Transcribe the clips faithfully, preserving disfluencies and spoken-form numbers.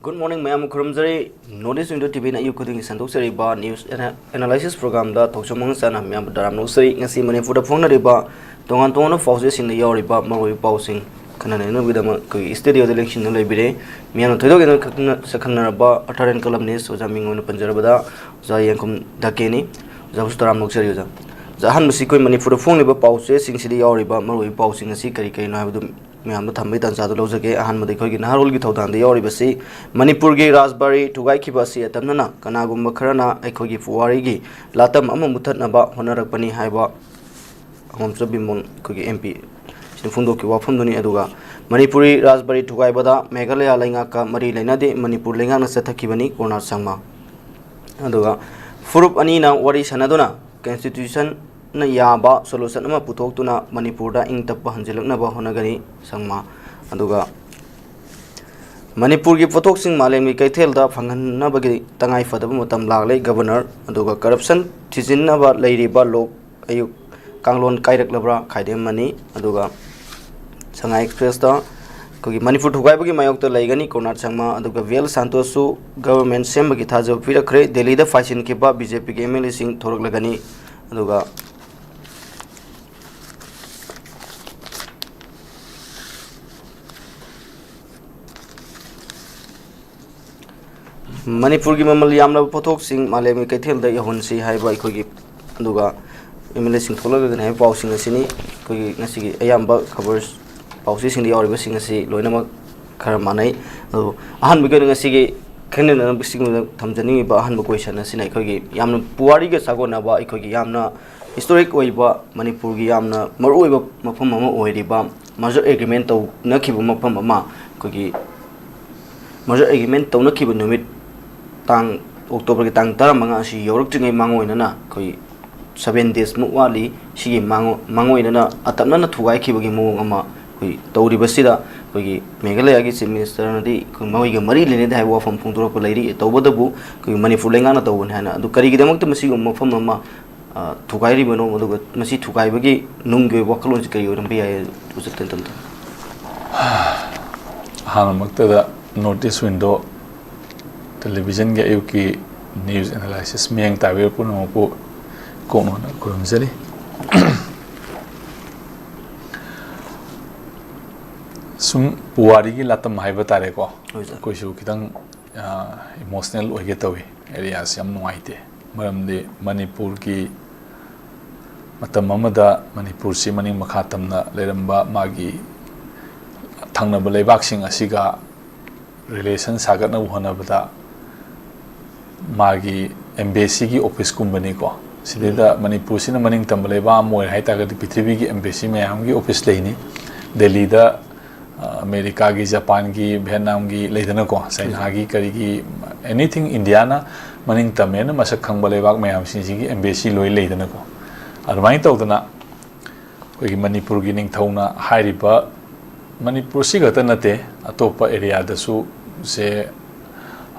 Good morning, ꯃꯌꯥꯝ ꯈꯨꯔꯨꯝꯖꯔꯤ꯫ North East Window T V ꯅ ꯑꯌꯨꯛ ꯈꯨꯗꯤꯡꯒꯤ ꯁꯟꯗꯣꯛꯆꯔꯤꯕ news ana-, analysis program ꯗ ꯊꯧꯁꯣꯝ ꯃꯉꯥ ꯆꯥꯅ ꯃꯌꯥꯝꯕꯨ ꯇꯔꯥꯝꯅ ꯑꯣꯛꯆꯔꯤ꯫ ꯉꯁꯤ ꯃꯅꯤꯄꯨꯔꯗ ꯐꯣꯡꯅꯔꯤꯕ ꯇꯣꯉꯥꯟ ꯇꯣꯉꯥꯟꯕ ꯄꯥꯎꯆꯦꯁꯤꯡꯗ ꯌꯥꯎꯔꯤꯕ ꯃꯔꯨꯑꯣꯏꯕ ꯄꯥꯎꯁꯤꯡ ꯈꯟꯅ ꯅꯩꯅꯕꯒꯤꯗꯃꯛ ꯑꯩꯈꯣꯏꯒꯤ studio ꯗ ꯂꯦꯡꯁꯤꯟꯗꯨꯅ ꯂꯩꯕꯤꯔꯦ꯫ ꯃꯤꯌꯥꯝꯅ ꯊꯣꯏꯗꯣꯛ ꯍꯦꯟꯗꯣꯛꯅ ꯈꯪꯅ-, ꯁꯛꯈꯪꯅꯔꯕ ꯑꯔꯊ ꯑꯦꯟ ꯀꯂꯝ news ꯑꯣꯖꯥ ꯃꯤꯡ ꯑꯣꯏꯅ ꯄꯟꯖꯔꯕꯗ ꯑꯣꯖꯥ ꯌꯦꯡꯈꯨꯝ ꯗꯥꯀꯦꯅꯤ꯫ ꯑꯣꯖꯥꯕꯨꯁꯨ ꯇꯔꯥꯝꯅ ꯑꯣꯛꯆꯔꯤ ꯑꯣꯖꯥ꯫ ꯑꯣꯖꯥ, ꯑꯍꯥꯟꯕꯁꯤ ꯑꯩꯈꯣꯏ ꯃꯅꯤꯄꯨꯔꯗ ꯐꯣꯡꯂꯤꯕ ꯄꯥꯎꯆꯦꯁꯤꯡꯁꯤꯗ ꯌꯥꯎꯔꯤꯕ ꯃꯔꯨꯑꯣꯏꯕ ꯄꯥꯎꯁꯤꯡ ꯑꯁꯤ ꯀꯔꯤ ꯀꯔꯤꯅꯣ ꯍꯥꯏꯕꯗꯨ ꯃꯌꯥꯝꯗ ꯊꯝꯕꯒꯤ ꯇꯥꯟꯖꯥꯗꯨ ꯂꯧꯖꯒꯦ꯫ ꯑꯍꯥꯟꯕꯗ ꯑꯩꯈꯣꯏꯒꯤ ꯅꯍꯥꯔꯣꯜꯒꯤ ꯊꯧꯗꯥꯡꯗ ꯌꯥꯎꯔꯤꯕꯁꯤ ꯃꯅꯤꯄꯨꯔꯒꯤ ꯔꯥꯖꯕꯥꯔꯤ ꯊꯨꯒꯥꯏꯈꯤꯕ ꯑꯁꯤ ꯑꯇꯝꯅꯅ ꯀꯅꯥꯒꯨꯝꯕ ꯈꯔꯅ ꯑꯩꯈꯣꯏꯒꯤ ꯄꯨꯋꯥꯔꯤꯒꯤ ꯂꯥꯇꯝ ꯑꯃ ꯃꯨꯊꯠꯅꯕ ꯍꯣꯠꯅꯔꯛꯄꯅꯤ ꯍꯥꯏꯕ ꯑꯉꯣꯝꯆꯧ ꯕꯤꯃꯣꯜ ꯑꯩꯈꯣꯏꯒꯤ M P ꯁꯤꯅ ꯐꯣꯡꯗꯣꯛꯈꯤꯕ ꯋꯥꯐꯝꯗꯨꯅꯤ꯫ ꯑꯗꯨꯒ ꯃꯅꯤꯄꯨꯔꯤ ꯔꯥꯖꯕꯥꯔꯤ ꯊꯨꯒꯥꯏꯕꯗ ꯃꯦꯘꯥꯂꯌꯥ ꯂꯩꯉꯥꯛꯀ ꯃꯔꯤ ꯂꯩꯅꯗꯦ, ꯃꯅꯤꯄꯨꯔ ꯂꯩꯉꯥꯛꯅ ꯆꯠꯊꯈꯤꯕꯅꯤ, ꯀꯣꯔꯅꯥꯠ ꯁꯪꯃꯥ꯫ ꯑꯗꯨꯒ ꯐꯨꯔꯨꯞ ꯑꯅꯤꯅ ꯋꯥꯔꯤ ꯁꯥꯟꯅꯗꯨꯅ constitution ꯅ ꯌꯥꯕ solution ꯑꯃ ꯄꯨꯊꯣꯛꯇꯨꯅ ꯃꯅꯤꯄꯨꯔꯗ ꯏꯪ ꯇꯞꯄ ꯍꯟꯖꯤꯜꯂꯛꯅꯕ ꯍꯣꯠꯅꯒꯅꯤ, ꯁꯪꯃꯥ꯫ ꯑꯗꯨꯒ ꯃꯅꯤꯄꯨꯔꯒꯤ ꯄꯣꯠꯊꯣꯛꯁꯤꯡ ꯃꯥꯂꯦꯝꯒꯤ ꯀꯩꯊꯦꯜꯗ ꯐꯪꯍꯟꯅꯕꯒꯤ ꯇꯉꯥꯏ ꯐꯗꯕ ꯃꯇꯝ ꯂꯥꯛꯂꯦ, ꯒꯕꯔꯅꯔ꯫ ꯑꯗꯨꯒ corruption ꯊꯤꯖꯤꯟꯅꯕ ꯂꯩꯔꯤꯕ ꯂꯣꯛ ꯑꯌꯨꯛ ꯀꯥꯡꯂꯣꯟ ꯀꯥꯏꯔꯛꯂꯕ꯭ꯔꯥ, ꯈꯥꯏꯗꯦꯝ ꯃꯅꯤ꯫ ꯑꯗꯨꯒ ꯁꯉꯥꯏ ꯑꯦꯛꯁꯄ꯭ꯔꯦꯁꯇ ꯑꯩꯈꯣꯏꯒꯤ ꯃꯅꯤꯄꯨꯔ ꯊꯨꯒꯥꯏꯕꯒꯤ ꯃꯥꯌꯣꯛꯇ ꯂꯩꯒꯅꯤ, ꯀꯣꯔꯅꯥꯠ ꯁꯪꯃꯥ꯫ ꯑꯗꯨꯒ ꯕꯤ ꯑꯦꯜ ꯁꯥꯟꯇꯣꯁꯁꯨ government ꯁꯦꯝꯕꯒꯤ ꯊꯥꯖꯕ ꯄꯤꯔꯛꯈ꯭ꯔꯦ꯫ ꯗꯦꯜꯂꯤꯗ ꯐꯥꯏꯁꯤꯟꯈꯤꯕ B J P ꯒꯤ M L A ꯁꯤꯡ ꯊꯣꯔꯛꯂꯒꯅꯤ꯫ ꯑꯗꯨꯒ ꯃꯅꯤꯄꯨꯔꯒꯤ ꯃꯃꯜ ꯌꯥꯝꯂꯕ ꯄꯣꯠꯊꯣꯛꯁꯤꯡ ꯃꯥꯂꯦꯝꯒꯤ ꯀꯩꯊꯦꯜꯗ ꯌꯧꯍꯟꯁꯤ ꯍꯥꯏꯕ ꯑꯩꯈꯣꯏꯒꯤ, ꯑꯗꯨꯒ M L A ꯁꯤꯡ ꯊꯣꯛꯂꯛꯂꯒꯅꯤ ꯍꯥꯏꯕ ꯄꯥꯎꯁꯤꯡ ꯑꯁꯤꯅꯤ ꯑꯩꯈꯣꯏꯒꯤ ꯉꯁꯤꯒꯤ ꯑꯌꯥꯝꯕ ꯈꯕꯔ ꯄꯥꯎꯆꯦꯁꯤꯡꯗ ꯌꯥꯎꯔꯤꯕꯁꯤꯡ ꯑꯁꯤ ꯂꯣꯏꯅꯃꯛ ꯈꯔ ꯃꯥꯟꯅꯩ꯫ ꯑꯗꯨ ꯑꯍꯥꯟꯕꯒꯤ ꯑꯣꯏꯅ ꯉꯁꯤꯒꯤ ꯈꯪꯅꯅꯕꯁꯤꯡꯗ ꯊꯝꯖꯅꯤꯡꯉꯤꯕ ꯑꯍꯥꯟꯕ question ꯑꯁꯤꯅ ꯑꯩꯈꯣꯏꯒꯤ ꯌꯥꯝꯅ ꯄꯨꯋꯥꯔꯤꯒ ꯆꯥꯒꯣꯟꯅꯕ, ꯑꯩꯈꯣꯏꯒꯤ ꯌꯥꯝꯅ historic ꯑꯣꯏꯕ, ꯃꯅꯤꯄꯨꯔꯒꯤ ꯌꯥꯝꯅ ꯃꯔꯨꯑꯣꯏꯕ ꯃꯐꯝ ꯑꯃ ꯑꯣꯏꯔꯤꯕ merger agreement ꯇꯧꯅꯈꯤꯕ ꯃꯐꯝ ꯑꯃ, ꯑꯩꯈꯣꯏꯒꯤ merger agreement ꯇꯧꯅꯈꯤꯕ ꯅꯨꯃꯤꯠ, ꯇꯥꯡ, October ꯒꯤ ꯇꯥꯡ ꯇꯔꯥꯃꯉꯥ ꯑꯁꯤ ꯌꯧꯔꯛꯇ꯭ꯔꯤꯉꯩ ꯃꯥꯡꯑꯣꯏꯅꯅ ꯑꯩꯈꯣꯏ seven days ꯃꯨꯛ ꯋꯥꯠꯂꯤ꯫ ꯁꯤꯒꯤ ꯃꯥꯡꯑꯣ-, ꯃꯥꯡꯑꯣꯏꯅꯅ ꯑꯇꯞꯅꯅ ꯊꯨꯒꯥꯏꯈꯤꯕꯒꯤ ꯃꯑꯣꯡ ꯑꯃ ꯑꯩꯈꯣꯏ ꯇꯧꯔꯤꯕꯁꯤꯗ, ꯑꯩꯈꯣꯏꯒꯤ ꯃꯦꯘꯥꯂꯌꯥꯒꯤ Chief Minister ꯅꯗꯤ ꯑꯩꯈꯣꯏ ꯃꯈꯣꯏꯒ ꯃꯔꯤ ꯂꯩꯅꯗꯦ ꯍꯥꯏꯕ ꯋꯥꯐꯝ ꯐꯣꯡꯗꯣꯔꯛꯄ ꯂꯩꯔꯤ꯫ ꯇꯧꯕꯇꯕꯨ ꯑꯩꯈꯣꯏꯒꯤ ꯃꯅꯤꯄꯨꯔ ꯂꯩꯉꯥꯛꯅ ꯇꯧꯕꯅꯤ ꯍꯥꯏꯅ꯫ ꯑꯗꯨ ꯀꯔꯤꯒꯤꯗꯃꯛꯇ ꯃꯁꯤꯒꯨꯝꯕ ꯃꯐꯝ ꯑꯃ, ꯑ, ꯊꯨꯒꯥꯏꯔꯤꯕꯅꯣ? ꯑꯗꯨꯒ ꯃꯁꯤ ꯊꯨꯒꯥꯏꯕꯒꯤ ꯅꯨꯡꯒꯤ ꯑꯣꯏꯕ ꯋꯥꯈꯜꯂꯣꯟꯁꯤ ꯀꯔꯤ ꯑꯣꯏꯔꯝꯕ ꯌꯥꯏ? ꯑꯣꯖꯥ ꯇꯦꯟꯇꯝꯇ꯫ ꯑꯍꯥꯟꯕꯃꯛꯇꯗ North East Window ꯇꯦꯂꯤꯚꯤꯖꯟꯒꯤ ꯑꯌꯨꯛꯀꯤ news analysis ꯃꯤꯠꯌꯦꯡ ꯇꯥꯕꯤꯕ ꯄꯨꯝꯅꯃꯛꯄꯨ ꯀꯣꯛꯅꯣꯟꯅ ꯈꯨꯔꯨꯝꯖꯔꯤ꯫ ꯁꯨꯝ ꯄꯨꯋꯥꯔꯤꯒꯤ ꯂꯥꯇꯝ ꯍꯥꯏꯕ ꯇꯥꯔꯦꯀꯣ, ꯍꯣꯏ, ꯁꯥꯔ꯫ ꯑꯩꯈꯣꯏꯁꯨ ꯈꯤꯇꯪ, ꯑ, emotional ꯑꯣꯏꯒꯦ ꯇꯧꯏ꯫ Areaꯁꯤ ꯌꯥꯝ ꯅꯨꯡꯉꯥꯏꯇꯦ, ꯃꯔꯝꯗꯤ ꯃꯅꯤꯄꯨꯔꯒꯤ ꯃꯇꯝ ꯑꯃꯗ ꯃꯅꯤꯄꯨꯔꯁꯤ ꯃꯅꯤꯡ ꯃꯈꯥ ꯇꯝꯅ ꯂꯩꯔꯝꯕ, ꯃꯥꯒꯤ ꯊꯪꯅꯕ ꯂꯩꯕꯥꯛꯁꯤꯡ ꯑꯁꯤꯒ relation ꯁꯥꯒꯠꯅꯕ ꯍꯣꯠꯅꯕꯗ ꯃꯥꯒꯤ embassy ꯒꯤ office ꯀꯨꯝꯕꯅꯤꯀꯣ꯫ ꯁꯤꯗꯩꯗ ꯃꯅꯤꯄꯨꯔꯁꯤꯅ ꯃꯅꯤꯡ ꯇꯝꯕ ꯂꯩꯕꯥꯛ ꯑꯃ ꯑꯣꯏꯔꯦ ꯍꯥꯏꯇꯥꯔꯒꯗꯤ, ꯄ꯭ꯔꯤꯊꯤꯕꯤꯒꯤ embassy ꯃꯌꯥꯝꯒꯤ office ꯂꯩꯅꯤ꯫ ꯗꯦꯜꯂꯤꯗ, ꯑ, ꯑꯃꯦꯔꯤꯀꯥꯒꯤ, ꯖꯄꯥꯟꯒꯤ, ꯚꯦꯠꯅꯥꯝꯒꯤ ꯂꯩꯗꯅꯀꯣ, ꯆꯥꯏꯅꯥꯒꯤ, ꯀꯔꯤꯒꯤ, anything ꯏꯟꯗꯤꯌꯥꯅ ꯃꯅꯤꯡ ꯇꯝꯃꯦꯅ ꯃꯁꯛ ꯈꯪꯕ ꯂꯩꯕꯥꯛ ꯃꯌꯥꯝꯁꯤꯡꯁꯤꯒꯤ embassy ꯂꯣꯏ ꯂꯩꯗꯅꯀꯣ꯫ ꯑꯗꯨꯃꯥꯏꯅ ꯇꯧꯗꯅ ꯑꯩꯈꯣꯏꯒꯤ ꯃꯅꯤꯄꯨꯔꯒꯤ ꯅꯤꯡꯊꯧꯅ ꯍꯥꯏꯔꯤꯕ, ꯃꯅꯤꯄꯨꯔꯁꯤ ꯈꯛꯇ ꯅꯠꯇꯦ, ꯑꯇꯣꯞꯄ areaꯗꯁꯨ ꯁꯦ,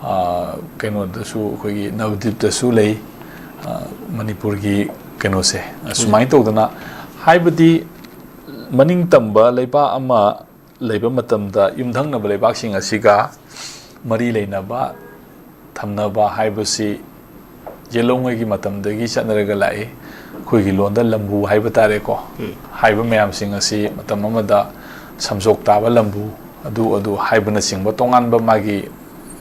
ꯑ, ꯀꯩꯅꯣꯗꯁꯨ, ꯑꯩꯈꯣꯏꯒꯤ ꯅꯕꯗꯤꯞꯇꯁꯨ ꯂꯩ, ꯑ, ꯃꯅꯤꯄꯨꯔꯒꯤ ꯀꯩꯅꯣꯁꯦ꯫ ꯑꯁꯨꯃꯥꯏꯅ ꯇꯧꯗꯅ, ꯍꯥꯏꯕꯗꯤ ꯃꯅꯤꯡ ꯇꯝꯕ ꯂꯩꯕꯥꯛ ꯑꯃ ꯂꯩꯕ ꯃꯇꯝꯗ ꯌꯨꯝꯊꯪꯅꯕ ꯂꯩꯕꯥꯛꯁꯤꯡ ꯑꯁꯤꯒ ꯃꯔꯤ ꯂꯩꯅꯕ, ꯊꯝꯅꯕ ꯍꯥꯏꯕꯁꯤ ꯌꯦꯜꯍꯧꯉꯩꯒꯤ ꯃꯇꯝꯗꯒꯤ ꯆꯠꯅꯔꯒ ꯂꯥꯛꯏ꯫ ꯑꯩꯈꯣꯏꯒꯤ ꯂꯣꯟꯗ ꯂꯝꯕꯨ ꯍꯥꯏꯕ ꯇꯥꯔꯦꯀꯣ꯫ ꯎꯝ꯫ ꯍꯥꯏꯕ ꯃꯌꯥꯝꯁꯤꯡ ꯑꯁꯤ ꯃꯇꯝ ꯑꯃꯗ ꯁꯝꯖꯣꯛ ꯇꯥꯕ ꯂꯝꯕꯨ, ꯑꯗꯨ ꯑꯗꯨ ꯍꯥꯏꯕꯅꯆꯤꯡꯕ ꯇꯣꯉꯥꯟꯕ ꯃꯥꯒꯤ,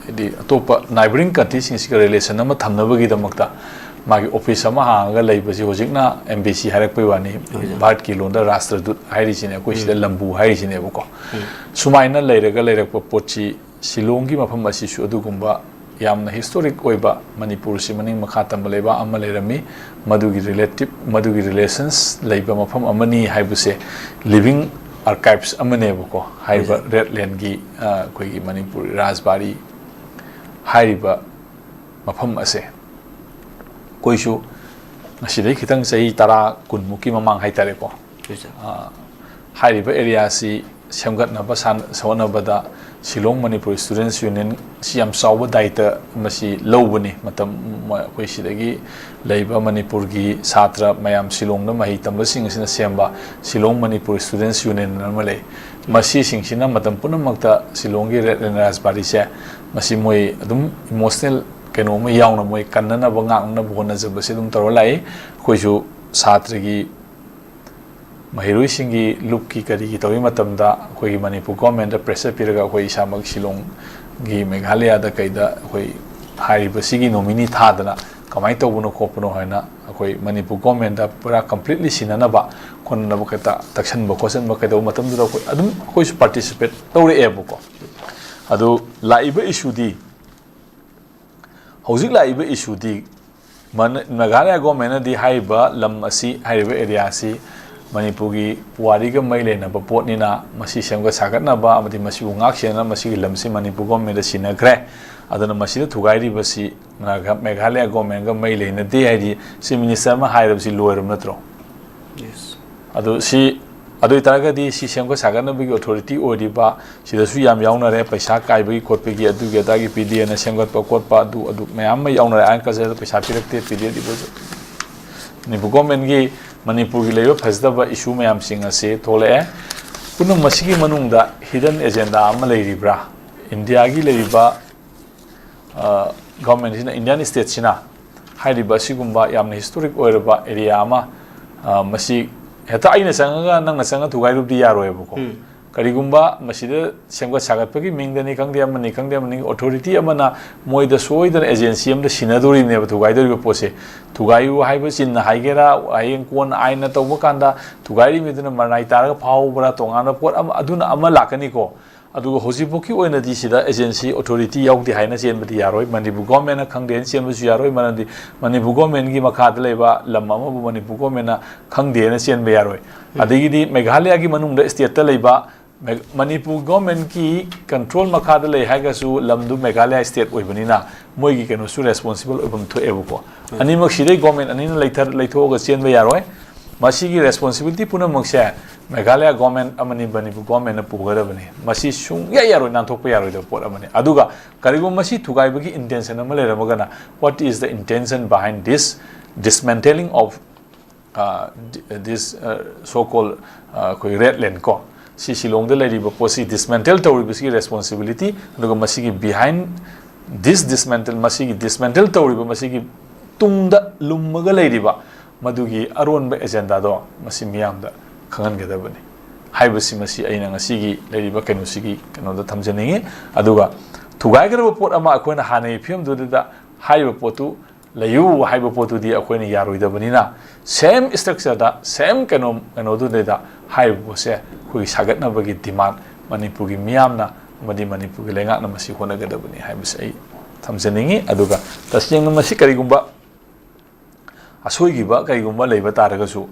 ꯍꯥꯏꯗꯤ, ꯑꯇꯣꯞꯄ neighbouring country ꯁꯤꯡꯁꯤꯒ relation ꯑꯃ ꯊꯝꯅꯕꯒꯤꯗꯃꯛꯇ ꯃꯥꯒꯤ office ꯑꯃ ꯍꯥꯡꯉꯒ ꯂꯩꯕꯁꯤ ꯍꯧꯖꯤꯛꯅ embassy ꯍꯥꯏꯔꯛꯄꯩ ꯋꯥꯅꯤ꯫ ꯍꯣꯏ, ꯁꯥꯔ꯫ ꯚꯥꯔꯠꯀꯤ ꯂꯣꯟꯗ ꯔꯥꯁꯇ꯭ꯔꯗꯨꯠ ꯍꯥꯏꯔꯤꯁꯤꯅꯦ, ꯑꯩꯈꯣꯏ ꯁꯤꯗ ꯎꯝ꯫ ꯂꯝꯕꯨ ꯍꯥꯏꯔꯤꯁꯤꯅꯦꯕꯀꯣ꯫ ꯎꯝ꯫ ꯁꯨꯃꯥꯏꯅ ꯂꯩꯔꯒ ꯂꯩꯔꯛꯄ ꯄꯣꯠꯁꯤ ꯁꯤꯂꯣꯡꯒꯤ ꯃꯐꯝ ꯑꯁꯤꯁꯨ ꯑꯗꯨꯒꯨꯝꯕ ꯌꯥꯝꯅ historic ꯑꯣꯏꯕ, ꯃꯅꯤꯄꯨꯔꯁꯤ ꯃꯅꯤꯡ ꯃꯈꯥ ꯇꯝꯕ ꯂꯩꯕꯥꯛ ꯑꯃ ꯂꯩꯔꯝꯃꯤ꯫ ꯃꯗꯨꯒꯤ relative, ꯃꯗꯨꯒꯤ relations ꯂꯩꯕ ꯃꯐꯝ ꯑꯃꯅꯤ ꯍꯥꯏꯕꯁꯦ living archives ꯑꯃꯅꯦꯕꯀꯣ꯫ ꯍꯥꯏꯔꯤꯕ ꯍꯣꯏ, ꯁꯥꯔ꯫ Red Land ꯒꯤ, ꯑ, ꯑꯩꯈꯣꯏꯒꯤ ꯃꯅꯤꯄꯨꯔ ꯔꯥꯖꯕꯥꯔꯤ ꯍꯥꯏꯔꯤꯕ ꯃꯐꯝ ꯑꯁꯦ ꯑꯩꯈꯣꯏꯁꯨ ꯉꯁꯤꯗꯒꯤ ꯈꯤꯇꯪ ꯆꯍꯤ ꯇꯔꯥ, ꯀꯨꯟꯃꯨꯛꯀꯤ ꯃꯃꯥꯡ ꯍꯥꯏꯇꯥꯔꯦꯀꯣ꯫ ꯍꯣꯏ, ꯁꯥꯔ꯫ ꯑ, ꯍꯥꯏꯔꯤꯕ area ꯁꯤ ꯁꯦꯝꯒꯠꯅꯕ ꯁꯥꯟ-, ꯍꯣꯠꯅꯕꯗ ꯁꯤꯂꯣꯡ ꯃꯅꯤꯄꯨꯔ Students Union ꯁꯤ ꯌꯥꯝ ꯆꯥꯎꯕ ꯗꯥꯏꯇ ꯃꯁꯤ ꯂꯧꯕꯅꯤ꯫ ꯃꯇꯝ, ꯃ-, ꯑꯩꯈꯣꯏ ꯁꯤꯗꯒꯤ ꯂꯩꯕ ꯃꯅꯤꯄꯨꯔꯒꯤ ꯁꯥꯇ꯭ꯔ ꯃꯌꯥꯝ, ꯁꯤꯂꯣꯡꯗ ꯃꯍꯩ ꯇꯝꯕꯁꯤꯡ ꯑꯁꯤꯅ ꯁꯦꯝꯕ ꯁꯤꯂꯣꯡ ꯃꯅꯤꯄꯨꯔ Students Union ꯑꯃ ꯂꯩ꯫ ꯃꯁꯤꯁꯤꯡꯁꯤꯅ ꯃꯇꯝ ꯄꯨꯝꯅꯃꯛꯇ ꯁꯤꯂꯣꯡꯒꯤ Red Land ꯔꯥꯖꯕꯥꯔꯤꯁꯦ ꯃꯁꯤ ꯃꯣꯏ ꯑꯗꯨꯝ ꯏꯃꯣꯁꯅꯦꯜ ꯀꯩꯅꯣ ꯑꯃ ꯌꯥꯎꯅ ꯃꯣꯏ ꯀꯟꯅꯅꯕ, ꯉꯥꯛꯅꯅꯕ ꯍꯣꯠꯅꯖꯕꯁꯦ ꯑꯗꯨꯝ ꯇꯧꯔ ꯂꯥꯛꯏ꯫ ꯑꯩꯈꯣꯏꯁꯨ ꯁꯥꯇ꯭ꯔꯒꯤ, ꯃꯍꯩꯔꯣꯏꯁꯤꯡꯒꯤ ꯂꯨꯞꯀꯤ ꯀꯔꯤꯒꯤ ꯇꯧꯔꯤ ꯃꯇꯝꯗ ꯑꯩꯈꯣꯏꯒꯤ ꯃꯅꯤꯄꯨꯔ ꯒꯣꯔꯃꯦꯟꯗ ꯄ꯭ꯔꯦꯁꯔ ꯄꯤꯔꯒ ꯑꯩꯈꯣꯏ ꯏꯁꯥꯃꯛ ꯁꯤꯂꯣꯡꯒꯤ, ꯃꯦꯘꯥꯂꯌꯥꯗ ꯀꯩꯗ ꯑꯩꯈꯣꯏ ꯍꯥꯏꯔꯤꯕꯁꯤꯒꯤ ꯅꯣꯃꯤꯅꯤ ꯊꯥꯗꯅ ꯀꯃꯥꯏꯅ ꯇꯧꯕꯅꯣ ꯈꯣꯠꯄꯅꯣ ꯍꯥꯏꯅ ꯑꯩꯈꯣꯏ ꯃꯅꯤꯄꯨꯔ ꯒꯣꯔꯃꯦꯟꯗ ꯄꯨꯔꯥ ꯀꯝꯄ꯭ꯂꯤꯠꯂꯤ ꯁꯤꯟꯅꯅꯕ ꯈꯣꯠꯅꯅꯕ ꯀꯩꯇ ꯇꯛꯁꯟꯕ ꯈꯣꯠꯆꯟꯕ ꯀꯩꯗꯧꯕ ꯃꯇꯝꯗꯨꯗ ꯑꯩꯈꯣꯏ ꯑꯗꯨꯝ ꯑꯩꯈꯣꯏꯁꯨ ꯄꯥꯔꯇꯤꯁꯤꯄꯦꯠ ꯇꯧꯔꯛꯑꯦꯕꯀꯣ꯫ ꯑꯗꯨ ꯂꯥꯛꯏꯕ ꯏꯁꯨꯗꯤ, ꯍꯧꯖꯤꯛ ꯂꯥꯛꯏꯕ ꯏꯁꯨꯗꯤ ꯃꯅ-, ꯃꯦꯘꯥꯂꯌꯥ ꯒꯣꯔꯃꯦꯟꯅꯗꯤ ꯍꯥꯏꯔꯤꯕ ꯂꯝ ꯑꯁꯤ, ꯍꯥꯏꯔꯤꯕ ꯑꯦꯔꯤꯌꯥ ꯑꯁꯤ ꯃꯅꯤꯄꯨꯔꯒꯤ ꯄꯨꯋꯥꯔꯤꯒ ꯃꯔꯤ ꯂꯩꯅꯕ ꯄꯣꯠꯅꯤꯅ ꯃꯁꯤ ꯁꯦꯝꯒꯠ ꯁꯥꯒꯠꯅꯕ ꯑꯃꯗꯤ ꯃꯁꯤꯕꯨ ꯉꯥꯛ ꯁꯦꯟꯅ ꯃꯁꯤꯒꯤ ꯂꯝꯁꯤ ꯃꯅꯤꯄꯨꯔ ꯒꯣꯔꯃꯦꯟꯗ ꯁꯤꯟꯅꯈ꯭ꯔꯦ꯫ ꯑꯗꯨꯅ ꯃꯁꯤꯗ ꯊꯨꯒꯥꯏꯔꯤꯕꯁꯤ ꯃꯦꯘ-, ꯃꯦꯘꯥꯂꯌꯥ ꯒꯣꯔꯃꯦꯟꯒ ꯃꯔꯤ ꯂꯩꯅꯗꯦ ꯍꯥꯏꯗꯤ ꯆꯤꯐ ꯃꯤꯅꯤꯁꯇꯔ ꯑꯃ ꯍꯥꯏꯔꯕꯁꯤ ꯂꯣꯏꯔꯕ ꯅꯠꯇ꯭ꯔꯣ? Yes. ꯑꯗꯨ ꯁꯤ, ꯑꯗꯨ ꯑꯣꯏꯇꯥꯔꯒꯗꯤ ꯁꯤ ꯁꯦꯝꯒꯠ ꯁꯥꯒꯠꯅꯕꯒꯤ ꯑꯣꯊꯣꯔꯤꯇꯤ ꯑꯣꯏꯔꯤꯕ ꯁꯤꯗꯁꯨ ꯌꯥꯝ ꯌꯥꯎꯅꯔꯦ, ꯄꯩꯁꯥ ꯀꯥꯏꯕꯒꯤ ꯈꯣꯠꯄꯒꯤ ꯑꯗꯨꯒꯤ ꯑꯗꯥꯒꯤ ꯄꯤꯗꯦꯅ ꯁꯦꯝꯒꯠꯄ ꯈꯣꯠꯄ ꯑꯗꯨ, ꯑꯗꯨ ꯃꯌꯥꯝ ꯑꯃ ꯌꯥꯎꯅꯔꯦ꯫ ꯑꯥꯏꯟ ꯀꯜꯆꯔꯗ ꯄꯩꯁꯥ ꯄꯤꯔꯛꯇꯦ, ꯄꯤꯗꯦ, ꯗꯤꯄꯣꯖꯤꯠ꯫ ꯃꯅꯤꯄꯨꯔ ꯒꯣꯔꯃꯦꯟꯒꯤ ꯃꯅꯤꯄꯨꯔꯒꯤ ꯂꯩꯕ ꯐꯖꯗꯕ ꯏꯁꯨ ꯃꯌꯥꯝꯁꯤꯡ ꯑꯁꯤ ꯊꯣꯛꯂꯛꯑꯦ꯫ ꯄꯨꯝꯅꯃꯛ ꯃꯁꯤꯒꯤ ꯃꯅꯨꯡꯗ ꯍꯤꯗꯟ ꯑꯦꯖꯦꯟꯗꯥ ꯑꯃ ꯂꯩꯔꯤꯕ꯭ꯔꯥ? ꯏꯟꯗꯤꯌꯥꯒꯤ ꯂꯩꯔꯤꯕ, ꯑ, ꯒꯣꯔꯃꯦꯟꯁꯤꯅ, ꯏꯟꯗꯤꯌꯥꯟ ꯁ꯭ꯇꯦꯠꯁꯤꯅ ꯍꯥꯏꯔꯤꯕ ꯑꯁꯤꯒꯨꯝꯕ ꯌꯥꯝꯅ ꯍꯤꯁꯇꯣꯔꯤꯛ ꯑꯣꯏꯔꯕ ꯑꯦꯔꯤꯌꯥ ꯑꯃ, ꯑ, ꯃꯁꯤ ꯍꯦꯛꯇ ꯑꯩꯅ ꯆꯪꯉꯒ ꯅꯪꯅ ꯆꯪꯉ ꯊꯨꯒꯥꯏꯔꯨꯕꯗꯤ ꯌꯥꯔꯣꯏꯕꯀꯣ꯫ ꯎꯝ꯫ ꯀꯔꯤꯒꯨꯝꯕ ꯃꯁꯤꯗ ꯁꯦꯝꯒꯠ ꯁꯥꯒꯠꯄꯒꯤ ꯃꯤꯡꯗꯅꯤ ꯈꯪꯗꯦ, ꯑꯃꯅꯤ ꯈꯪꯗꯦ, ꯑꯃꯅꯤ, ꯑꯣꯊꯣꯔꯤꯇꯤ ꯑꯃꯅ ꯃꯣꯏꯗ ꯁꯣꯏꯗꯅ ꯑꯦꯖꯦꯟꯁꯤ ꯑꯃꯗ ꯁꯤꯟꯅꯗꯣꯔꯤꯕꯅꯦꯕ ꯊꯨꯒꯥꯏꯗꯣꯔꯤꯕ ꯄꯣꯠꯁꯦ꯫ ꯊꯨꯒꯥꯏꯌꯨ ꯍꯥꯏꯕ ꯆꯤꯟꯅ ꯍꯥꯏꯒꯦꯔꯥ, ꯍꯌꯦꯡ ꯀꯣꯟꯅ ꯑꯥꯏꯟꯅ ꯇꯧꯕ ꯀꯥꯟꯗ ꯊꯨꯒꯥꯏꯔꯤꯕ ꯃꯤꯗꯨꯅ ꯃꯔꯅꯥꯏ ꯇꯥꯔꯒ ꯐꯥꯍꯧꯕ꯭ꯔꯥ, ꯇꯣꯉꯥꯟꯕ ꯄꯣꯠ ꯑꯃ, ꯑꯗꯨꯅ ꯑꯃ ꯂꯥꯛꯀꯅꯤꯀꯣ꯫ ꯑꯗꯨꯒ ꯍꯧꯖꯤꯛꯐꯥꯎꯀꯤ ꯑꯣꯏꯅꯗꯤ ꯁꯤꯗ ꯑꯦꯖꯦꯟꯁꯤ ꯑꯣꯊꯣꯔꯤꯇꯤ ꯌꯥꯎꯗꯦ ꯍꯥꯏꯅ ꯆꯦꯟꯕꯗꯤ ꯌꯥꯔꯣꯏ꯫ ꯃꯅꯤꯄꯨꯔ ꯒꯣꯔꯃꯦꯟꯅ ꯈꯪꯗꯦꯅ ꯆꯦꯟꯕꯁꯨ ꯌꯥꯔꯣꯏ, ꯃꯔꯝꯗꯤ ꯃꯅꯤꯄꯨꯔ ꯒꯣꯔꯃꯦꯟꯒꯤ ꯃꯈꯥꯗ ꯂꯩꯕ ꯂꯝ ꯑꯃꯕꯨ ꯃꯅꯤꯄꯨꯔ ꯒꯣꯔꯃꯦꯟꯅ ꯈꯪꯗꯦꯅ ꯆꯦꯟꯕ ꯌꯥꯔꯣꯏ꯫ ꯑꯗꯒꯤꯗꯤ ꯃꯦꯘꯥꯂꯌꯥꯒꯤ ꯃꯅꯨꯡꯗ ꯁ꯭ꯇꯦꯠꯇ ꯂꯩꯕ ꯃꯦ-, ꯃꯅꯤꯄꯨꯔ ꯒꯣꯔꯃꯦꯟꯒꯤ ꯀꯟꯇ꯭ꯔꯣꯜ ꯃꯈꯥꯗ ꯂꯩ ꯍꯥꯏꯔꯒꯁꯨ ꯂꯝꯗꯨ ꯃꯦꯘꯥꯂꯌꯥ ꯁ꯭ꯇꯦꯠ ꯑꯣꯏꯕꯅꯤꯅ ꯃꯣꯏꯒꯤ ꯀꯩꯅꯣꯁꯨ ꯔꯦꯁꯄꯣꯟꯁꯤꯕꯜ ꯑꯣꯏꯐꯝ ꯊꯣꯛꯑꯦꯕꯀꯣ꯫ ꯑꯅꯤꯃꯛ ꯁꯤꯗꯩ ꯒꯣꯔꯃꯦꯟ ꯑꯅꯤꯅ ꯂꯩꯊ-, ꯂꯩꯊꯣꯛꯑꯒ ꯆꯦꯟꯕ ꯌꯥꯔꯣꯏ꯫ ꯃꯁꯤꯒꯤ ꯔꯦꯁꯄꯣꯟꯁꯤꯕꯤꯂꯤꯇꯤ ꯄꯨꯝꯅꯃꯛꯁꯦ ꯃꯦꯘꯥꯂꯌꯥ ꯒꯣꯔꯃꯦꯟ ꯑꯃꯅꯤ, ꯃꯅꯤꯄꯨꯔ ꯒꯣꯔꯃꯦꯟꯅ ꯄꯨꯒꯗꯕꯅꯤ꯫ ꯃꯁꯤ ꯁꯨꯡꯌꯥ ꯌꯥꯔꯣꯏ, ꯅꯥꯟꯊꯣꯛꯄ ꯌꯥꯔꯣꯏꯗꯕ ꯄꯣꯠ ꯑꯃꯅꯤ꯫ ꯑꯗꯨꯒ ꯀꯔꯤꯒꯨꯝꯕ ꯃꯁꯤ ꯊꯨꯒꯥꯏꯕꯒꯤ ꯏꯟꯇꯦꯟꯁꯟ ꯑꯃ ꯂꯩꯔꯝꯃꯒꯅ, what is the intention behind this dismantling of, uh, this, uh, so called, uh, ꯑꯩꯈꯣꯏ ꯔꯦꯗ ꯂꯦꯟ ꯀꯣ? ꯁꯤ ꯁꯤꯂꯣꯡꯗ ꯂꯩꯔꯤꯕ ꯄꯣꯠꯁꯤ dismantle ꯇꯧꯔꯤꯕꯁꯤꯒꯤ responsibility, ꯑꯗꯨꯒ ꯃꯁꯤꯒꯤ behind this dismantle, ꯃꯁꯤꯒꯤ dismantle ꯇꯧꯔꯤꯕ, ꯃꯁꯤꯒꯤ ꯇꯨꯡꯗ ꯂꯨꯝꯃꯒ ꯂꯩꯔꯤꯕ ꯃꯗꯨꯒꯤ ꯑꯔꯣꯟꯕ agendaꯗꯣ ꯃꯁꯤ ꯃꯤꯌꯥꯝꯗ ꯈꯪꯍꯟꯒꯗꯕꯅꯤ ꯍꯥꯏꯕꯁꯤ, ꯃꯁꯤ ꯑꯩꯅ ꯉꯁꯤꯒꯤ ꯂꯩꯔꯤꯕ ꯀꯩꯅꯣꯁꯤꯒꯤ ꯀꯩꯅꯣꯗ ꯊꯝꯖꯅꯤꯡꯉꯤ꯫ ꯑꯗꯨꯒ ꯊꯨꯒꯥꯏꯒꯗꯕ ꯄꯣꯠ ꯑꯃ ꯑꯩꯈꯣꯏꯅ ꯍꯥꯟꯅꯒꯤ ꯐꯤꯕꯝꯗꯨꯗ ꯍꯥꯏꯔꯤꯕ ꯄꯣꯠꯇꯨ ꯂꯩꯌꯨ ꯍꯥꯏꯕ ꯄꯣꯠꯇꯨꯗꯤ ꯑꯩꯈꯣꯏꯅ ꯌꯥꯔꯣꯏꯗꯕꯅꯤꯅ, same structureꯗ, same ꯀꯩꯅꯣ, ꯀꯩꯅꯣꯗꯨꯗꯩꯗ ꯍꯥꯏꯔꯤꯕ ꯄꯣꯠꯁꯦ ꯑꯩꯈꯣꯏꯒꯤ ꯁꯥꯒꯠꯅꯕꯒꯤ demand ꯃꯅꯤꯄꯨꯔꯒꯤ ꯃꯤꯌꯥꯝꯅ ꯑꯃꯗꯤ ꯃꯅꯤꯄꯨꯔꯒꯤ ꯂꯩꯉꯥꯛꯅ ꯃꯁꯤ ꯍꯣꯠꯅꯒꯗꯕꯅꯤ ꯍꯥꯏꯕꯁꯦ ꯑꯩ ꯊꯝꯖꯅꯤꯡꯉꯤ꯫ ꯑꯗꯨꯒ ꯇꯁꯦꯡꯅ ꯃꯁꯤ ꯀꯔꯤꯒꯨꯝꯕ ꯑꯁꯣꯏꯈꯤꯕ ꯀꯔꯤꯒꯨꯝꯕ ꯂꯩꯕ ꯇꯥꯔꯒꯁꯨ,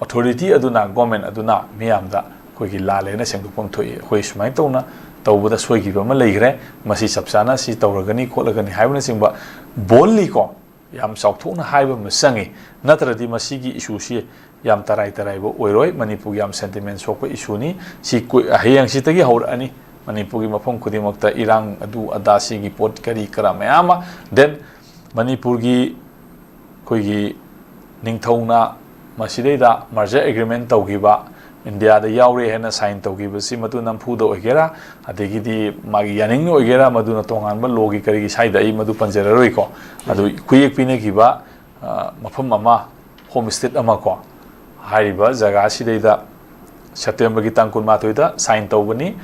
authority ꯑꯗꯨꯅ, government ꯑꯗꯨꯅ ꯃꯤꯌꯥꯝꯗ ꯑꯩꯈꯣꯏꯒꯤ ꯂꯥꯜꯂꯦꯅ ꯁꯦꯡꯗꯣꯛꯐꯝ ꯊꯣꯛꯏ, ꯑꯩꯈꯣꯏ ꯁꯨꯃꯥꯏꯅ ꯇꯧꯅ ꯇꯧꯕꯗ ꯁꯣꯏꯈꯤꯕ ꯑꯃ ꯂꯩꯈ꯭ꯔꯦ, ꯃꯁꯤ ꯆꯞ ꯆꯥꯅ ꯁꯤ ꯇꯧꯔꯒꯅꯤ ꯈꯣꯠꯂꯒꯅꯤ ꯍꯥꯏꯕꯅꯆꯤꯡꯕ boldly ꯀꯣ, ꯌꯥꯝ ꯆꯥꯎꯊꯣꯛꯅ ꯍꯥꯏꯕ ꯑꯃ ꯆꯪꯉꯤ꯫ ꯅꯠꯇ꯭ꯔꯗꯤ ꯃꯁꯤꯒꯤ issueꯁꯤ ꯌꯥꯝ ꯇꯔꯥꯏ ꯇꯔꯥꯏꯕ ꯑꯣꯏꯔꯣꯏ꯫ ꯃꯅꯤꯄꯨꯔꯒꯤ ꯌꯥꯝ sentiment ꯁꯣꯛꯄ issueꯅꯤ꯫ ꯁꯤ ꯀꯨꯏ-, ꯍꯌꯦꯡꯁꯤꯗꯒꯤ ꯍꯧꯔꯛꯑꯅꯤ꯫ ꯃꯅꯤꯄꯨꯔꯒꯤ ꯃꯐꯝ ꯈꯨꯗꯤꯡꯃꯛꯇ ꯏꯔꯥꯡ ꯑꯗꯨ ꯑꯗꯥ ꯁꯤꯒꯤ ꯄꯣꯠ ꯀꯔꯤ ꯀꯔꯥ ꯃꯌꯥꯝ ꯑꯃ, then ꯃꯅꯤꯄꯨꯔꯒꯤ ꯑꯩꯈꯣꯏꯒꯤ ꯅꯤꯡꯊꯧꯅ ꯃꯁꯤꯗꯩꯗ merger agreement ꯇꯧꯈꯤꯕ, ꯏꯟꯗꯤꯌꯥꯗ ꯌꯥꯎꯔꯦ ꯍꯥꯏꯅ sign ꯇꯧꯈꯤꯕꯁꯤ, ꯃꯗꯨ ꯅꯝꯐꯨꯗ ꯑꯣꯏꯒꯦꯔꯥ, ꯑꯗꯒꯤꯗꯤ ꯃꯥꯒꯤ ꯌꯥꯅꯤꯡꯅ ꯑꯣꯏꯒꯦꯔꯥ, ꯃꯗꯨꯅ ꯇꯣꯉꯥꯟꯕ lawꯒꯤ ꯀꯔꯤꯒꯤ ꯁꯥꯏꯗ ꯑꯩ ꯃꯗꯨ ꯄꯟꯖꯔꯔꯣꯏꯀꯣ꯫ ꯑꯗꯨ ꯈꯨꯌꯦꯛ ꯄꯤꯅꯈꯤꯕ, ꯑ, ꯃꯐꯝ ꯑꯃ, home state ꯑꯃ ꯀꯣ, ꯍꯥꯏꯔꯤꯕ ꯖꯒꯥꯁꯤꯗꯩꯗ Septemberꯒꯤ ꯇꯥꯡ ꯀꯨꯟꯃꯥꯊꯣꯏꯗ sign ꯇꯧꯕꯅꯤ꯫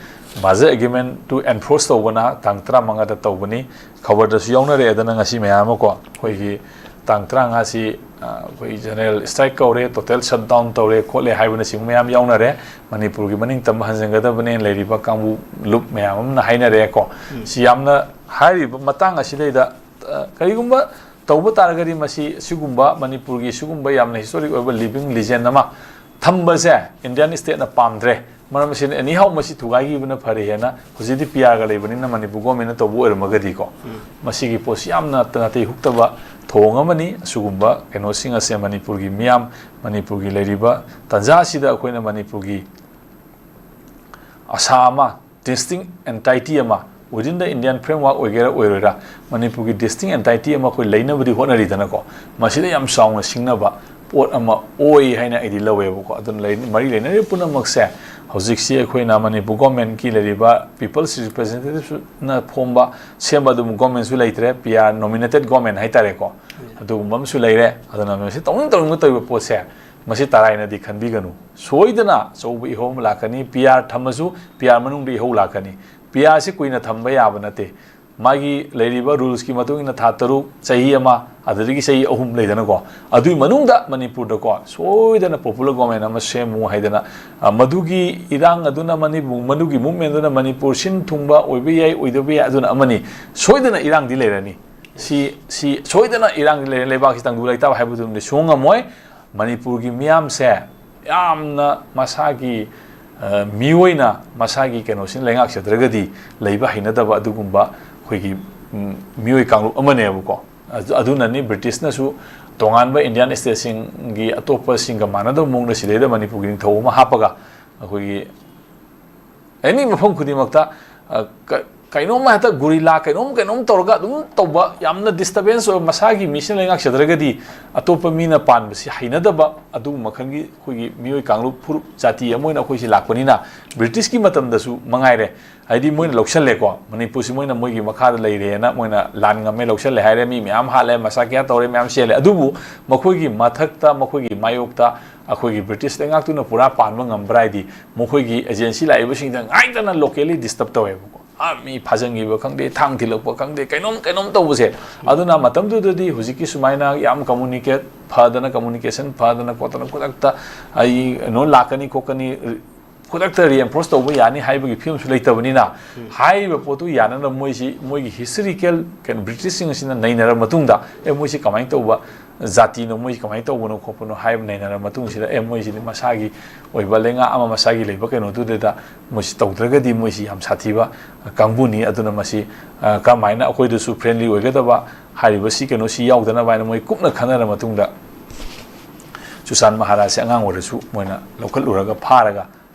Merger agreement to enforce ꯇꯧꯕꯅ ꯇꯥꯡ ꯇꯔꯥꯃꯉꯥꯗ ꯇꯧꯕꯅꯤ꯫ ꯈꯕꯔꯗꯁꯨ ꯌꯥꯎꯅꯔꯦ꯫ ꯑꯗꯨꯅ ꯉꯁꯤ ꯃꯌꯥꯝ ꯑꯃꯀꯣ, ꯑꯩꯈꯣꯏꯒꯤ ꯇꯥꯡ ꯇꯔꯥꯃꯉꯥꯁꯤ, ꯑ, ꯑꯩꯈꯣꯏ general strike ꯀꯧꯔꯦ, total shutdown ꯇꯧꯔꯦ ꯈꯣꯠꯂꯦ ꯍꯥꯏꯕꯅꯆꯤꯡꯕ ꯃꯌꯥꯝ ꯌꯥꯎꯅꯔꯦ꯫ ꯃꯅꯤꯄꯨꯔꯒꯤ ꯃꯅꯤꯡ ꯇꯝꯕ ꯍꯟꯖꯤꯟꯒꯗꯕꯅꯦꯅ ꯂꯩꯔꯤꯕ ꯀꯥꯡꯕꯨ ꯂꯨꯞ ꯃꯌꯥꯝ ꯑꯃꯅ ꯍꯥꯏꯅꯔꯦꯀꯣ꯫ ꯁꯤ ꯌꯥꯝꯅ ꯍꯥꯏꯔꯤꯕ ꯃꯇꯥꯡ ꯑꯁꯤꯗꯩꯗ, ꯑ, ꯀꯔꯤꯒꯨꯝꯕ ꯇꯧꯕ ꯇꯥꯔꯒꯗꯤ ꯃꯁꯤ ꯁꯤꯒꯨꯝꯕ ꯃꯅꯤꯄꯨꯔꯒꯤ ꯁꯤꯒꯨꯝꯕ ꯌꯥꯝꯅ historic ꯑꯣꯏꯕ living legend ꯑꯃ ꯊꯝꯕꯁꯦ Indian stateꯅ ꯄꯥꯝꯗ꯭ꯔꯦ꯫ ꯃꯔꯝ ꯑꯁꯤꯅ, anyhow, ꯃꯁꯤ ꯊꯨꯒꯥꯏꯈꯤꯕꯅ ꯐꯔꯦ ꯍꯥꯏꯅ ꯍꯧꯖꯤꯛꯇꯤ P Rꯒ ꯂꯩꯕꯅꯤꯅ ꯃꯅꯤꯄꯨꯔ governmentꯅ ꯇꯧꯕ ꯑꯣꯏꯔꯝꯃꯒꯗꯤꯀꯣ, ꯃꯁꯤꯒꯤ ꯄꯣꯠꯁꯤ ꯌꯥꯝꯅ ꯅꯥꯇꯩ ꯍꯨꯛꯇꯕ ꯊꯧꯑꯣꯡ ꯑꯃꯅꯤ꯫ ꯑꯁꯤꯒꯨꯝꯕ ꯀꯩꯅꯣꯁꯤꯡ ꯑꯁꯦ ꯃꯅꯤꯄꯨꯔꯒꯤ ꯃꯤꯌꯥꯝ, ꯃꯅꯤꯄꯨꯔꯒꯤ ꯂꯩꯔꯤꯕ ꯇꯥꯟꯖꯥ ꯑꯁꯤꯗ ꯑꯩꯈꯣꯏꯅ ꯃꯅꯤꯄꯨꯔꯒꯤ ꯑꯁꯥ ꯑꯃ, distinct entity ꯑꯃ, within the Indian framework ꯑꯣꯏꯒꯦꯔꯥ ꯑꯣꯏꯔꯣꯏꯔꯥ, ꯃꯅꯤꯄꯨꯔꯒꯤ distinct entity ꯑꯃ ꯑꯩꯈꯣꯏ ꯂꯩꯅꯕꯗꯤ ꯍꯣꯠꯅꯔꯤꯗꯅꯀꯣ꯫ ꯃꯁꯤꯗ ꯌꯥꯝ ꯆꯥꯎꯅ ꯁꯤꯡꯅꯕ, ꯄꯣꯠ ꯑꯃ ꯑꯣꯏ ꯍꯥꯏꯅ ꯑꯩꯗꯤ ꯂꯧꯋꯦꯕꯀꯣ꯫ ꯑꯗꯨꯅ ꯂꯩ-, ꯃꯔꯤ ꯂꯩꯅꯔꯤꯕ ꯄꯨꯝꯅꯃꯛꯁꯦ ꯍꯧꯖꯤꯛꯁꯤ ꯑꯩꯈꯣꯏꯅ ꯃꯅꯤꯄꯨꯔ ꯒꯣꯔꯃꯦꯟꯀꯤ ꯂꯩꯔꯤꯕ ꯄꯤꯄꯜꯁ ꯔꯤꯄ꯭ꯔꯖꯦꯟꯇꯦꯇꯤꯞꯁꯅ ꯐꯣꯝꯕ, ꯁꯦꯝꯕ ꯑꯗꯨꯝ ꯒꯣꯔꯃꯦꯟꯁꯨ ꯂꯩꯇ꯭ꯔꯦ, ꯄꯤ ꯑꯥꯔ ꯅꯣꯃꯤꯅꯦꯇꯦꯠ ꯒꯣꯔꯃꯦꯟ ꯍꯥꯏꯇꯥꯔꯦꯀꯣ, ꯑꯗꯨꯒꯨꯝꯕ ꯑꯃꯁꯨ ꯂꯩꯔꯦ꯫ ꯑꯗꯨꯅ ꯃꯁꯤ ꯇꯧꯅꯤꯡ ꯇꯧꯅꯤꯡꯕ ꯇꯧꯔꯤꯕ ꯄꯣꯠꯁꯦ ꯃꯁꯤ ꯇꯔꯥꯏꯅꯗꯤ ꯈꯟꯕꯤꯒꯅꯨ꯫ ꯁꯣꯏꯗꯅ ꯑꯆꯧꯕ ꯏꯍꯧ ꯑꯃ ꯂꯥꯛꯀꯅꯤ꯫ ꯄꯤ ꯑꯥꯔ ꯊꯝꯃꯁꯨ ꯄꯤ ꯑꯥꯔ ꯃꯅꯨꯡꯗ ꯏꯍꯧ ꯂꯥꯛꯀꯅꯤ꯫ ꯄꯤ ꯑꯥꯔꯁꯤ ꯀꯨꯏꯅ ꯊꯝꯕ ꯌꯥꯕ ꯅꯠꯇꯦ꯫ ꯃꯥꯒꯤ ꯂꯩꯔꯤꯕ ꯔꯨꯜꯁꯀꯤ ꯃꯇꯨꯡ ꯏꯟꯅ ꯊꯥ ꯇꯔꯨꯛ, ꯆꯍꯤ ꯑꯃ, ꯑꯗꯨꯗꯒꯤ ꯆꯍꯤ ꯑꯍꯨꯝ ꯂꯩꯗꯅꯀꯣ꯫ ꯑꯗꯨꯒꯤ ꯃꯅꯨꯡꯗ ꯃꯅꯤꯄꯨꯔꯗꯀꯣ ꯁꯣꯏꯗꯅ ꯄꯣꯄꯨꯂꯔ ꯒꯣꯔꯃꯦꯟ ꯑꯃ ꯁꯦꯝꯃꯨ ꯍꯥꯏꯗꯅ, ꯑ, ꯃꯗꯨꯒꯤ ꯏꯔꯥꯡ ꯑꯗꯨꯅ ꯃꯅꯤꯄꯨꯔ, ꯃꯗꯨꯒꯤ ꯃꯨꯞꯃꯦꯟꯗꯨꯅ ꯃꯅꯤꯄꯨꯔ ꯁꯤꯟ ꯊꯨꯡꯕ ꯑꯣꯏꯕ ꯌꯥꯏ, ꯑꯣꯏꯗꯕ ꯌꯥꯏ, ꯑꯗꯨꯅ ꯑꯃꯅꯤ꯫ ꯁꯣꯏꯗꯅ ꯏꯔꯥꯡꯗꯤ ꯂꯩꯔꯅꯤ꯫ ꯁꯤ, ꯁꯤ ꯁꯣꯏꯗꯅ ꯏꯔꯥꯡꯗꯤ ꯂꯩꯔꯅꯤ꯫ ꯂꯩꯕꯥꯛꯁꯤ ꯇꯪꯗꯨ ꯂꯩꯇꯥꯕ ꯍꯥꯏꯕꯗꯨꯃꯗꯤ ꯁꯨꯡꯉꯝ ꯉꯝꯃꯣꯏ꯫ ꯃꯅꯤꯄꯨꯔꯒꯤ ꯃꯤꯌꯥꯝꯁꯦ ꯌꯥꯝꯅ ꯃꯁꯥꯒꯤ, ꯑ, ꯃꯤꯑꯣꯏꯅ ꯃꯁꯥꯒꯤ ꯀꯩꯅꯣꯁꯤꯅ ꯂꯩꯉꯥꯛꯆꯗ꯭ꯔꯒꯗꯤ ꯂꯩꯕ ꯍꯩꯅꯗꯕ ꯑꯗꯨꯒꯨꯝꯕ ꯑꯩꯈꯣꯏꯒꯤ, ꯎꯝ, ꯃꯤꯑꯣꯏ ꯀꯥꯡꯂꯨꯞ ꯑꯃꯅꯦꯕꯀꯣ꯫ ꯑꯗꯨ-, ꯑꯗꯨꯅꯅꯤ ꯕ꯭ꯔꯤꯇꯤꯁꯅꯁꯨ ꯇꯣꯉꯥꯟꯕ ꯏꯟꯗꯤꯌꯥꯟ ꯁ꯭ꯇꯦꯠꯁꯤꯡꯒꯤ ꯑꯇꯣꯞꯄꯁꯤꯡꯒ ꯃꯥꯟꯅꯗꯕ ꯃꯑꯣꯡꯗ ꯁꯤꯗꯩꯗ ꯃꯅꯤꯄꯨꯔꯒꯤ ꯅꯤꯡꯊꯧ ꯑꯃ ꯍꯥꯞꯄꯒ ꯑꯩꯈꯣꯏꯒꯤ ꯑꯦꯅꯤ ꯃꯐꯝ ꯈꯨꯗꯤꯡꯃꯛꯇ, ꯑ, ꯀ-, ꯀꯩꯅꯣꯝ ꯍꯦꯛꯇ ꯒꯨꯔꯤꯂꯥ ꯀꯩꯅꯣꯝ ꯀꯩꯅꯣꯝ ꯇꯧꯔꯒ ꯑꯗꯨꯝ ꯇꯧꯕ, ꯌꯥꯝꯅ ꯗꯤꯁꯇꯔꯕꯦꯟꯁ ꯑꯣꯏꯕ, ꯃꯁꯥꯒꯤ ꯃꯤꯁꯤꯅ ꯂꯩꯉꯥꯛꯆꯗ꯭ꯔꯒꯗꯤ ꯑꯇꯣꯞꯄ ꯃꯤꯅ ꯄꯥꯟꯕꯁꯤ ꯍꯩꯅꯗꯕ, ꯑꯗꯨꯒꯨꯝꯕ ꯃꯈꯜꯒꯤ ꯑꯩꯈꯣꯏꯒꯤ ꯃꯤꯑꯣꯏ ꯀꯥꯡꯂꯨꯞ ꯐꯨꯔꯨꯞ ꯖꯥꯇꯤ ꯑꯃ ꯑꯣꯏꯅ ꯑꯩꯈꯣꯏꯁꯤ ꯂꯥꯛꯄꯅꯤꯅ, ꯕ꯭ꯔꯤꯇꯤꯁꯀꯤ ꯃꯇꯝꯗꯁꯨ ꯃꯉꯥꯏꯔꯦ, ꯍꯥꯏꯗꯤ ꯃꯣꯏꯅ ꯂꯧꯁꯜꯂꯦꯀꯣ, ꯃꯅꯤꯄꯨꯔꯁꯤ ꯃꯣꯏꯅ ꯃꯣꯏꯒꯤ ꯃꯈꯥꯗ ꯂꯩꯔꯦꯅ ꯃꯣꯏꯅ ꯂꯥꯟ ꯉꯝꯃꯦ, ꯂꯧꯁꯜꯂꯦ ꯍꯥꯏꯔꯦ, ꯃꯤ ꯃꯌꯥꯝ ꯍꯥꯠꯂꯦ, ꯃꯁꯥ ꯀꯌꯥ ꯇꯧꯔꯦ, ꯃꯌꯥꯝ ꯆꯦꯜꯂꯦ꯫ ꯑꯗꯨꯕꯨ ꯃꯈꯣꯏꯒꯤ ꯃꯊꯛꯇ, ꯃꯈꯣꯏꯒꯤ ꯃꯥꯌꯣꯛꯇ ꯑꯩꯈꯣꯏꯒꯤ ꯕ꯭ꯔꯤꯇꯤꯁ ꯂꯩꯉꯥꯛꯇꯨꯅ ꯄꯨꯔꯥ ꯄꯥꯟꯕ ꯉꯝꯕ꯭ꯔꯥ ꯍꯥꯏꯗꯤ, ꯃꯈꯣꯏꯒꯤ ꯑꯦꯖꯦꯟꯁꯤ ꯂꯥꯛꯏꯕꯁꯤꯡꯗ ꯉꯥꯏꯗꯅ ꯂꯣꯀꯦꯜꯂꯤ ꯗꯤꯁꯇꯔꯕ ꯇꯧꯋꯦꯕꯀꯣ꯫ ꯑꯥ, ꯃꯤ ꯐꯥꯖꯤꯟꯈꯤꯕ ꯈꯪꯗꯦ, ꯊꯥꯡ ꯊꯤꯜꯂꯛꯄ ꯈꯪꯗꯦ, ꯀꯩꯅꯣꯝ ꯀꯩꯅꯣꯝ ꯇꯧꯕꯁꯦ꯫ ꯑꯗꯨꯅ ꯃꯇꯝꯗꯨꯗꯗꯤ ꯍꯧꯖꯤꯛꯀꯤ ꯁꯨꯃꯥꯏꯅ ꯌꯥꯝ ꯀꯝꯃꯨꯅꯤꯀꯦꯠ ꯐꯗꯅ, ꯀꯝꯃꯨꯅꯤꯀꯦꯁꯟ ꯐꯗꯅ ꯈꯣꯠꯇꯅ ꯈꯨꯗꯛꯇ ꯑꯩ ꯀꯩꯅꯣ ꯂꯥꯛꯀꯅꯤ ꯈꯣꯠꯀꯅꯤ, ꯈꯨꯗꯛꯇ ꯔꯤꯑꯦꯟꯐꯣꯔꯁ ꯇꯧꯕ ꯌꯥꯅꯤ ꯍꯥꯏꯕꯒꯤ ꯐꯤꯕꯝꯁꯨ ꯂꯩꯇꯕꯅꯤꯅ, ꯍꯥꯏꯔꯤꯕ ꯄꯣꯠꯇꯨ ꯌꯥꯅꯅꯕ ꯃꯣꯏꯁꯤ, ꯃꯣꯏꯒꯤ ꯍꯤꯁꯇꯣꯔꯤꯀꯦꯜ ꯀꯩꯅꯣ, ꯕ꯭ꯔꯤꯇꯤꯁꯁꯤꯡ ꯑꯁꯤꯅ ꯅꯩꯅꯔꯕ ꯃꯇꯨꯡꯗ, ꯑꯦ, ꯃꯣꯏꯁꯤ ꯀꯃꯥꯏꯅ ꯇꯧꯕ ꯖꯥꯇꯤꯅꯣ, ꯃꯣꯏꯁꯤ ꯀꯃꯥꯏꯅ ꯇꯧꯕꯅꯣ ꯈꯣꯠꯄꯅꯣ ꯍꯥꯏꯕ ꯅꯩꯅꯔꯕ ꯃꯇꯨꯡꯁꯤꯗ, ꯑꯦ, ꯃꯣꯏꯁꯤꯗꯤ ꯃꯁꯥꯒꯤ ꯑꯣꯏꯕ ꯂꯩꯉꯥꯛ ꯑꯃ, ꯃꯁꯥꯒꯤ ꯂꯩꯕ ꯀꯩꯅꯣꯗꯨꯗ ꯃꯣꯏꯁꯤ ꯇꯧꯗ꯭ꯔꯒꯗꯤ ꯃꯣꯏꯁꯤ ꯌꯥꯝ ꯁꯥꯊꯤꯕ ꯀꯥꯡꯕꯨꯅꯤ꯫ ꯑꯗꯨꯅ ꯃꯁꯤ, ꯑ, ꯀꯔꯝꯍꯥꯏꯅ ꯑꯩꯈꯣꯏꯗꯁꯨ ꯐ꯭ꯔꯦꯟꯂꯤ ꯑꯣꯏꯒꯗꯕ, ꯍꯥꯏꯔꯤꯕ ꯁꯤ ꯀꯩꯅꯣꯁꯤ ꯌꯥꯎꯗꯅꯕ ꯍꯥꯏꯅ ꯃꯣꯏ ꯀꯨꯞꯅ ꯈꯟꯅꯔ ꯃꯇꯨꯡꯗ, ꯆꯨꯁꯥꯟ ꯃꯍꯥꯔꯥꯖꯁꯦ ꯑꯉꯥꯡ ꯑꯣꯏꯔꯁꯨ ꯃꯣꯏꯅ ꯂꯧꯈꯠꯂꯨꯔꯒ ꯐꯥꯔꯒ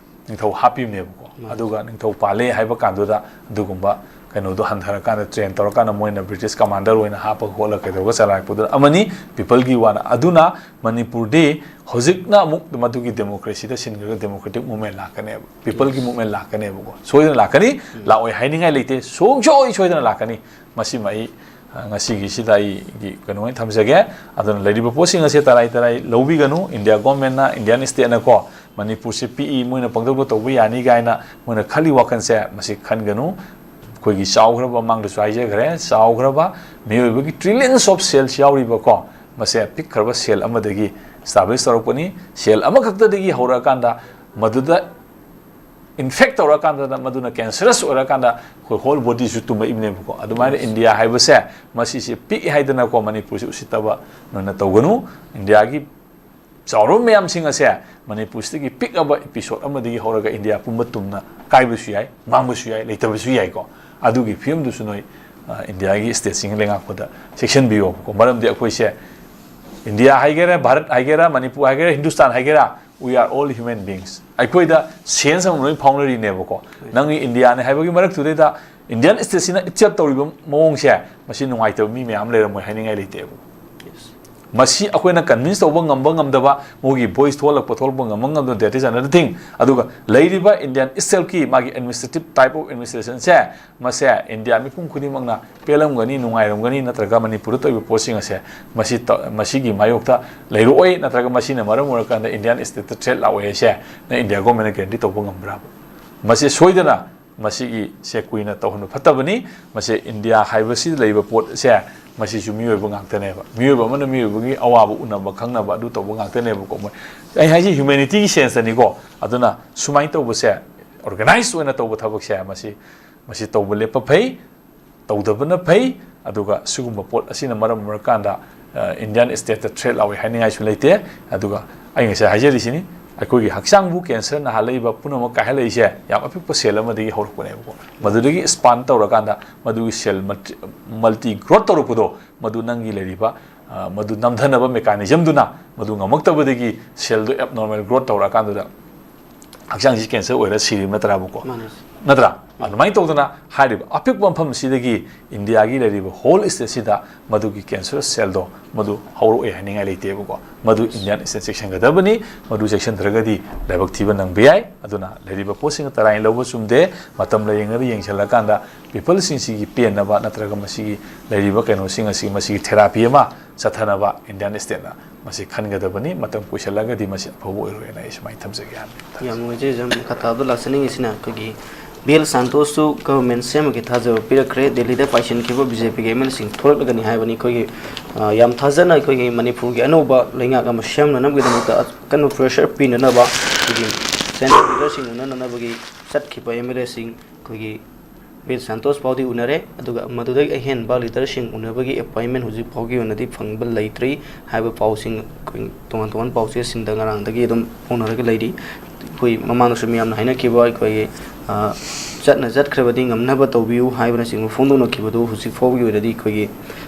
ꯅꯤꯡꯊꯧ ꯍꯥꯞꯄꯤꯕꯅꯦꯕꯀꯣ꯫ ꯑꯗꯨꯒ ꯅꯤꯡꯊꯧ ꯄꯥꯜꯂꯦ ꯍꯥꯏꯕ ꯀꯥꯟꯗꯨꯗ ꯑꯗꯨꯒꯨꯝꯕ ꯀꯩꯅꯣꯗꯣ ꯍꯟꯊꯔꯀꯥꯟꯗ, ꯇ꯭ꯔꯦꯟ ꯇꯧꯔꯀꯥꯟꯗ ꯃꯣꯏꯅ ꯕ꯭ꯔꯤꯇꯤꯁ ꯀꯃꯥꯟꯗꯔ ꯑꯣꯏꯅ ꯍꯥꯞꯄꯒ ꯈꯣꯠꯂꯒ ꯀꯩꯗꯧꯔꯒ ꯆꯂꯥꯏꯔꯛꯄꯗꯨꯅ ꯑꯃꯅꯤ, ꯄꯤꯄꯜꯒꯤ ꯋꯥꯅ꯫ ꯑꯗꯨꯅ ꯃꯅꯤꯄꯨꯔꯗꯤ ꯍꯧꯖꯤꯛꯅ ꯑꯃꯨꯛ ꯃꯗꯨꯒꯤ ꯗꯦꯃꯣꯀ꯭ꯔꯦꯁꯤꯗ ꯁꯤꯟꯈ꯭ꯔꯒ ꯗꯦꯃꯣꯀ꯭ꯔꯦꯇꯤꯛ ꯃꯨꯞꯃꯦꯟ ꯂꯥꯛꯀꯅꯦꯕ, ꯄꯤꯄꯜꯒꯤ ꯃꯨꯞꯃꯦꯟ ꯂꯥꯛꯀꯅꯦꯕꯀꯣ꯫ ꯁꯣꯏꯗꯅ ꯂꯥꯛꯀꯅꯤ, ꯂꯥꯛꯑꯣꯏ ꯍꯥꯏꯅꯤꯡꯉꯥꯏ ꯂꯩꯇꯦ, ꯁꯨꯡꯁꯣꯏ ꯁꯣꯏꯗꯅ ꯂꯥꯛꯀꯅꯤ꯫ ꯃꯁꯤꯃ ꯑꯩ, ꯑ, ꯉꯁꯤꯒꯤꯁꯤꯗ ꯑꯩꯒꯤ ꯀꯩꯅꯣ ꯑꯣꯏꯅ ꯊꯝꯖꯒꯦ꯫ ꯑꯗꯨꯅ ꯂꯩꯔꯤꯕ ꯄꯣꯠꯁꯤꯡ ꯑꯁꯦ ꯇꯔꯥꯏ ꯇꯔꯥꯏ ꯂꯧꯕꯤꯒꯅꯨ꯫ ꯏꯟꯗꯤꯌꯥ ꯒꯣꯔꯃꯦꯟꯅ, ꯏꯟꯗꯤꯌꯥꯟ ꯁ꯭ꯇꯦꯠꯅꯀꯣ, ꯃꯅꯤꯄꯨꯔꯁꯦ ꯄꯤꯛꯏ, ꯃꯣꯏꯅ ꯄꯪꯇꯧꯗ ꯇꯧꯕ ꯌꯥꯅꯤ ꯀꯥꯏꯅ ꯃꯣꯏꯅ ꯈꯜꯂꯤ ꯋꯥꯈꯜꯁꯦ, ꯃꯁꯤ ꯈꯟꯒꯅꯨ꯫ ꯑꯩꯈꯣꯏꯒꯤ ꯆꯥꯎꯈ꯭ꯔꯕ, ꯃꯃꯥꯡꯗꯁꯨ ꯍꯥꯏꯖꯈ꯭ꯔꯦ, ꯆꯥꯎꯈ꯭ꯔꯕ ꯃꯤꯑꯣꯏꯕꯒꯤ trillions of cells ꯌꯥꯎꯔꯤꯕꯀꯣ, ꯃꯁꯦ ꯄꯤꯛꯈ꯭ꯔꯕ cell ꯑꯃꯗꯒꯤ establish ꯇꯧꯔꯛꯄꯅꯤ꯫ Cell ꯑꯃꯈꯛꯇꯗꯒꯤ ꯍꯧꯔꯛꯑꯀꯥꯟꯗ ꯃꯗꯨꯗ infect ꯇꯧꯔꯀꯥꯟꯗ ꯃꯗꯨꯅ cancerous ꯑꯣꯏꯔꯀꯥꯟꯗ ꯑꯩꯈꯣꯏ whole bodyꯁꯨ ꯇꯨꯝꯃꯛꯏꯕꯅꯦꯕꯀꯣ꯫ ꯑꯗꯨꯃꯥꯏꯅ Yes. ꯏꯟꯗꯤꯌꯥ ꯍꯥꯏꯕꯁꯦ, ꯃꯁꯤꯁꯦ ꯄꯤꯛꯏ ꯍꯥꯏꯗꯅꯀꯣ ꯃꯅꯤꯄꯨꯔꯁꯦ ꯎꯁꯤꯠꯇꯕ ꯅꯣꯏꯅ ꯇꯧꯒꯅꯨ꯫ ꯏꯟꯗꯤꯌꯥꯒꯤ ꯆꯥꯎꯔꯕ ꯃꯌꯥꯝꯁꯤꯡ ꯑꯁꯦ ꯃꯅꯤꯄꯨꯔꯁꯤꯗꯒꯤ ꯄꯤꯛꯑꯕ episode ꯑꯃꯗꯒꯤ ꯍꯧꯔꯒ ꯏꯟꯗꯤꯌꯥ ꯄꯨꯝꯕ ꯇꯨꯝꯅ ꯀꯥꯏꯕꯁꯨ ꯌꯥꯏ, ꯃꯥꯡꯕꯁꯨ ꯌꯥꯏ, ꯂꯩꯇꯕꯁꯨ ꯌꯥꯏꯀꯣ꯫ ꯑꯗꯨꯒꯤ ꯐꯤꯕꯝꯗꯨꯁꯨ ꯅꯣꯏ, ꯑ, ꯏꯟꯗꯤꯌꯥꯒꯤ stateꯁꯤꯡ ꯂꯩꯉꯥꯛꯄꯗ ꯆꯦꯛꯁꯤꯟꯕꯤꯌꯣꯕꯀꯣ꯫ ꯃꯔꯝꯗꯤ ꯑꯩꯈꯣꯏꯁꯦ ꯏꯟꯗꯤꯌꯥ ꯍꯥꯏꯒꯦꯔꯥ, ꯚꯥꯔꯠ ꯍꯥꯏꯒꯦꯔꯥ, ꯃꯅꯤꯄꯨꯔ ꯍꯥꯏꯒꯦꯔꯥ, ꯍꯤꯟꯗꯨꯁꯇꯥꯟ ꯍꯥꯏꯒꯦꯔꯥ, we are all human beings꯫ ꯑꯩꯈꯣꯏꯗ sense ꯑꯃ ꯂꯣꯏ ꯐꯥꯎꯅꯔꯤꯅꯦꯕꯀꯣ꯫ ꯅꯪꯒꯤ ꯏꯟꯗꯤꯌꯥꯅꯤ ꯍꯥꯏꯕꯒꯤ ꯃꯔꯛꯇꯨꯗꯩꯗ Indian stateꯁꯤꯅ accept ꯇꯧꯔꯤꯕ ꯃꯑꯣꯡꯁꯦ, ꯃꯁꯤ ꯅꯨꯡꯉꯥꯏꯇꯕ ꯃꯤ ꯃꯌꯥꯝ ꯂꯩꯔꯝꯃꯣꯏ ꯍꯥꯏꯅꯤꯡꯉꯥꯏ ꯂꯩꯇꯦꯕ꯫ Yes. ꯃꯁꯤ ꯑꯩꯈꯣꯏꯅ convince ꯇꯧꯕ ꯉꯝꯕ ꯉꯝꯗꯕ, ꯃꯣꯏꯒꯤ voice ꯊꯣꯛꯍꯜꯂꯛꯄ ꯊꯣꯛꯂꯛꯄ ꯉꯝꯕ ꯉꯝꯗꯕ, that is another thing꯫ ꯑꯗꯨꯒ ꯂꯩꯔꯤꯕ Indian stateꯀꯤ ꯃꯥꯒꯤ administrative type of administrationꯁꯦ, ꯃꯁꯦ ꯏꯟꯗꯤꯌꯥ ꯃꯤꯄꯨꯝ ꯈꯨꯗꯤꯡꯃꯛꯅ ꯄꯦꯜꯂꯝꯒꯅꯤ, ꯅꯨꯡꯉꯥꯏꯔꯝꯒꯅꯤ, ꯅꯠꯇ꯭ꯔꯒ ꯃꯅꯤꯄꯨꯔꯗ ꯇꯧꯔꯤꯕ ꯄꯣꯠꯁꯤꯡ ꯑꯁꯦ ꯃꯁꯤ ꯇ-, ꯃꯁꯤꯒꯤ ꯃꯥꯌꯣꯛꯇ ꯂꯩꯔꯛꯑꯣꯏ, ꯅꯠꯇ꯭ꯔꯒ ꯃꯁꯤꯅ ꯃꯔꯝ ꯑꯣꯏꯔꯀꯥꯟꯗ Indian stateꯇ threat ꯂꯥꯛꯑꯣꯏ ꯍꯥꯏꯁꯦ ꯅꯪ ꯏꯟꯗꯤꯌꯥ ꯒꯣꯔꯃꯦꯟꯅ guarantee ꯇꯧꯕ ꯉꯝꯕ꯭ꯔꯥꯕ? ꯃꯁꯤ ꯁꯣꯏꯗꯅ ꯃꯁꯤꯒꯤꯁꯦ ꯀꯨꯏꯅ ꯇꯧꯍꯟꯕ ꯐꯠꯇꯕꯅꯤ꯫ ꯃꯁꯤ ꯏꯟꯗꯤꯌꯥ ꯍꯥꯏꯕꯁꯤꯗ ꯂꯩꯕ ꯄꯣꯠꯁꯦ, ꯃꯁꯤꯁꯨ ꯃꯤꯑꯣꯏꯕ ꯉꯥꯛꯇꯅꯦꯕ꯫ ꯃꯤꯑꯣꯏꯕ ꯑꯃꯅ ꯃꯤꯑꯣꯏꯕꯒꯤ ꯑꯋꯥꯕ ꯎꯅꯕ, ꯈꯪꯅꯕ, ꯑꯗꯨ ꯇꯧꯕ ꯉꯥꯛꯇꯅꯦꯕꯀꯣ꯫ ꯃꯣꯏ, ꯑꯩ ꯍꯥꯏꯁꯤ humanityꯒꯤ senseꯇꯅꯤꯀꯣ꯫ ꯑꯗꯨꯅ ꯁꯨꯃꯥꯏꯅ ꯇꯧꯕꯁꯦ, organize ꯑꯣꯏꯅ ꯇꯧꯕ ꯊꯕꯛꯁꯦ, ꯃꯁꯤ, ꯃꯁꯤ ꯇꯧꯕ ꯂꯦꯞꯄ ꯐꯩ, ꯇꯧꯗꯕꯅ ꯐꯩ꯫ ꯑꯗꯨꯒ ꯁꯤꯒꯨꯝꯕ ꯄꯣꯠ ꯑꯁꯤꯅ ꯃꯔꯝ ꯑꯣꯏꯔꯀꯥꯟꯗ, ꯑ, Indian stateꯇ threat ꯂꯥꯛꯑꯣꯏ ꯍꯥꯏꯅꯤꯡꯉꯥꯏꯁꯨ ꯂꯩꯇꯦ꯫ ꯑꯗꯨꯒ ꯑꯩ ꯉꯁꯥꯏ ꯍꯥꯏꯖꯔꯤꯁꯤꯅꯤ, ꯑꯩꯈꯣꯏꯒꯤ ꯍꯛꯆꯥꯡꯕꯨ cancer ꯅꯥꯍꯜꯂꯛꯏꯕ ꯄꯨꯝꯅꯃꯛ ꯀꯥꯏꯍꯜꯂꯛꯏꯁꯦ ꯌꯥꯝ ꯑꯄꯤꯛꯄ cell ꯑꯃꯗꯒꯤ ꯍꯧꯔꯛꯄꯅꯦꯕꯀꯣ꯫ ꯃꯗꯨꯗꯒꯤ span ꯇꯧꯔꯀꯥꯟꯗ ꯃꯗꯨꯒꯤ cell multi-, multi growth ꯇꯧꯔꯛꯄꯗꯣ, ꯃꯗꯨ ꯅꯪꯒꯤ ꯂꯩꯔꯤꯕ, ꯑ, ꯃꯗꯨ ꯅꯝꯊꯅꯕ mechanismꯗꯨꯅ ꯃꯗꯨ ꯉꯝꯃꯛꯇꯕꯗꯒꯤ cellꯗꯨ abnormal growth ꯇꯧꯔꯛꯑꯀꯥꯟꯗꯨꯗ ꯍꯛꯆꯥꯡꯁꯤ cancer ꯑꯣꯏꯔ ꯁꯤꯔꯤꯕ ꯅꯠꯇ꯭ꯔꯥꯕꯀꯣ? ꯃꯥꯅꯦ꯫ ꯅꯠꯇ꯭ꯔꯥ? ꯑꯗꯨꯃꯥꯏꯅ ꯇꯧꯗꯅ ꯍꯥꯏꯔꯤꯕ ꯑꯄꯤꯛꯄ ꯃꯐꯝ ꯑꯁꯤꯗꯒꯤ ꯏꯟꯗꯤꯌꯥꯒꯤ ꯂꯩꯔꯤꯕ ꯍꯣꯜ ꯁ꯭ꯇꯦꯠꯁꯤꯗ ꯃꯗꯨꯒꯤ ꯀꯦꯟꯁꯔꯁ ꯁꯦꯜꯗꯣ ꯃꯗꯨ ꯍꯧꯔꯛꯑꯣꯏ ꯍꯥꯏꯅꯤꯡꯉꯥꯏ ꯂꯩꯇꯦꯕꯀꯣ꯫ ꯃꯗꯨ ꯏꯟꯗꯤꯌꯥꯟ ꯁ꯭ꯇꯦꯠ ꯆꯦꯛꯁꯤꯟꯒꯗꯕꯅꯤ꯫ ꯃꯗꯨ ꯆꯦꯛꯁꯤꯟꯗ꯭ꯔꯒꯗꯤ ꯂꯥꯏꯕꯛ ꯊꯤꯕ ꯅꯪꯕ ꯌꯥꯏ꯫ ꯑꯗꯨꯅ ꯂꯩꯔꯤꯕ ꯄꯣꯠꯁꯤꯡ ꯇꯔꯥꯏꯅ ꯂꯧꯕ ꯆꯨꯝꯗꯦ꯫ ꯃꯇꯝ ꯂꯩꯔꯤꯉꯩꯗ ꯌꯦꯡꯁꯤꯜꯂꯀꯥꯟꯗ ꯄꯤꯄꯜꯁꯤꯡꯁꯤꯒꯤ ꯄꯦꯟꯅꯕ ꯅꯠꯇ꯭ꯔꯒ ꯃꯁꯤꯒꯤ ꯂꯩꯔꯤꯕ ꯀꯩꯅꯣꯁꯤꯡ ꯑꯁꯤ ꯃꯁꯤꯒꯤ ꯊꯦꯔꯥꯄꯤ ꯑꯃ ꯆꯠꯊꯅꯕ ꯏꯟꯗꯤꯌꯥꯟ ꯁ꯭ꯇꯦꯠꯅ ꯃꯁꯤ ꯈꯟꯒꯗꯕꯅꯤ꯫ ꯃꯇꯝ ꯀꯨꯏꯁꯜꯂꯒꯗꯤ ꯃꯁꯤ ꯑꯐꯕ ꯑꯣꯏꯔꯣꯏꯅ ꯑꯩ ꯁꯨꯃꯥꯏꯅ ꯊꯝꯖꯒꯦ ꯍꯥꯏꯕꯅꯤ꯫ ꯌꯥꯝ ꯅꯨꯡꯉꯥꯏꯖꯩ ꯑꯣꯖꯥ꯫ ꯃꯈꯥ ꯇꯥꯕꯗ ꯂꯥꯛꯆꯅꯤꯡꯉꯤꯁꯤꯅ ꯑꯩꯈꯣꯏꯒꯤ ꯕꯤ ꯑꯦꯜ ꯁꯥꯟꯇꯣꯁꯁꯨ ꯒꯚꯔꯟꯃꯦꯟ ꯁꯦꯝꯕꯒꯤ ꯊꯥꯖꯕ ꯄꯤꯔꯛꯈ꯭ꯔꯦ꯫ ꯗꯦꯜꯂꯤꯗ ꯄꯥꯏꯁꯤꯟꯈꯤꯕ ꯕꯤ ꯖꯦ ꯄꯤꯒꯤ ꯑꯦꯝ ꯑꯦꯜ ꯑꯦꯁꯤꯡ ꯊꯣꯛꯂꯛꯂꯒꯅꯤ ꯍꯥꯏꯕꯅꯤ꯫ ꯑꯩꯈꯣꯏꯒꯤ, ꯑ, ꯌꯥꯝ ꯊꯥꯖꯅ ꯑꯩꯈꯣꯏꯒꯤ ꯃꯅꯤꯄꯨꯔꯒꯤ ꯑꯅꯧꯕ ꯂꯩꯉꯥꯛ ꯑꯃ ꯁꯦꯝꯅꯅꯕꯒꯤꯗꯃꯛꯇ ꯑꯀꯟꯕ ꯄ꯭ꯔꯦꯁꯔ ꯄꯤꯅꯅꯕ ꯑꯩꯈꯣꯏꯒꯤ ꯁꯦꯟꯇ꯭ꯔꯦꯜ ꯂꯤꯗꯔꯁꯤꯡ ꯎꯅꯅꯅꯕꯒꯤ ꯆꯠꯈꯤꯕ ꯑꯦꯝ ꯑꯦꯜ ꯑꯦꯁꯤꯡ ꯑꯩꯈꯣꯏꯒꯤ ꯕꯤ ꯑꯦꯜ ꯁꯥꯟꯇꯣꯁ ꯐꯥꯎꯗꯤ ꯎꯅꯔꯦ꯫ ꯑꯗꯨꯒ ꯃꯗꯨꯗꯒꯤ ꯑꯍꯦꯟꯕ ꯂꯤꯗꯔꯁꯤꯡ ꯎꯅꯕꯒꯤ ꯑꯦꯄꯣꯏꯟꯃꯦꯟ ꯍꯧꯖꯤꯛ ꯐꯥꯎꯒꯤ ꯑꯣꯏꯅꯗꯤ ꯐꯪꯕ ꯂꯩꯇ꯭ꯔꯤ ꯍꯥꯏꯕ ꯄꯥꯎꯁꯤꯡ ꯑꯩꯈꯣꯏ ꯇꯣꯉꯥꯟ ꯇꯣꯉꯥꯟꯕ ꯄꯥꯎꯆꯦꯁꯤꯡꯗ ꯉꯔꯥꯡꯗꯒꯤ ꯑꯗꯨꯝ ꯐꯣꯡꯅꯔꯒ ꯂꯩꯔꯤ꯫ ꯑꯩꯈꯣꯏ ꯃꯃꯥꯡꯗꯁꯨ ꯃꯤꯌꯥꯝꯅ ꯍꯥꯏꯅꯈꯤꯕ ꯑꯩꯈꯣꯏꯒꯤ, ꯑ, ꯆꯠꯅ ꯆꯠꯈ꯭ꯔꯕꯗꯤ ꯉꯝꯅꯕ ꯇꯧꯕꯤꯌꯨ ꯍꯥꯏꯕꯅꯆꯤꯡꯕ ꯐꯣꯡꯗꯣꯛꯅꯈꯤꯕꯗꯨ ꯍꯧꯖꯤꯛ ꯐꯥꯎꯒꯤ ꯑꯣꯏꯅꯗꯤ ꯑꯩꯈꯣꯏꯒꯤ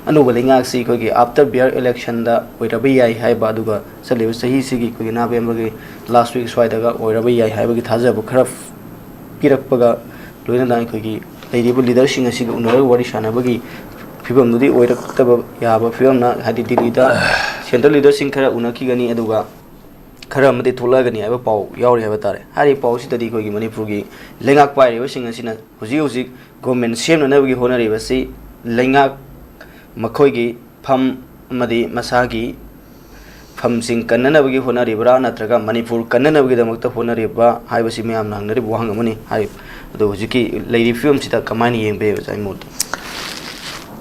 ꯑꯅꯧꯕ ꯂꯩꯉꯥꯛꯁꯤ ꯑꯩꯈꯣꯏꯒꯤ after by election ꯗ ꯑꯣꯏꯔꯕ ꯌꯥꯏ ꯍꯥꯏꯕ, ꯑꯗꯨꯒ ꯆꯠꯂꯤꯕ ꯆꯍꯤꯁꯤꯒꯤ ꯑꯩꯈꯣꯏꯒꯤ ꯅꯕꯦꯝꯕꯔꯒꯤ ꯂꯥꯁ ꯋꯤꯛ ꯁ꯭ꯋꯥꯏꯗꯒ ꯑꯣꯏꯔꯕ ꯌꯥꯏ ꯍꯥꯏꯕꯒꯤ ꯊꯥꯖꯕ ꯈꯔ ꯄꯤꯔꯛꯄꯒ ꯂꯣꯏꯅꯅ ꯑꯩꯈꯣꯏꯒꯤ ꯂꯩꯔꯤꯕ ꯂꯤꯗꯔꯁꯤꯡ ꯑꯁꯤꯒ ꯎꯅꯔꯒ ꯋꯥꯔꯤ ꯁꯥꯟꯅꯕꯒꯤ ꯐꯤꯕꯝꯗꯨꯗꯤ ꯑꯣꯏꯔꯛꯇꯕ ꯌꯥꯕ ꯐꯤꯕꯝꯅ, ꯍꯥꯏꯗꯤ ꯗꯤꯜꯂꯤꯗ ꯁꯦꯟꯇ꯭ꯔꯦꯜ ꯂꯤꯗꯔꯁꯤꯡ ꯈꯔ ꯎꯅꯈꯤꯒꯅꯤ, ꯑꯗꯨꯒ ꯈꯔ ꯑꯃꯗꯤ ꯊꯣꯛꯂꯛꯑꯒꯅꯤ ꯍꯥꯏꯕ ꯄꯥꯎ ꯌꯥꯎꯔꯤ ꯍꯥꯏꯕ ꯇꯥꯔꯦ꯫ ꯍꯥꯏꯔꯤꯕ ꯄꯥꯎꯁꯤꯗꯗꯤ ꯑꯩꯈꯣꯏꯒꯤ ꯃꯅꯤꯄꯨꯔꯒꯤ ꯂꯩꯉꯥꯛ ꯄꯥꯏꯔꯤꯕꯁꯤꯡ ꯑꯁꯤꯅ ꯍꯧꯖꯤꯛ ꯍꯧꯖꯤꯛ ꯒꯣꯔꯃꯦꯟ ꯁꯦꯝꯅꯅꯕꯒꯤ ꯍꯣꯠꯅꯔꯤꯕꯁꯤ ꯂꯩꯉꯥꯛ ꯃꯈꯣꯏꯒꯤ ꯐꯝ ꯑꯃꯗꯤ ꯃꯁꯥꯒꯤ ꯐꯝꯁꯤꯡ ꯀꯟꯅꯅꯕꯒꯤ ꯍꯣꯠꯅꯔꯤꯕ꯭ꯔꯥ, ꯅꯠꯇ꯭ꯔꯒ ꯃꯅꯤꯄꯨꯔ ꯀꯟꯅꯅꯕꯒꯤꯗꯃꯛꯇ ꯍꯣꯠꯅꯔꯤꯕ꯭ꯔꯥ ꯍꯥꯏꯕꯁꯤ ꯃꯌꯥꯝꯅ ꯍꯪꯅꯔꯤꯕ ꯋꯥꯍꯪ ꯑꯃꯅꯤ꯫ ꯍꯥꯏ-, ꯑꯗꯣ ꯍꯧꯖꯤꯛꯀꯤ ꯂꯩꯔꯤꯕ ꯐꯤꯕꯝꯁꯤꯗ ꯀꯃꯥꯏꯅ ꯌꯦꯡꯕ ꯌꯥꯏ, ꯑꯣꯖꯥꯒꯤ ꯃꯣꯠꯇ?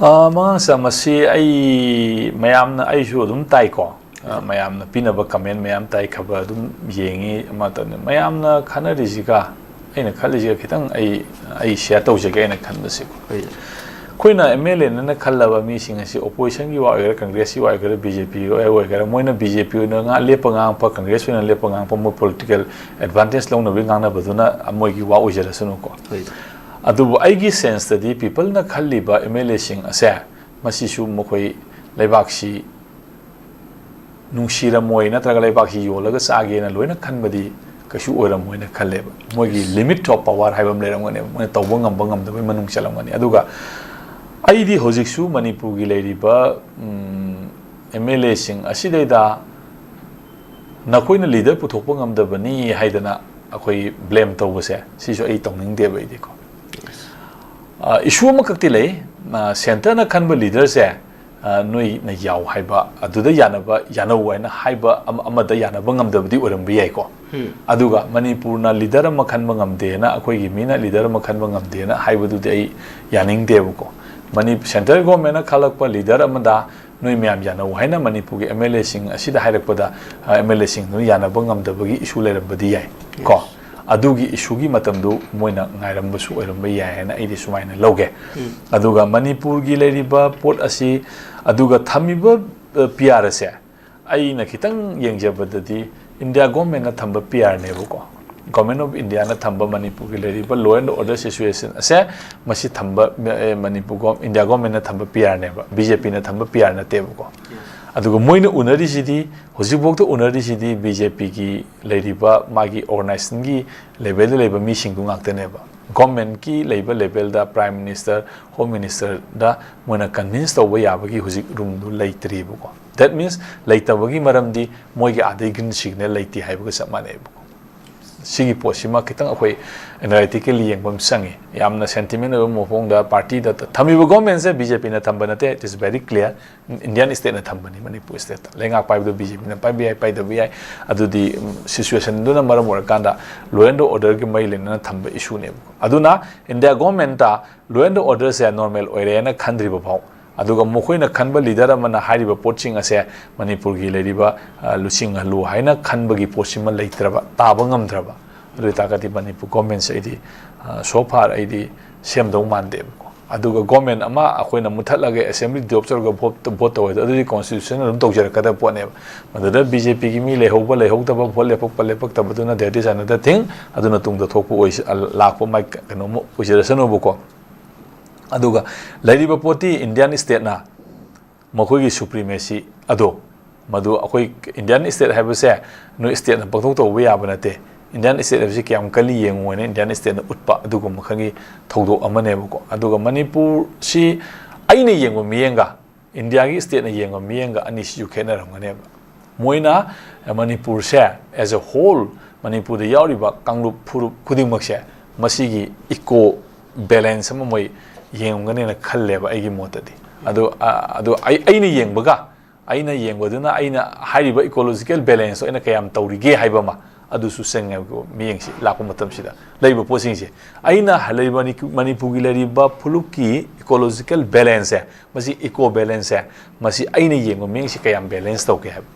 ꯑ, ꯃꯉꯥꯡꯁꯥ, ꯃꯁꯤ ꯑꯩ, ꯃꯌꯥꯝꯅ, ꯑꯩꯁꯨ ꯑꯗꯨꯝ ꯇꯥꯏꯀꯣ꯫ ꯑ, ꯃꯌꯥꯝꯅ ꯄꯤꯅꯕ ꯀꯃꯦꯟ ꯃꯌꯥꯝ ꯇꯥꯏ, ꯈꯕꯔ ꯑꯗꯨꯝ ꯌꯦꯡꯉꯤ, ꯑꯃ ꯇꯧꯅꯤ꯫ ꯃꯌꯥꯝꯅ ꯈꯟꯅꯔꯤꯁꯤꯒ ꯑꯩꯅ ꯈꯜꯂꯤꯁꯤꯒ ꯈꯤꯇꯪ ꯑꯩ, ꯑꯩ ꯁꯤꯌꯔ ꯇꯧꯖꯒꯦ ꯑꯩꯅ ꯈꯟꯕꯁꯤꯀꯣ꯫ ꯑꯩꯈꯣꯏꯅ ꯑꯦꯝ ꯑꯦꯜ ꯑꯦꯅꯦꯅ ꯈꯜꯂꯕ ꯃꯤꯁꯤꯡ ꯑꯁꯤ ꯑꯣꯄꯣꯖꯤꯁꯟꯒꯤ ꯋꯥ ꯑꯣꯏꯒꯦꯔꯥ, ꯀꯪꯒ꯭ꯔꯦꯁꯀꯤ ꯋꯥ ꯑꯣꯏꯒꯦꯔꯥ, ꯕꯤ ꯖꯦ ꯄꯤ ꯑꯣꯏꯒꯦꯔꯥ, ꯃꯣꯏꯅ ꯕꯤ ꯖꯦ ꯄꯤ ꯑꯣꯏꯅ ꯉꯥ-, ꯂꯦꯞꯄ ꯉꯥꯡꯉꯛꯄ, ꯀꯪꯒ꯭ꯔꯦꯁ ꯑꯣꯏꯅ ꯂꯦꯞꯄ ꯉꯥꯡꯉꯛꯄ, ꯃꯣꯏ ꯄꯣꯂꯤꯇꯤꯀꯦꯜ ꯑꯦꯗꯚꯥꯟꯇꯦꯖ ꯂꯧꯅꯕꯒꯤ ꯉꯥꯡꯅꯕꯗꯨꯅ ꯃꯣꯏꯒꯤ ꯋꯥ ꯑꯣꯏꯖꯔꯁꯅꯨꯀꯣ꯫ ꯍꯣꯏ꯫ ꯑꯗꯨꯕꯨ ꯑꯩꯒꯤ ꯁꯦꯟꯁꯇꯗꯤ ꯄꯤꯄꯜꯅ ꯈꯜꯂꯤꯕ ꯑꯦꯝ ꯑꯦꯜ ꯑꯦꯁꯤꯡ ꯑꯁꯦ ꯃꯁꯤꯁꯨ ꯃꯈꯣꯏ ꯂꯩꯕꯥꯛꯁꯤ ꯅꯨꯡꯁꯤꯔꯝꯃꯣꯏ ꯅꯠꯇ꯭ꯔꯒ ꯂꯩꯕꯥꯛꯁꯤ ꯌꯣꯜꯂꯒ ꯆꯥꯒꯦꯅ ꯂꯣꯏꯅ ꯈꯟꯕꯗꯤ ꯀꯩꯁꯨ ꯑꯣꯏꯔꯝꯃꯣꯏꯅ ꯈꯜꯂꯦꯕ꯫ ꯃꯣꯏꯒꯤ limit of power ꯍꯥꯏꯕ ꯑꯃ ꯂꯩꯔꯝꯒꯅꯦꯕ, ꯃꯣꯏꯅ ꯇꯧꯕ ꯉꯝꯕ ꯉꯝꯗꯕꯒꯤ ꯃꯅꯨꯡ ꯆꯜꯂꯝꯒꯅꯤ꯫ ꯑꯗꯨꯒ ꯑꯩꯗꯤ ꯍꯧꯖꯤꯛꯁꯨ ꯃꯅꯤꯄꯨꯔꯒꯤ ꯂꯩꯔꯤꯕ ꯑꯦꯝ ꯑꯦꯜ ꯑꯦꯁꯤꯡ ꯑꯁꯤꯗꯩꯗ ꯅꯈꯣꯏꯅ ꯂꯤꯗꯔ ꯄꯨꯊꯣꯛꯄ ꯉꯝꯗꯕꯅꯤ ꯍꯥꯏꯗꯅ ꯑꯩꯈꯣꯏ ꯕ꯭ꯂꯦꯝ ꯇꯧꯕꯁꯦ, ꯁꯤꯁꯨ ꯑꯩ ꯇꯧꯅꯤꯡꯗꯦꯕ ꯑꯩꯗꯤꯀꯣ꯫ ꯏꯁꯨ ꯑꯃꯈꯛꯇꯤ ꯂꯩ, ꯁꯦꯟꯇꯔꯅ ꯈꯟꯕ ꯂꯤꯗꯔꯁꯦ ꯅꯣꯏꯅ ꯌꯥꯎ ꯍꯥꯏꯕ, ꯑꯗꯨꯗ ꯌꯥꯅꯕ, ꯌꯥꯅꯧ ꯍꯥꯏꯅ ꯍꯥꯏꯕ ꯑꯃ, ꯑꯃꯗ ꯌꯥꯅꯕ ꯉꯝꯗꯕꯗꯤ ꯑꯣꯏꯔꯝꯕ ꯌꯥꯏꯀꯣ꯫ ꯑꯗꯨꯒ ꯃꯅꯤꯄꯨꯔꯅ ꯂꯤꯗꯔ ꯑꯃ ꯈꯟꯕ ꯉꯝꯗꯦꯅ, ꯑꯩꯈꯣꯏꯒꯤ ꯃꯤꯅ ꯂꯤꯗꯔ ꯑꯃ ꯈꯟꯕ ꯉꯝꯗꯦꯅ ꯍꯥꯏꯕꯗꯨꯗꯤ ꯑꯩ ꯌꯥꯅꯤꯡꯗꯦꯕꯀꯣ꯫ ꯃꯅꯤ-, ꯁꯦꯟꯇ꯭ꯔꯦꯜ ꯒꯣꯔꯃꯦꯟꯅ ꯈꯜꯂꯛꯄ ꯂꯤꯗꯔ ꯑꯃꯗ ꯅꯣꯏ ꯃꯌꯥꯝ ꯌꯥꯅꯧ ꯍꯥꯏꯅ ꯃꯅꯤꯄꯨꯔꯒꯤ ꯑꯦꯝ ꯑꯦꯜ ꯑꯦꯁꯤꯡ ꯑꯁꯤꯗ ꯍꯥꯏꯔꯛꯄꯗ, ꯑꯦꯝ ꯑꯦꯜ ꯑꯦꯁꯤꯡꯗꯨꯅ ꯌꯥꯅꯕ ꯉꯝꯗꯕꯒꯤ ꯏꯁꯨ ꯂꯩꯔꯝꯕꯗꯤ ꯌꯥꯏ ꯀꯣ꯫ ꯑꯗꯨꯒꯤ ꯏꯁꯨꯒꯤ ꯃꯇꯝꯗꯨ ꯃꯣꯏꯅ ꯉꯥꯏꯔꯝꯕꯁꯨ ꯑꯣꯏꯔꯝꯕ ꯌꯥꯏ ꯍꯥꯏꯅ ꯑꯩꯗꯤ ꯁꯨꯃꯥꯏꯅ ꯂꯧꯒꯦ꯫ ꯑꯗꯨꯒ ꯃꯅꯤꯄꯨꯔꯒꯤ ꯂꯩꯔꯤꯕ ꯄꯣꯠ ꯑꯁꯤ, ꯑꯗꯨꯒ ꯊꯝꯃꯤꯕ ꯄꯤ ꯑꯥꯔ ꯑꯁꯦ, ꯑꯩꯅ ꯈꯤꯇꯪ ꯌꯦꯡꯖꯕꯗꯗꯤ ꯏꯟꯗꯤꯌꯥ ꯒꯣꯔꯃꯦꯟꯅ ꯊꯝꯕ ꯄꯤ ꯑꯥꯔꯅꯦꯕꯀꯣ꯫ ꯒꯣꯔꯃꯦꯟ ꯑꯣꯐ ꯏꯟꯗꯤꯌꯥꯅ ꯊꯝꯕ ꯃꯅꯤꯄꯨꯔꯒꯤ ꯂꯩꯔꯤꯕ law and order situation ꯑꯁꯦ, ꯃꯁꯤ ꯊꯝꯕ, ꯑꯦ, ꯃꯅꯤꯄꯨꯔ ꯒꯣ-, ꯏꯟꯗꯤꯌꯥ ꯒꯣꯔꯃꯦꯟꯅ ꯊꯝꯕ ꯄꯤ ꯑꯥꯔꯅꯦꯕ, ꯕꯤ ꯖꯦ ꯄꯤꯅ ꯊꯝꯕ ꯄꯤ ꯑꯥꯔ ꯅꯠꯇꯦꯕꯀꯣ꯫ ꯑꯗꯨꯒ ꯃꯣꯏꯅ ꯎꯅꯔꯤꯁꯤꯗꯤ, ꯍꯧꯖꯤꯛꯐꯥꯎꯗ ꯎꯅꯔꯤꯁꯤꯗꯤ ꯕꯤ ꯖꯦ ꯄꯤꯒꯤ ꯂꯩꯔꯤꯕ ꯃꯥꯒꯤ ꯑꯣꯔꯒꯅꯥꯏꯖꯦꯁꯟꯒꯤ ꯂꯦꯚꯦꯜꯗ ꯂꯩꯕ ꯃꯤꯁꯤꯡꯗꯨ ꯉꯥꯛꯇꯅꯦꯕ꯫ ꯒꯣꯔꯃꯦꯟꯀꯤ ꯂꯩꯕ ꯂꯦꯚꯦꯜꯗ, ꯄ꯭ꯔꯥꯏꯝ ꯃꯤꯅꯤꯁꯇꯔ, ꯍꯣꯝ ꯃꯤꯅꯤꯁꯇꯔꯗ ꯃꯣꯏꯅ ꯀꯟꯚꯤꯟꯁ ꯇꯧꯕ ꯌꯥꯕꯒꯤ ꯍꯧꯖꯤꯛ ꯔꯨꯝꯗꯨ ꯂꯩꯇ꯭ꯔꯤꯕꯀꯣ꯫ That means, ꯂꯩꯇꯕꯒꯤ ꯃꯔꯝꯗꯤ ꯃꯣꯏꯒꯤ ꯑꯥꯗꯩ ꯒ꯭ꯔꯤꯟ ꯁꯤꯒꯅꯦꯜ ꯂꯩꯇꯦ ꯍꯥꯏꯕꯒ ꯆꯞ ꯃꯥꯟꯅꯩꯕꯀꯣ꯫ ꯁꯤꯒꯤ ꯄꯣꯠꯁꯤꯃ ꯈꯤꯇꯪ ꯑꯩꯈꯣꯏ ꯑꯦꯅꯥꯂꯥꯏꯇꯤꯀꯦꯜꯂꯤ ꯌꯦꯡꯕ ꯑꯃ ꯆꯪꯉꯤ꯫ ꯌꯥꯝꯅ ꯁꯦꯟꯇꯤꯃꯦꯟ ꯑꯣꯏꯕ ꯃꯑꯣꯡꯗ ꯄꯥꯔꯇꯤꯗ ꯊꯝꯃꯤꯕ ꯒꯣꯔꯃꯦꯟꯁꯦ ꯕꯤ ꯖꯦ ꯄꯤꯅ ꯊꯝꯕ ꯅꯠꯇꯦ, it is very clear, Indian ꯁ꯭ꯇꯦꯠꯅ ꯊꯝꯕꯅꯤ꯫ ꯃꯅꯤꯄꯨꯔ ꯁ꯭ꯇꯦꯠꯇ ꯂꯩꯉꯥꯛ ꯄꯥꯏꯕꯗꯣ ꯕꯤ ꯖꯦ ꯄꯤꯅ ꯄꯥꯏꯕ ꯌꯥꯏ, ꯄꯥꯏꯗꯕ ꯌꯥꯏ, ꯑꯗꯨꯗꯤ ꯁꯤꯆꯨꯋꯦꯁꯟꯗꯨꯅ ꯃꯔꯝ ꯑꯣꯏꯔꯀꯥꯟꯗ law and orderꯒ ꯃꯔꯤ ꯂꯩꯅꯅ ꯊꯝꯕ ꯏꯁꯨꯅꯦꯕꯀꯣ꯫ ꯑꯗꯨꯅ ꯏꯟꯗꯤꯌꯥ ꯒꯣꯔꯃꯦꯟꯇ law and orderꯁꯦ ꯅꯣꯔꯃꯦꯜ ꯑꯣꯏꯔꯦꯅ ꯈꯟꯗ꯭ꯔꯤꯕ ꯐꯥꯎ, ꯑꯗꯨꯒ ꯃꯈꯣꯏꯅ ꯈꯟꯕ ꯂꯤꯗꯔ ꯑꯃꯅ ꯍꯥꯏꯔꯤꯕ ꯄꯣꯠꯁꯤꯡ ꯑꯁꯦ ꯃꯅꯤꯄꯨꯔꯒꯤ ꯂꯩꯔꯤꯕ, ꯑ, ꯂꯨꯆꯤꯡꯍꯜꯂꯨ ꯍꯥꯏꯅ ꯈꯟꯕꯒꯤ ꯄꯣꯠꯁꯤꯃ ꯂꯩꯇ꯭ꯔꯕ, ꯇꯥꯕ ꯉꯝꯗ꯭ꯔꯕ, ꯑꯗꯨ ꯑꯣꯏꯇꯥꯔꯒꯗꯤ ꯃꯅꯤꯄꯨꯔ ꯒꯣꯔꯃꯦꯟꯁꯦ ꯑꯩꯗꯤ, ꯑ, so far ꯑꯩꯗꯤ ꯁꯦꯝꯗꯧ ꯃꯥꯟꯗꯦꯕꯀꯣ꯫ ꯑꯗꯨꯒ ꯒꯣꯔꯃꯦꯟ ꯑꯃ ꯑꯩꯈꯣꯏꯅ ꯃꯨꯠꯊꯠꯂꯒ ꯑꯦꯁꯦꯝꯕ꯭ꯂꯤ ꯗꯤꯖꯣꯜꯕ ꯇꯧꯔꯒ ꯚꯣꯠ, ꯚꯣꯠ ꯇꯧꯋꯦ, ꯑꯗꯨꯗꯤ ꯀꯣꯟꯁꯇꯤꯇ꯭ꯌꯨꯁꯟ ꯑꯗꯨꯝ ꯇꯧꯖꯔꯛꯀꯗꯕ ꯄꯣꯠꯅꯦꯕ꯫ ꯃꯗꯨꯗ ꯕꯤ ꯖꯦ ꯄꯤꯒꯤ ꯃꯤ ꯂꯩꯍꯧꯕ ꯂꯩꯍꯧꯗꯕ, vote ꯂꯦꯞꯄꯛꯄ ꯂꯦꯞꯄꯛꯇꯕꯗꯨꯅ that is another thing, ꯑꯗꯨꯅ ꯇꯨꯡꯗ ꯊꯣꯛꯄ ꯑꯣꯏꯁ-, ꯑ, ꯂꯥꯛꯄ ꯃꯥꯏ ꯀꯩꯅꯣꯝꯃ ꯑꯣꯏꯖꯔꯁꯅꯨꯕꯀꯣ꯫ ꯑꯗꯨꯒ ꯂꯩꯔꯤꯕ ꯄꯣꯠꯇꯤ ꯏꯟꯗꯤꯌꯥꯟ ꯁ꯭ꯇꯦꯠꯅ ꯃꯈꯣꯏꯒꯤ ꯁꯨꯄ꯭ꯔꯤꯃꯦꯁꯤ ꯑꯗꯣ, ꯃꯗꯨ ꯑꯩꯈꯣꯏ ꯏꯟꯗꯤꯌꯥꯟ ꯁ꯭ꯇꯦꯠ ꯍꯥꯏꯕꯁꯦ ꯅꯣꯏ ꯁ꯭ꯇꯦꯠꯅ ꯄꯪꯇꯧ ꯇꯧꯕ ꯌꯥꯕ ꯅꯠꯇꯦ꯫ Indian state ꯍꯥꯏꯕꯁꯤ ꯀꯌꯥꯝ ꯀꯜꯂꯤ ꯌꯦꯡꯉꯨ ꯍꯥꯏꯅ Indian stateꯅ ꯎꯠꯄ ꯑꯗꯨꯒꯨꯝꯕ ꯈꯔꯒꯤ ꯊꯧꯗꯣꯛ ꯑꯃꯅꯦꯕꯀꯣ꯫ ꯑꯗꯨꯒ ꯃꯅꯤꯄꯨꯔꯁꯤ ꯑꯩꯅ ꯌꯦꯡꯕ ꯃꯤꯠꯌꯦꯡꯒ Indiaꯒꯤ stateꯅ ꯌꯦꯡꯕ ꯃꯤꯠꯌꯦꯡꯒ ꯑꯅꯤꯁꯤꯁꯨ ꯈꯦꯠꯅꯔꯝꯒꯅꯦꯕ꯫ ꯃꯣꯏꯅ ꯃꯅꯤꯄꯨꯔꯁꯦ as a whole, ꯃꯅꯤꯄꯨꯔꯗ ꯌꯥꯎꯔꯤꯕ ꯀꯥꯡꯂꯨꯞ ꯐꯨꯔꯨꯞ ꯈꯨꯗꯤꯡꯃꯛꯁꯦ ꯃꯁꯤꯒꯤ eco balance ꯑꯃ ꯃꯣꯏ ꯌꯦꯡꯉꯝꯒꯅꯦꯅ ꯈꯜꯂꯦꯕ ꯑꯩꯒꯤ ꯃꯣꯠꯇꯗꯤ꯫ ꯑꯗꯣ, ꯑ, ꯑꯗꯣ ꯑꯩ, ꯑꯩꯅ ꯌꯦꯡꯕꯒ, ꯑꯩꯅ ꯌꯦꯡꯕꯗꯨꯅ ꯑꯩꯅ ꯍꯥꯏꯔꯤꯕ ecological balanceꯇꯣ ꯑꯩꯅ ꯀꯌꯥꯝ ꯇꯧꯔꯤꯒꯦ ꯍꯥꯏꯕ ꯑꯃ ꯑꯗꯨꯁꯨ ꯆꯪꯉꯦꯕꯀꯣ꯫ ꯃꯤꯠꯌꯦꯡꯁꯤ ꯂꯥꯛꯄ ꯃꯇꯝꯁꯤꯗ ꯂꯩꯔꯤꯕ ꯄꯣꯠꯁꯤꯡꯁꯦ, ꯑꯩꯅ ꯂꯩꯔꯤꯕ ꯃꯅꯤꯄꯨ-, ꯃꯅꯤꯄꯨꯔꯒꯤ ꯂꯩꯔꯤꯕ ꯐꯨꯂꯨꯞꯀꯤ ecological balanceꯁꯦ, ꯃꯁꯤ eco balanceꯁꯦ, ꯃꯁꯤ ꯑꯩꯅ ꯌꯦꯡꯕ ꯃꯤꯠꯌꯦꯡꯁꯤ ꯀꯌꯥꯝ balance ꯇꯧꯒꯦ ꯍꯥꯏꯕ꯫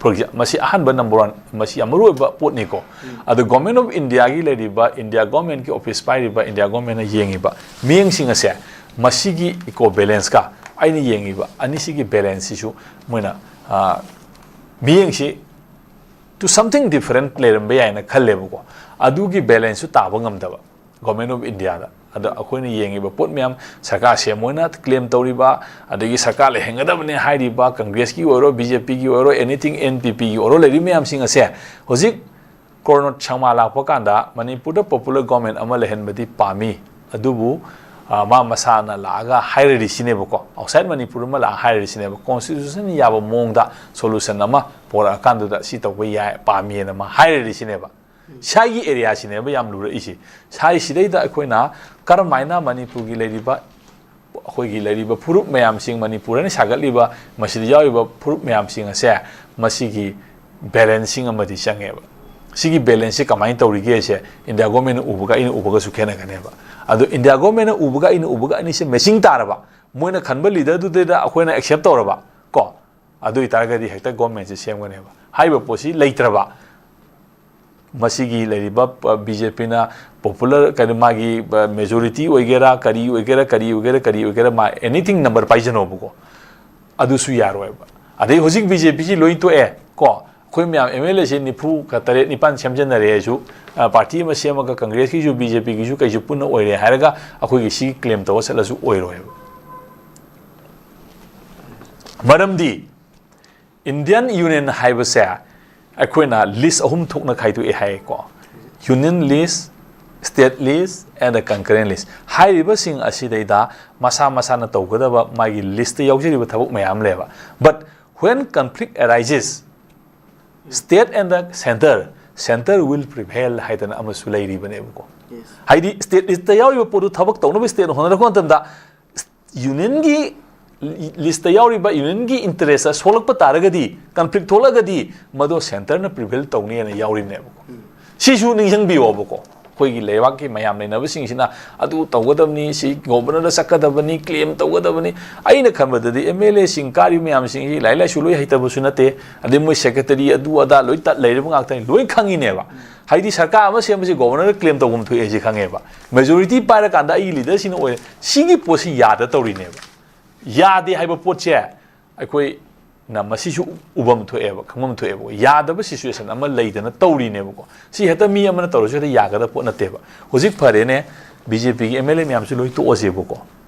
For example, ꯃꯁꯤ ꯑꯍꯥꯟꯕ number one, ꯃꯁꯤ ꯌꯥꯝ ꯃꯔꯨ ꯑꯣꯏꯕ ꯄꯣꯠꯅꯤꯀꯣ꯫ ꯑꯗꯣ Government of Indiaꯒꯤ ꯂꯩꯔꯤꯕ, India Governmentꯀꯤ office ꯄꯥꯏꯔꯤꯕ, India Governmentꯅ ꯌꯦꯡꯉꯤꯕ ꯃꯤꯠꯌꯦꯡꯁꯤꯡ ꯑꯁꯦ, ꯃꯁꯤꯒꯤ eco balanceꯀ ꯑꯩꯅ ꯌꯦꯡꯉꯤꯕ ꯑꯅꯤꯁꯤꯒꯤ balanceꯁꯤꯁꯨ ꯃꯣꯏꯅ, ꯑ, ꯃꯤꯠꯌꯦꯡꯁꯤ to something different ꯂꯩꯔꯝꯕ ꯌꯥꯏꯅ ꯈꯜꯂꯦꯕꯀꯣ꯫ ꯑꯗꯨꯒꯤ balanceꯁꯨ ꯇꯥꯕ ꯉꯝꯗꯕ Government of Indiaꯗ꯫ ꯑꯗꯣ ꯑꯩꯈꯣꯏꯅ ꯌꯦꯡꯉꯤꯕ ꯄꯣꯠ ꯃꯌꯥꯝ, ꯁꯔꯀꯥꯔ ꯁꯦꯝꯃꯣꯅ claim ꯇꯧꯔꯤꯕ, ꯑꯗꯒꯤ ꯁꯔꯀꯥꯔ ꯂꯩꯍꯟꯒꯗꯕꯅꯦ ꯍꯥꯏꯔꯤꯕ, Congressꯀꯤ ꯑꯣꯏꯔꯣ, BJPꯒꯤ ꯑꯣꯏꯔꯣ, anything, NPPꯒꯤ ꯑꯣꯏꯔꯣ, ꯂꯩꯔꯤꯕ ꯃꯌꯥꯝꯁꯤꯡ ꯑꯁꯦ ꯍꯧꯖꯤꯛ ꯀꯣꯔꯅꯣꯠ ꯁꯪꯃꯥ ꯂꯥꯛꯄ ꯀꯥꯟꯗ ꯃꯅꯤꯄꯨꯔꯗ popular government ꯑꯃ ꯂꯩꯍꯟꯕꯗꯤ ꯄꯥꯝꯃꯤ꯫ ꯑꯗꯨꯕꯨ, ꯑ, ꯃꯥ ꯃꯁꯥꯅ ꯂꯥꯛꯑꯒ ꯍꯥꯏꯔꯔꯤꯁꯤꯅꯦꯕꯀꯣ, outside ꯃꯅꯤꯄꯨꯔ ꯑꯃ ꯂꯥꯛꯑꯒ ꯍꯥꯏꯔꯔꯤꯁꯤꯅꯦꯕ, constitution ꯌꯥꯕ ꯃꯑꯣꯡꯗ solution ꯑꯃ ꯄꯣꯔꯛꯑꯀꯥꯟꯗꯨꯗ ꯁꯤ ꯇꯧꯕ ꯌꯥꯏ, ꯄꯥꯝꯃꯤꯅ ꯃꯥ ꯍꯥꯏꯔꯔꯤꯁꯤꯅꯦꯕ꯫ ꯁ꯭ꯋꯥꯏꯒꯤ areaꯁꯤꯅꯦꯕ ꯌꯥꯝ ꯂꯨꯔꯛꯏꯁꯦ꯫ ꯁ꯭ꯋꯥꯏꯁꯤꯗꯩꯗ ꯑꯩꯈꯣꯏꯅ ꯀꯔꯝꯍꯥꯏꯅ ꯃꯅꯤꯄꯨꯔꯒꯤ ꯂꯩꯔꯤꯕ, ꯑꯩꯈꯣꯏꯒꯤ ꯂꯩꯔꯤꯕ ꯐꯨꯔꯨꯞ ꯃꯌꯥꯝꯁꯤꯡ, ꯃꯅꯤꯄꯨꯔ ꯍꯥꯏꯅ ꯁꯥꯒꯠꯂꯤꯕ, ꯃꯁꯤꯗ ꯌꯥꯎꯔꯤꯕ ꯐꯨꯔꯨꯞ ꯃꯌꯥꯝꯁꯤꯡ ꯑꯁꯦ, ꯃꯁꯤꯒꯤ balanceꯁꯤꯡ ꯑꯃꯗꯤ ꯆꯪꯉꯦꯕ꯫ ꯁꯤꯒꯤ balanceꯁꯦ ꯀꯃꯥꯏꯅ ꯇꯧꯔꯤꯒꯦꯁꯦ India Governmentꯅ ꯎꯕꯒ ꯑꯩꯅ ꯎꯕꯒꯁꯨ ꯈꯦꯠꯅꯒꯅꯦꯕ꯫ ꯑꯗꯣ India Governmentꯅ ꯎꯕꯒ ꯑꯩꯅ ꯎꯕꯒ ꯑꯅꯤꯁꯦ matching ꯇꯥꯔꯕ, ꯃꯣꯏꯅ ꯈꯟꯕ leaderꯗꯨꯗꯩꯗ ꯑꯩꯈꯣꯏꯅ accept ꯇꯧꯔꯕ ꯀꯣ, ꯑꯗꯨ ꯑꯣꯏꯇꯥꯔꯒꯗꯤ ꯍꯦꯛꯇ governmentꯁꯦ ꯁꯦꯝꯒꯅꯦꯕ꯫ ꯍꯥꯏꯔꯤꯕ ꯄꯣꯠꯁꯤ ꯂꯩꯇ꯭ꯔꯕ, ꯃꯁꯤꯒꯤ ꯂꯩꯔꯤꯕ, ꯑ, BJPꯅ popular, ꯀꯩꯅꯣ, ꯃꯥꯒꯤ, ꯑ, majority ꯑꯣꯏꯒꯦꯔꯥ, ꯀꯔꯤ ꯑꯣꯏꯒꯦꯔꯥ, ꯀꯔꯤ ꯑꯣꯏꯒꯦꯔꯥ, ꯀꯔꯤ ꯑꯣꯏꯒꯦꯔꯥ, ꯃꯥ anything number ꯄꯥꯏꯖꯅꯣꯕꯀꯣ, ꯑꯗꯨꯁꯨ ꯌꯥꯔꯣꯏꯕ꯫ ꯑꯗꯩ ꯍꯧꯖꯤꯛ BJPꯁꯤ ꯂꯣꯏ ꯇꯣꯛꯑꯦ ꯀꯣ, ꯑꯩꯈꯣꯏ ꯃꯌꯥꯝ MLAꯁꯦ ꯅꯤꯐꯨꯒ ꯇꯔꯦꯠ ꯅꯤꯄꯥꯟ ꯁꯦꯝꯖꯟꯅꯔꯦ ꯍꯥꯏꯁꯨ, ꯑ, party ꯑꯃ ꯁꯦꯝꯃꯒ Congressꯀꯤꯁꯨ, BJPꯒꯤꯁꯨ, ꯀꯩꯁꯨ ꯄꯨꯟꯅ ꯑꯣꯏꯔꯦ ꯍꯥꯏꯔꯒ ꯑꯩꯈꯣꯏꯒꯤ ꯁꯤꯒꯤ claim ꯇꯧꯔ ꯆꯠꯂꯁꯨ ꯑꯣꯏꯔꯣꯏꯕ꯫ ꯃꯔꯝꯗꯤ Indian Union ꯍꯥꯏꯕꯁꯦ ꯑꯩꯈꯣꯏꯅ ꯂꯤꯁ ꯑꯍꯨꯝ ꯊꯣꯛꯅ ꯈꯥꯏꯗꯣꯛꯑꯦ ꯍꯥꯏꯌꯦꯀꯣ꯫ Union list, state list and the concurrent list꯫ ꯍꯥꯏꯔꯤꯕꯁꯤꯡ ꯑꯁꯤꯗꯩꯗ ꯃꯁꯥ ꯃꯁꯥꯅ ꯇꯧꯒꯗꯕ ꯃꯥꯒꯤ ꯂꯤꯁꯇ ꯌꯥꯎꯖꯔꯤꯕ ꯊꯕꯛ ꯃꯌꯥꯝ ꯂꯩꯌꯦꯕ꯫ But when conflict arises, state and the center, center will prevail ꯍꯥꯏꯗꯅ ꯑꯃꯁꯨ ꯂꯩꯔꯤꯕꯅꯦꯕꯀꯣ꯫ ꯍꯥꯏꯗꯤ ꯁ꯭ꯇꯦꯠ ꯂꯤꯁꯇ ꯌꯥꯎꯔꯤꯕ ꯄꯣꯠꯇꯨ ꯊꯕꯛ ꯇꯧꯅꯕ ꯁ꯭ꯇꯦꯠꯅ ꯍꯣꯠꯅꯔꯛꯄ ꯃꯇꯝꯗ ꯌꯨꯅꯤꯌꯟꯒꯤ ꯂꯤꯁꯇ ꯌꯥꯎꯔꯤꯕ ꯌꯨꯅꯤꯌꯟꯒꯤ ꯏꯟꯇꯔꯦꯁꯇ ꯁꯣꯛꯂꯛꯄ ꯇꯥꯔꯒꯗꯤ, ꯀꯟꯐ꯭ꯂꯤꯛ ꯊꯣꯛꯂꯛꯑꯒꯗꯤ, ꯃꯗꯣ ꯁꯦꯟꯇꯔꯅ ꯄ꯭ꯔꯤꯚꯦꯜ ꯇꯧꯅꯤꯅ ꯌꯥꯎꯔꯤꯕꯅꯦꯕꯀꯣ꯫ ꯁꯤꯁꯨ ꯅꯤꯡꯁꯤꯡꯕꯤꯌꯣꯕꯀꯣ꯫ ꯑꯩꯈꯣꯏꯒꯤ ꯂꯩꯕꯥꯛꯀꯤ ꯃꯌꯥꯝ ꯂꯩꯅꯕꯁꯤꯡꯁꯤꯅ ꯑꯗꯨ ꯇꯧꯒꯗꯕꯅꯤ, ꯁꯤ ꯒꯣꯕꯔꯅꯔꯗ ꯆꯠꯀꯗꯕꯅꯤ, ꯀ꯭ꯂꯦꯝ ꯇꯧꯒꯗꯕꯅꯤ꯫ ꯑꯩꯅ ꯈꯟꯕꯗꯗꯤ ꯑꯦꯝ ꯑꯦꯜ ꯑꯦꯁꯤꯡ ꯀꯥꯔꯤꯕ ꯃꯌꯥꯝꯁꯤꯡꯁꯤ ꯂꯥꯏꯔꯤꯛ ꯂꯥꯏꯁꯨ ꯂꯣꯏ ꯍꯩꯇꯕꯁꯨ ꯅꯠꯇꯦ, ꯑꯗꯩ ꯃꯣꯏ ꯁꯦꯀ꯭ꯔꯦꯇꯔꯤ ꯑꯗꯨ ꯑꯗꯥ ꯂꯣꯏ ꯇꯠ ꯂꯩꯔꯤꯕ ꯉꯥꯛꯇꯅꯤ, ꯂꯣꯏ ꯈꯪꯉꯤꯅꯦꯕ꯫ ꯍꯥꯏꯗꯤ ꯁꯔꯀꯥꯔ ꯑꯃ ꯁꯦꯝꯕꯁꯤ ꯒꯣꯕꯔꯅꯔꯗ ꯀ꯭ꯂꯦꯝ ꯇꯧꯐꯝ ꯊꯣꯛꯑꯦ ꯍꯥꯏꯁꯤ ꯈꯪꯉꯦꯕ꯫ ꯃꯦꯖꯣꯔꯤꯇꯤ ꯄꯥꯏꯔꯀꯥꯟꯗ ꯑꯩꯒꯤ ꯂꯤꯗꯔꯁꯤꯅ ꯑꯣꯏꯔꯦ, ꯁꯤꯒꯤ ꯄꯣꯠꯁꯤ ꯌꯥꯗ ꯇꯧꯔꯤꯅꯦꯕ꯫ ꯌꯥꯗꯦ ꯍꯥꯏꯕ ꯄꯣꯠꯁꯦ ꯑꯩꯈꯣꯏꯅ ꯃꯁꯤꯁꯨ ꯎꯐꯝ ꯊꯣꯛꯑꯦꯕ, ꯈꯪꯐꯝ ꯊꯣꯛꯑꯦꯕ꯫ ꯌꯥꯗꯕ ꯁꯤꯆꯨꯋꯦꯁꯟ ꯑꯃ ꯂꯩꯗꯅ ꯇꯧꯔꯤꯅꯦꯕꯀꯣ꯫ ꯁꯤ ꯍꯦꯛꯇ ꯃꯤ ꯑꯃꯅ ꯇꯧꯔꯁꯨ ꯍꯦꯛꯇ ꯌꯥꯒꯗꯕ ꯄꯣꯠ ꯅꯠꯇꯦꯕ꯫ ꯍꯧꯖꯤꯛ ꯐꯔꯦꯅꯦ, ꯕꯤ ꯖꯦ ꯄꯤꯒꯤ ꯑꯦꯝ ꯑꯦꯜ ꯑꯦ ꯃꯌꯥꯝꯁꯨ ꯂꯣꯏ ꯇꯣꯛꯑꯁꯦꯕꯀꯣ,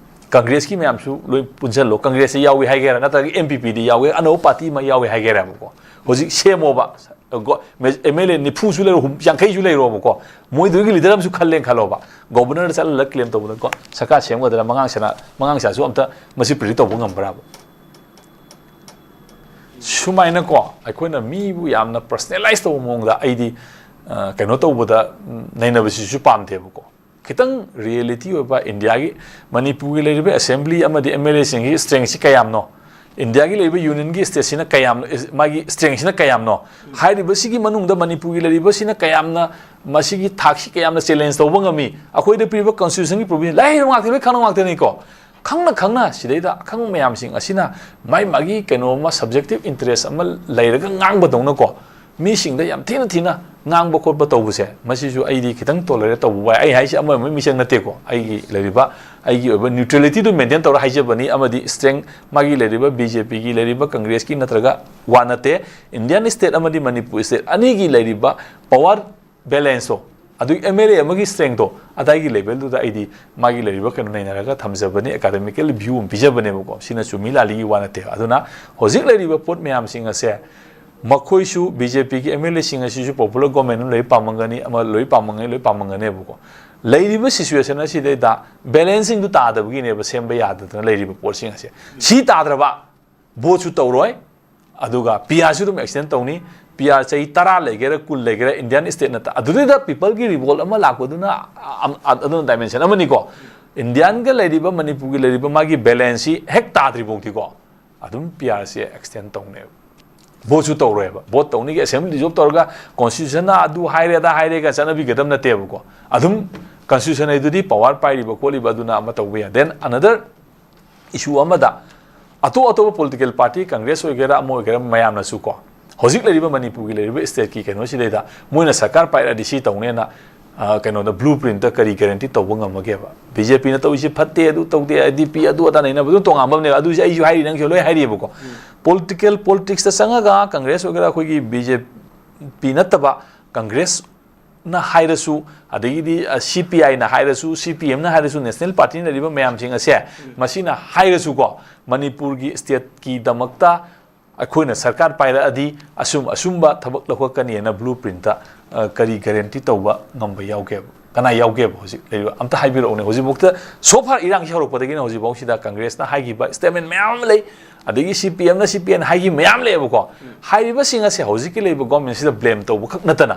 ꯀꯪꯒ꯭ꯔꯦꯁꯀꯤ ꯃꯌꯥꯝꯁꯨ ꯂꯣꯏ ꯄꯨꯟꯁꯤꯜꯂꯣ, ꯀꯪꯒ꯭ꯔꯦꯁꯇ ꯌꯥꯎꯏ ꯍꯥꯏꯒꯦꯔꯥ ꯅꯠꯇ꯭ꯔꯒ ꯑꯦꯟ ꯄꯤ ꯄꯤꯗ ꯌꯥꯎꯏ, ꯑꯅꯧꯕ ꯄꯥꯔꯇꯤ ꯑꯃ ꯌꯥꯎꯏ ꯍꯥꯏꯒꯦꯔꯥꯕꯀꯣ꯫ ꯍꯧꯖꯤꯛ ꯁꯦꯝꯃꯣꯕ, ꯑꯦꯝ ꯑꯦꯜ ꯑꯦ ꯅꯤꯐꯨꯁꯨ ꯂꯩꯔꯣ, ꯍꯨꯝ-, ꯌꯥꯡꯈꯩꯁꯨ ꯂꯩꯔꯣꯕꯀꯣ, ꯃꯣꯏꯗꯨꯒꯤ ꯂꯤꯗꯔ ꯑꯃꯁꯨ ꯈꯜꯂꯦꯅ ꯈꯜꯂꯣꯕ꯫ ꯒꯣꯕꯔꯅꯔꯗ ꯆꯠꯂꯒ ꯀ꯭ꯂꯦꯝ ꯇꯧꯕꯗꯀꯣ, ꯁꯔꯀꯥꯔ ꯁꯦꯝꯒꯗ꯭ꯔꯥ, ꯃꯉꯥꯡ ꯁꯅꯥ-, ꯃꯉꯥꯡ ꯁꯥꯁꯨ ꯑꯝꯇ ꯃꯁꯤ ꯄ꯭ꯔꯤꯗꯤꯛ ꯇꯧꯕ ꯉꯝꯕ꯭ꯔꯥꯕ? ꯁꯨꯃꯥꯏꯅꯀꯣ, ꯑꯩꯈꯣꯏꯅ ꯃꯤꯕꯨ ꯌꯥꯝꯅ ꯄꯔꯁꯅꯦꯂꯥꯏꯁ ꯇꯧꯕ ꯃꯑꯣꯡꯗ ꯑꯩꯗꯤ, ꯑ, ꯀꯩꯅꯣ ꯇꯧꯕꯗ, ꯎꯝ, ꯅꯩꯅꯕꯁꯤꯁꯨ ꯄꯥꯝꯗꯦꯕꯀꯣ꯫ ꯈꯤꯇꯪ ꯔꯤꯌꯦꯂꯤꯇꯤ ꯑꯣꯏꯕ, ꯏꯟꯗꯤꯌꯥꯒꯤ, ꯃꯅꯤꯄꯨꯔꯒꯤ ꯂꯩꯔꯤꯕ ꯑꯦꯁꯦꯝꯕ꯭ꯂꯤ ꯑꯃꯗꯤ ꯑꯦꯝ ꯑꯦꯜ ꯑꯦꯁꯤꯡꯒꯤ ꯁ꯭ꯇꯔꯦꯡꯁꯤ ꯀꯌꯥꯝꯅꯣ, ꯏꯟꯗꯤꯌꯥꯒꯤ ꯂꯩꯔꯤꯕ ꯌꯨꯅꯤꯌꯟꯒꯤ ꯁ꯭ꯇꯦꯠꯁꯤꯅ ꯀꯌꯥꯝꯅꯣ, ꯃꯥꯒꯤ ꯁ꯭ꯇꯔꯦꯡꯁꯤꯅ ꯀꯌꯥꯝꯅꯣ, ꯍꯥꯏꯔꯤꯕꯁꯤꯒꯤ ꯃꯅꯨꯡꯗ ꯃꯅꯤꯄꯨꯔꯒꯤ ꯂꯩꯔꯤꯕꯁꯤꯅ ꯀꯌꯥꯝꯅ ꯃꯁꯤꯒꯤ ꯊꯥꯛꯁꯤ ꯀꯌꯥꯝꯅ ꯆꯦꯂꯦꯟꯖ ꯇꯧꯕ ꯉꯝꯃꯤ, ꯑꯩꯈꯣꯏꯗ ꯄꯤꯔꯤꯕ ꯀꯟꯁꯇꯤꯇ꯭ꯌꯨꯁꯟꯒꯤ ꯄ꯭ꯔꯣꯚꯤꯖꯟ, ꯂꯥꯏꯔꯤꯛ ꯉꯥꯛꯇ ꯂꯣꯏ ꯈꯪꯅ ꯉꯥꯛꯇꯅꯤꯀꯣ꯫ ꯈꯪꯅ ꯈꯪꯅ ꯁꯤꯗꯩꯗ ꯑꯈꯪꯕ ꯃꯌꯥꯝꯁꯤꯡ ꯑꯁꯤꯅ ꯃꯥꯏ ꯃꯥꯒꯤ ꯀꯩꯅꯣꯝꯃ ꯁꯕꯖꯦꯛꯇꯤꯚ ꯏꯟꯇꯔꯦꯁ ꯑꯃ ꯂꯩꯔꯒ ꯉꯥꯡꯕꯗꯧꯅꯀꯣ, ꯃꯤꯁꯤꯡꯗ ꯌꯥꯝ ꯊꯤꯅ ꯊꯤꯅ ꯉꯥꯡꯕ ꯈꯣꯠꯄ ꯇꯧꯕꯁꯦ, ꯃꯁꯤꯁꯨ ꯑꯩꯗꯤ ꯈꯤꯇꯪ ꯇꯣꯂꯔꯦꯠ ꯇꯧꯕ ꯋꯥꯏ꯫ ꯑꯩ ꯍꯥꯏꯁꯦ ꯑꯃ ꯑꯃꯒꯤ ꯃꯤꯆꯪ ꯅꯠꯇꯦꯀꯣ, ꯑꯩꯒꯤ ꯂꯩꯔꯤꯕ, ꯑꯩꯒꯤ ꯑꯣꯏꯕ ꯅ꯭ꯌꯨꯇ꯭ꯔꯦꯂꯤꯇꯤꯗꯨ ꯃꯦꯟꯇꯦꯟ ꯇꯧꯔ ꯍꯥꯏꯖꯕꯅꯤ꯫ ꯑꯃꯗꯤ ꯁ꯭ꯇꯔꯦꯡ, ꯃꯥꯒꯤ ꯂꯩꯔꯤꯕ ꯕꯤ ꯖꯦ ꯄꯤꯒꯤ ꯂꯩꯔꯤꯕ ꯀꯪꯒ꯭ꯔꯦꯁꯀꯤ ꯅꯠꯇ꯭ꯔꯒ ꯋꯥ ꯅꯠꯇꯦ, ꯏꯟꯗꯤꯌꯥꯟ ꯁ꯭ꯇꯦꯠ ꯑꯃꯗꯤ ꯃꯅꯤꯄꯨꯔ ꯁ꯭ꯇꯦꯠ ꯑꯅꯤꯒꯤ ꯂꯩꯔꯤꯕ ꯄꯋꯥꯔ ꯕꯦꯂꯦꯟꯁꯇꯣ, ꯑꯗꯨꯒꯤ ꯑꯦꯝ ꯑꯦꯜ ꯑꯦ ꯑꯃꯒꯤ ꯁ꯭ꯇꯔꯦꯡꯇꯣ, ꯑꯗꯥꯏꯒꯤ ꯂꯦꯚꯦꯜꯗꯨꯗ ꯑꯩꯗꯤ ꯃꯥꯒꯤ ꯂꯩꯔꯤꯕ ꯀꯩꯅꯣ ꯅꯩꯅꯔꯒ ꯊꯝꯖꯕꯅꯤ, ꯑꯦꯀꯥꯗꯃꯤꯀꯦꯜ ꯚ꯭ꯌꯨ ꯑꯃ ꯄꯤꯖꯕꯅꯦꯕꯀꯣ꯫ ꯁꯤꯅ ꯆꯨꯝꯃꯤ ꯂꯥꯜꯂꯤꯒꯤ ꯋꯥ ꯅꯠꯇꯦ꯫ ꯑꯗꯨꯅ ꯍꯧꯖꯤꯛ ꯂꯩꯔꯤꯕ ꯄꯣꯠ ꯃꯌꯥꯝꯁꯤꯡ ꯑꯁꯦ ꯃꯈꯣꯏꯁꯨ, ꯕꯤ ꯖꯦ ꯄꯤꯒꯤ ꯑꯦꯝ ꯑꯦꯜ ꯑꯦꯁꯤꯡ ꯑꯁꯤꯁꯨ ꯄꯣꯄꯨꯂꯔ ꯒꯣꯔꯃꯦꯟ ꯑꯃ ꯂꯣꯏ ꯄꯥꯝꯃꯝꯒꯅꯤ, ꯑꯃ ꯂꯣꯏ ꯄꯥꯝꯃꯝꯒꯅꯤ, ꯂꯣꯏ ꯄꯥꯝꯃꯝꯒꯅꯦꯕꯀꯣ꯫ ꯂꯩꯔꯤꯕ ꯁꯤꯆꯨꯋꯦꯁꯟ ꯑꯁꯤꯗꯩꯗ ꯕꯦꯂꯦꯟꯁꯤꯡꯗꯨ ꯇꯥꯗꯕꯒꯤꯅꯦꯕ ꯁꯦꯝꯕ ꯌꯥꯗꯗꯅ ꯂꯩꯔꯤꯕ ꯄꯣꯠꯁꯤꯡ ꯑꯁꯦ꯫ ꯁꯤ ꯇꯥꯗ꯭ꯔꯕ ꯚꯣꯠꯁꯨ ꯇꯧꯔꯣꯏ, ꯑꯗꯨꯒ ꯄꯤ ꯑꯥꯔꯁꯨ ꯑꯗꯨꯝ ꯑꯦꯛꯁꯇꯦꯟ ꯇꯧꯅꯤ꯫ ꯄꯤ ꯑꯥꯔ ꯆꯍꯤ ꯇꯔꯥ ꯂꯩꯒꯦꯔꯥ, ꯀꯨꯟ ꯂꯩꯒꯦꯔꯥ, ꯏꯟꯗꯤꯌꯥꯟ ꯁ꯭ꯇꯦꯠ ꯅꯠꯇ, ꯑꯗꯨꯗꯩꯗ ꯄꯤꯄꯜꯒꯤ ꯔꯤꯚꯣꯜꯠ ꯑꯃ ꯂꯥꯛꯄꯗꯨꯅ ꯑꯝ-, ꯑꯗꯨꯅ ꯗꯥꯏꯃꯦꯟꯁꯟ ꯑꯃꯅꯤꯀꯣ꯫ ꯏꯟꯗꯤꯌꯥꯟꯒ ꯂꯩꯔꯤꯕ, ꯃꯅꯤꯄꯨꯔꯒꯤ ꯂꯩꯔꯤꯕ ꯃꯥꯒꯤ ꯕꯦꯂꯦꯟꯁꯁꯤ ꯍꯦꯛ ꯇꯥꯗ꯭ꯔꯤ ꯐꯥꯎꯗꯤꯀꯣ, ꯑꯗꯨꯝ ꯄꯤ ꯑꯥꯔꯁꯦ ꯑꯦꯛꯁꯇꯦꯟ ꯇꯧꯅꯦꯕ꯫ ꯚꯣꯠꯁꯨ ꯇꯧꯔꯣꯏꯕ꯫ ꯚꯣꯠ ꯇꯧꯅꯤꯒꯤ ꯑꯦꯁꯦꯝꯕ꯭ꯂꯤ ꯗꯤꯖꯣꯜꯕ ꯇꯧꯔꯒ ꯀꯣꯟꯁꯇꯤꯇ꯭ꯌꯨꯁꯟꯅ ꯑꯗꯨ ꯍꯥꯏꯔꯦ, ꯑꯗꯥ ꯍꯥꯏꯔꯦꯒ ꯆꯠꯅꯕꯤꯒꯗꯕ ꯅꯠꯇꯦꯕꯀꯣ꯫ ꯑꯗꯨꯝ ꯀꯟꯁꯇꯤꯇ꯭ꯌꯨꯁꯟ ꯍꯥꯏꯗꯨꯗꯤ ꯄꯋꯥꯔ ꯄꯥꯏꯔꯤꯕ ꯈꯣꯠꯂꯤꯕ ꯑꯗꯨꯅ ꯑꯃ ꯇꯧꯕ ꯌꯥꯏ꯫ Then another issue ꯑꯃꯗ, ꯑꯇꯣꯞ ꯑꯇꯣꯞꯄ ꯄꯣꯂꯤꯇꯤꯀꯦꯜ ꯄꯥꯔꯇꯤ, ꯀꯪꯒ꯭ꯔꯦꯁ ꯑꯣꯏꯒꯦꯔꯥ, ꯑꯃ ꯑꯣꯏꯒꯦꯔꯥ, ꯃꯌꯥꯝꯅꯁꯨ ꯀꯣ, ꯍꯧꯖꯤꯛ ꯂꯩꯔꯤꯕ ꯃꯅꯤꯄꯨꯔꯒꯤ ꯂꯩꯔꯤꯕ ꯁ꯭ꯇꯦꯠꯀꯤ ꯀꯩꯅꯣꯁꯤꯗꯩꯗ ꯃꯣꯏꯅ ꯁꯔꯀꯥꯔ ꯄꯥꯏꯔꯛꯑꯗꯤ ꯁꯤ ꯇꯧꯅꯦꯅ, ꯑ, ꯀꯩꯅꯣꯗ, ꯕ꯭ꯂꯨ ꯄ꯭ꯔꯤꯟꯠꯇ ꯀꯔꯤ ꯒꯦꯔꯦꯟꯇꯤ ꯇꯧꯕ ꯉꯝꯃꯒꯦꯕ? ꯕꯤ ꯖꯦ ꯄꯤꯅ ꯇꯧꯔꯤꯁꯤ ꯐꯠꯇꯦ, ꯑꯗꯨ ꯇꯧꯗꯦ, ꯑꯥꯏ ꯗꯤ ꯄꯤ, ꯑꯗꯨ ꯑꯗꯥ ꯅꯩꯅꯕꯗꯨ ꯇꯣꯉꯥꯟꯕ ꯑꯃꯅꯦꯕ꯫ ꯑꯗꯨꯁꯦ ꯑꯩꯁꯨ ꯍꯥꯏꯔꯤ, ꯅꯪꯁꯨ ꯂꯣꯏ ꯍꯥꯏꯔꯤꯑꯕꯀꯣ꯫ ꯄꯣꯂꯤꯇꯤꯀꯦꯜ, ꯄꯣꯂꯤꯇꯤꯛꯁꯇ ꯆꯪꯉꯒ ꯀꯪꯒ꯭ꯔꯦꯁ ꯑꯣꯏꯒꯦꯔꯥ, ꯑꯩꯈꯣꯏꯒꯤ ꯕꯤ ꯖꯦ ꯄꯤ ꯅꯠꯇꯕ ꯀꯪꯒ꯭ꯔꯦꯁ ꯅ ꯍꯥꯏꯔꯁꯨ, ꯑꯗꯒꯤꯗꯤ, ꯑ, ꯁꯤ ꯄꯤ ꯑꯥꯏꯅ ꯍꯥꯏꯔꯁꯨ, ꯁꯤ ꯄꯤ ꯑꯦꯝꯅ ꯍꯥꯏꯔꯁꯨ, ꯅꯦꯁꯅꯦꯜ ꯄꯥꯔꯇꯤꯅ ꯂꯩꯔꯤꯕ ꯃꯌꯥꯝꯁꯤꯡ ꯑꯁꯦ, ꯃꯁꯤꯅ ꯍꯥꯏꯔꯁꯨꯀꯣ, ꯃꯅꯤꯄꯨꯔꯒꯤ ꯁ꯭ꯇꯦꯠꯀꯤꯗꯃꯛꯇ ꯑꯩꯈꯣꯏꯅ ꯁꯔꯀꯥꯔ ꯄꯥꯏꯔꯛꯑꯗꯤ ꯑꯁꯨꯝ ꯑꯁꯨꯝꯕ ꯊꯕꯛ ꯂꯧꯈꯠꯀꯅꯤꯅ ꯕ꯭ꯂꯨ ꯄ꯭ꯔꯤꯟꯠꯇ, ꯑ, ꯀꯔꯤ ꯒꯦꯔꯦꯟꯇꯤ ꯇꯧꯕ ꯉꯝꯕ ꯌꯥꯎꯒꯦꯕ? ꯀꯅꯥ ꯌꯥꯎꯒꯦꯕ ꯍꯧꯖꯤꯛ ꯂꯩꯔꯤꯕ? ꯑꯝꯇ ꯍꯥꯏꯕꯤꯔꯛꯎꯅꯦ꯫ ꯍꯧꯖꯤꯛꯐꯥꯎꯗ, so far, ꯏꯔꯥꯡꯁꯤ ꯍꯧꯔꯛꯄꯗꯒꯤꯅ ꯍꯧꯖꯤꯛꯐꯥꯎꯁꯤꯗ ꯀꯪꯒ꯭ꯔꯦꯁꯅ ꯍꯥꯏꯈꯤꯕ ꯁ꯭ꯇꯦꯠꯃꯦꯟ ꯃꯌꯥꯝ ꯑꯃ ꯂꯩ, ꯑꯗꯒꯤ ꯁꯤ ꯄꯤ ꯑꯦꯝꯅ, ꯁꯤ ꯄꯤ ꯑꯥꯏꯅ ꯍꯥꯏꯈꯤꯕ ꯃꯌꯥꯝ ꯂꯩꯌꯦꯕꯀꯣ꯫ ꯍꯥꯏꯔꯤꯕꯁꯤꯡ ꯑꯁꯦ ꯍꯧꯖꯤꯛꯀꯤ ꯂꯩꯔꯤꯕ ꯒꯣꯔꯃꯦꯟꯁꯤꯗ ꯕ꯭ꯂꯦꯝ ꯇꯧꯕ ꯈꯛ ꯅꯠꯇꯅ,